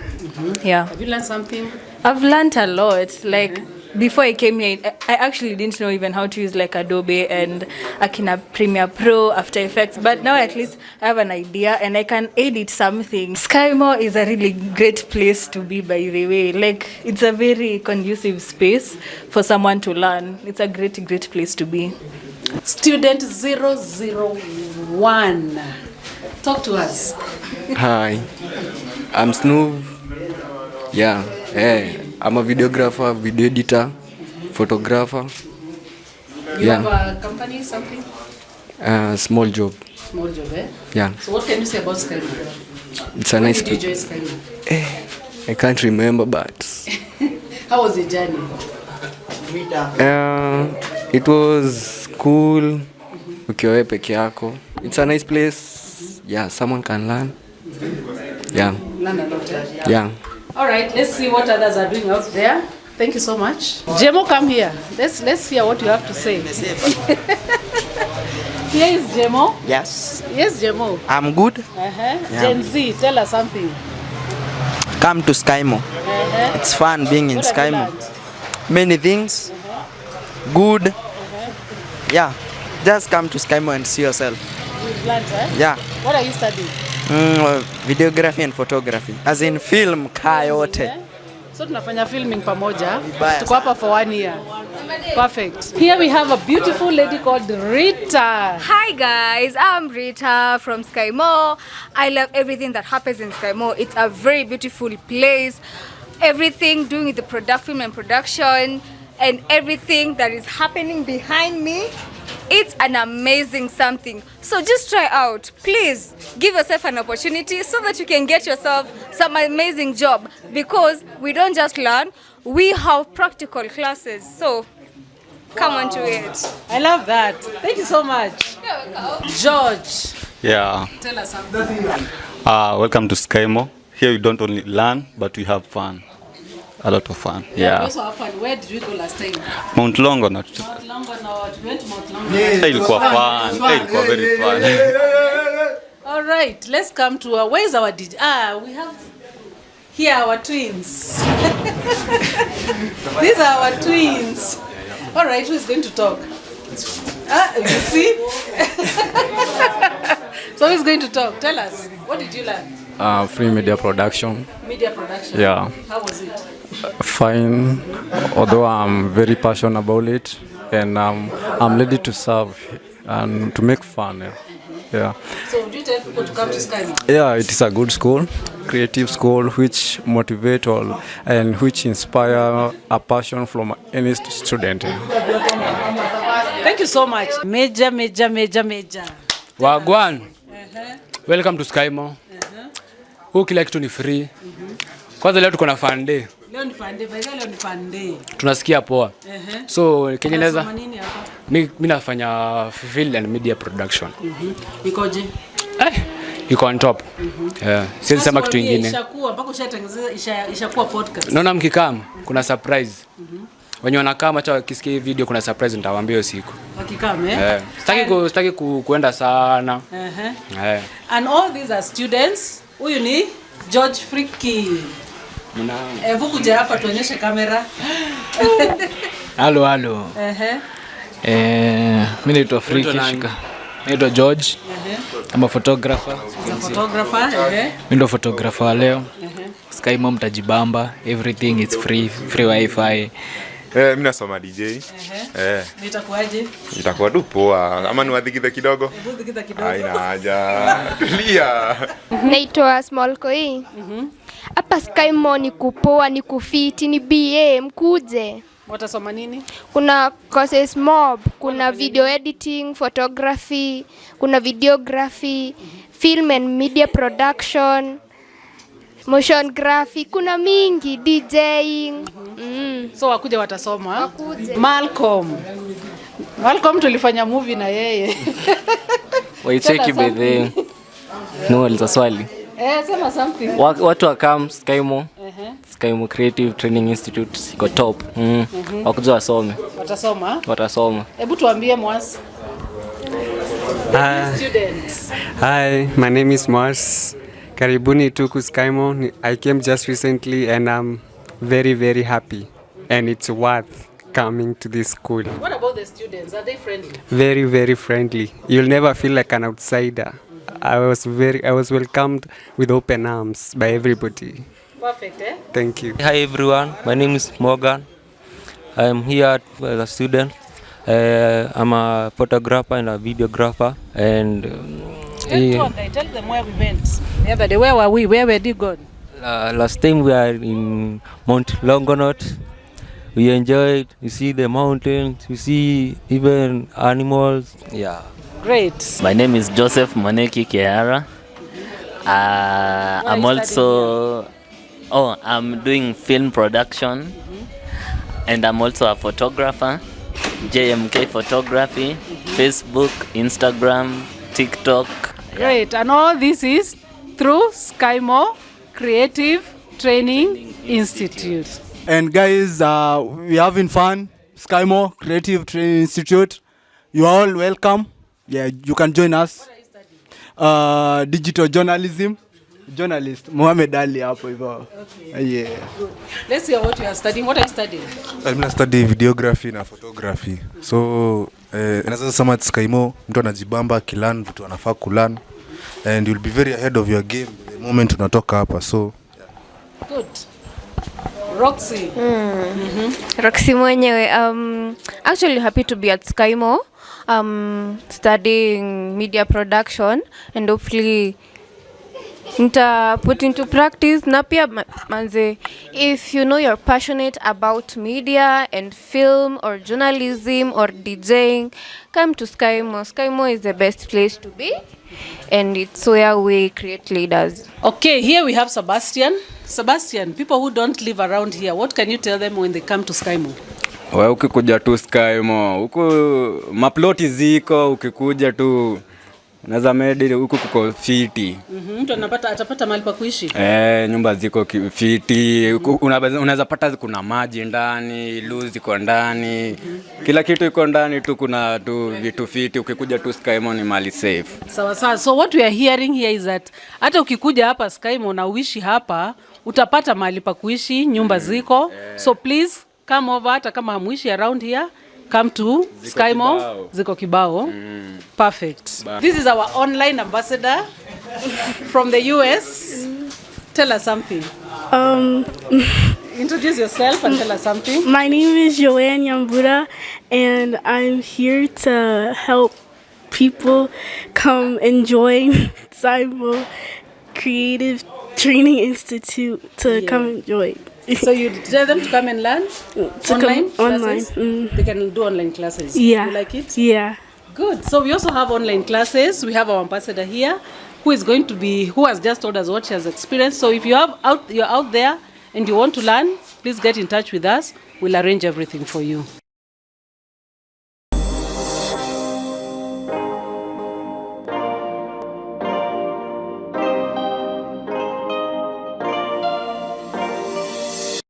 [SPEAKER 4] Yeah.
[SPEAKER 3] Have you learned something?
[SPEAKER 4] I've learned a lot. Like, before I came here, I actually didn't know even how to use like Adobe and Akina Premiere Pro, After Effects. But now at least I have an idea and I can edit something. Skymore is a really great place to be, by the way. Like, it's a very conducive space for someone to learn. It's a great, great place to be.
[SPEAKER 3] Student 001. Talk to us.
[SPEAKER 5] Hi, I'm Snoove. Yeah, hey, I'm a videographer, video editor, photographer.
[SPEAKER 3] You
[SPEAKER 5] Yeah.
[SPEAKER 3] have a company, something?
[SPEAKER 5] Small job.
[SPEAKER 3] Small job, eh?
[SPEAKER 5] Yeah,
[SPEAKER 3] So what can you say about Skymore?
[SPEAKER 5] It's a
[SPEAKER 3] When
[SPEAKER 5] nice.
[SPEAKER 3] did you join Skymore?
[SPEAKER 5] I can't remember, but
[SPEAKER 3] How was the journey?
[SPEAKER 5] It was cool. Ukiwa wewe peke yako. It's a nice place. Yeah, someone can learn. Yeah,
[SPEAKER 3] Learn a lot, eh?
[SPEAKER 5] Yeah.
[SPEAKER 3] All right, let's see what others are doing out there. Thank you so much. Jemo, come here. Let's hear what you have to say. Here is Jemo.
[SPEAKER 6] Yes,
[SPEAKER 3] Yes, Jemo.
[SPEAKER 6] I'm good.
[SPEAKER 3] Uh-huh. Gen Z, tell us something.
[SPEAKER 6] Come to Skymore. It's fun being in
[SPEAKER 3] What have you
[SPEAKER 6] Skymore.
[SPEAKER 3] learned?
[SPEAKER 6] Many things. Good. Yeah. Just come to Skymore and see yourself.
[SPEAKER 3] You've learned, eh?
[SPEAKER 6] Yeah.
[SPEAKER 3] What are you studying?
[SPEAKER 6] Videography and photography. As in film kaa yote.
[SPEAKER 3] Eh? So tunafanya filming pamoja.
[SPEAKER 6] Vibaya.
[SPEAKER 3] Tuko hapa for one year. Perfect. Here we have a beautiful lady called Rita.
[SPEAKER 7] Hi guys, I'm Rita from Skymore. I love everything that happens in Skymore. It's a very beautiful place. Everything doing with the product, film and production. and everything that is happening behind me. It's an amazing something. So just try out. Please give yourself an opportunity so that you can get yourself some amazing job, because we don't just learn, we have practical classes. So come on to it.
[SPEAKER 3] I love that. Thank you so much. George.
[SPEAKER 8] Yeah.
[SPEAKER 3] Tell us something.
[SPEAKER 8] Welcome to Skymo. Here we don't only learn, but we have fun. A lot of fun.
[SPEAKER 3] Yeah. We also have fun. Where did we go last time?
[SPEAKER 8] Mount Longonot.
[SPEAKER 3] Mount Longonot. We went to Mount Longonot.
[SPEAKER 8] Ilikuwa fun. Ilikuwa very fun.
[SPEAKER 3] All right, let's come to our, where's our DJ? We have here our twins. These are our twins. All right, who is going to talk? You see? So who is going to talk? Tell us, what did you learn?
[SPEAKER 9] Free media production.
[SPEAKER 3] Media production.
[SPEAKER 9] Yeah.
[SPEAKER 3] How was it?
[SPEAKER 9] Fine, although I'm very passionate about it, and I'm ready to serve and to make fun. Yeah. Yeah.
[SPEAKER 3] So would you tell people to come to Skymo?
[SPEAKER 9] Yeah, it is a good school, creative school, which motivate all and which inspire a passion from any student.
[SPEAKER 3] Thank you so much. Major, major, major, major.
[SPEAKER 10] Wagwan. Welcome to Skymo. Huu kila kitu ni free. Kwanza leo tuko na fun day.
[SPEAKER 3] Leo ni fun day, by the way, leo ni fun day.
[SPEAKER 10] Tunasikia poa. So Kenya naweza
[SPEAKER 3] nini hapa?
[SPEAKER 10] Mimi nafanya film and media production.
[SPEAKER 3] Ikoje?
[SPEAKER 10] Iko on top. Yeah. Siwezi sema kitu kingine.
[SPEAKER 3] Ishakuwa mpaka ushatengeneza ishakuwa podcast.
[SPEAKER 10] Naona mkikam kuna surprise. Wenye wanakaa acha wakisikia hii video kuna surprise nitawaambia siku.
[SPEAKER 3] Wakikam eh?
[SPEAKER 10] Sitaki kuenda sana.
[SPEAKER 3] And all these are students. Huyu ni George Friki. Hebu kuja hapa tuonyeshe kamera.
[SPEAKER 11] Halo halo. Mimi naitwa Friki Shika. Naitwa George. I'm a photographer.
[SPEAKER 3] He's a photographer.
[SPEAKER 11] Mimi ndo photographer leo. Skymo mtajibamba, everything is free, free wifi.
[SPEAKER 12] Mimi nasoma DJ.
[SPEAKER 3] Nitakuaje?
[SPEAKER 12] Itakuwa tu poa. Ama niwadhikithe kidogo?
[SPEAKER 3] Hebu kidogo.
[SPEAKER 12] Haina haja. Tulia.
[SPEAKER 13] Naitwa Small Koi. Hapa Skymo ni kupoa, ni kufiti, ni BA, mkuje.
[SPEAKER 3] Watasoma nini?
[SPEAKER 13] Kuna courses mob, kuna video editing, photography, kuna videography, film and media production, motion graphic, kuna mingi, DJing.
[SPEAKER 3] So wakuja watasoma. Wakuje. Malcolm. Malcolm tulifanya movie na yeye.
[SPEAKER 5] Waicheki by the no aliza swali.
[SPEAKER 3] Sema something.
[SPEAKER 5] Watu wakam Skymo. Skymo Creative Training Institute iko top. Wakuja wasome.
[SPEAKER 3] Watasoma?
[SPEAKER 5] Watasoma.
[SPEAKER 3] Hebu tuambie Mwas. Students.
[SPEAKER 14] Hi, my name is Mwas. Karibuni tuku Skymo. I came just recently and I'm very very happy, and it's worth coming to this school.
[SPEAKER 3] What about the students? Are they friendly?
[SPEAKER 14] Very very friendly. You'll never feel like an outsider. I was welcomed with open arms by everybody.
[SPEAKER 3] Perfect, eh?
[SPEAKER 14] Thank you.
[SPEAKER 15] Hi everyone, my name is Morgan. I'm here as a student. I'm a photographer and a videographer. And
[SPEAKER 3] tell them where we went the other day. Where were we? Where were you gone?
[SPEAKER 15] Last time we are in Mount Longonot. We enjoyed. You see the mountains. You see even animals. Yeah.
[SPEAKER 3] Great.
[SPEAKER 16] My name is Joseph Moneki Kehara. I'm also I'm doing film production, and I'm also a photographer. JMK Photography, Facebook, Instagram, TikTok.
[SPEAKER 3] Great. And all this is through Skymo Creative Training Institute.
[SPEAKER 17] And guys, we're having fun. Skymo Creative Training Institute. You are all welcome. Yeah, you can join us.
[SPEAKER 3] What are you studying?
[SPEAKER 17] Digital journalism. Journalist Mohamed Ali hapo hivyo.
[SPEAKER 3] Okay.
[SPEAKER 17] Yeah.
[SPEAKER 3] Good. Let's hear what you are studying. What are you studying?
[SPEAKER 18] I'm studying videography na photography. So, naweza sema Skymo mtu anajibamba akilearn vitu anafaa kulearn, and you'll be very ahead of your game the moment unatoka hapa. So
[SPEAKER 3] good. Roxy.
[SPEAKER 19] Roxy mwenyewe. Actually happy to be at Skymo. Studying media production and hopefully Nita put into practice na pia manze, if you know you're passionate about media and film or journalism or DJing, come to Skymo. Skymo is the best place to be and it's where we create leaders.
[SPEAKER 3] Okay, here we have Sebastian. Sebastian, people who don't live around here, what can you tell them when they come to Skymo?
[SPEAKER 20] We ukikuja tu Skymo, huku maploti ziko, ukikuja tu unaweza medi huku kuko fiti.
[SPEAKER 3] Mtu anapata atapata mahali pa kuishi.
[SPEAKER 20] Eh, nyumba ziko fiti, unaweza pata kuna maji ndani, loo ziko ndani, kila kitu iko ndani tu, kuna tu vitu fiti. Ukikuja tu Skymo ni mali safe.
[SPEAKER 3] Sawa sawa. So what we are hearing here is that hata ukikuja hapa Skymo na uishi hapa, utapata mahali pa kuishi, nyumba ziko. So please come over, hata kama hamuishi around here, come to
[SPEAKER 20] Ziko
[SPEAKER 3] Skymo.
[SPEAKER 20] kibao.
[SPEAKER 3] Ziko kibao. Perfect. This is our online ambassador from the US. Tell us something. Introduce yourself and tell us something.
[SPEAKER 21] My name is Joanne Yambura, and I'm here to help people come and join Cyber Creative Training Institute to come and join.
[SPEAKER 3] So you tell them to come and learn
[SPEAKER 21] To
[SPEAKER 3] online
[SPEAKER 21] come online.
[SPEAKER 3] classes? They can do online classes.
[SPEAKER 21] Yeah.
[SPEAKER 3] You like it?
[SPEAKER 21] Yeah.
[SPEAKER 3] Good. So we also have online classes. We have our ambassador here who is going to be who has just told us what she has experienced. So if you're out there and you want to learn, please get in touch with us. We'll arrange everything for you.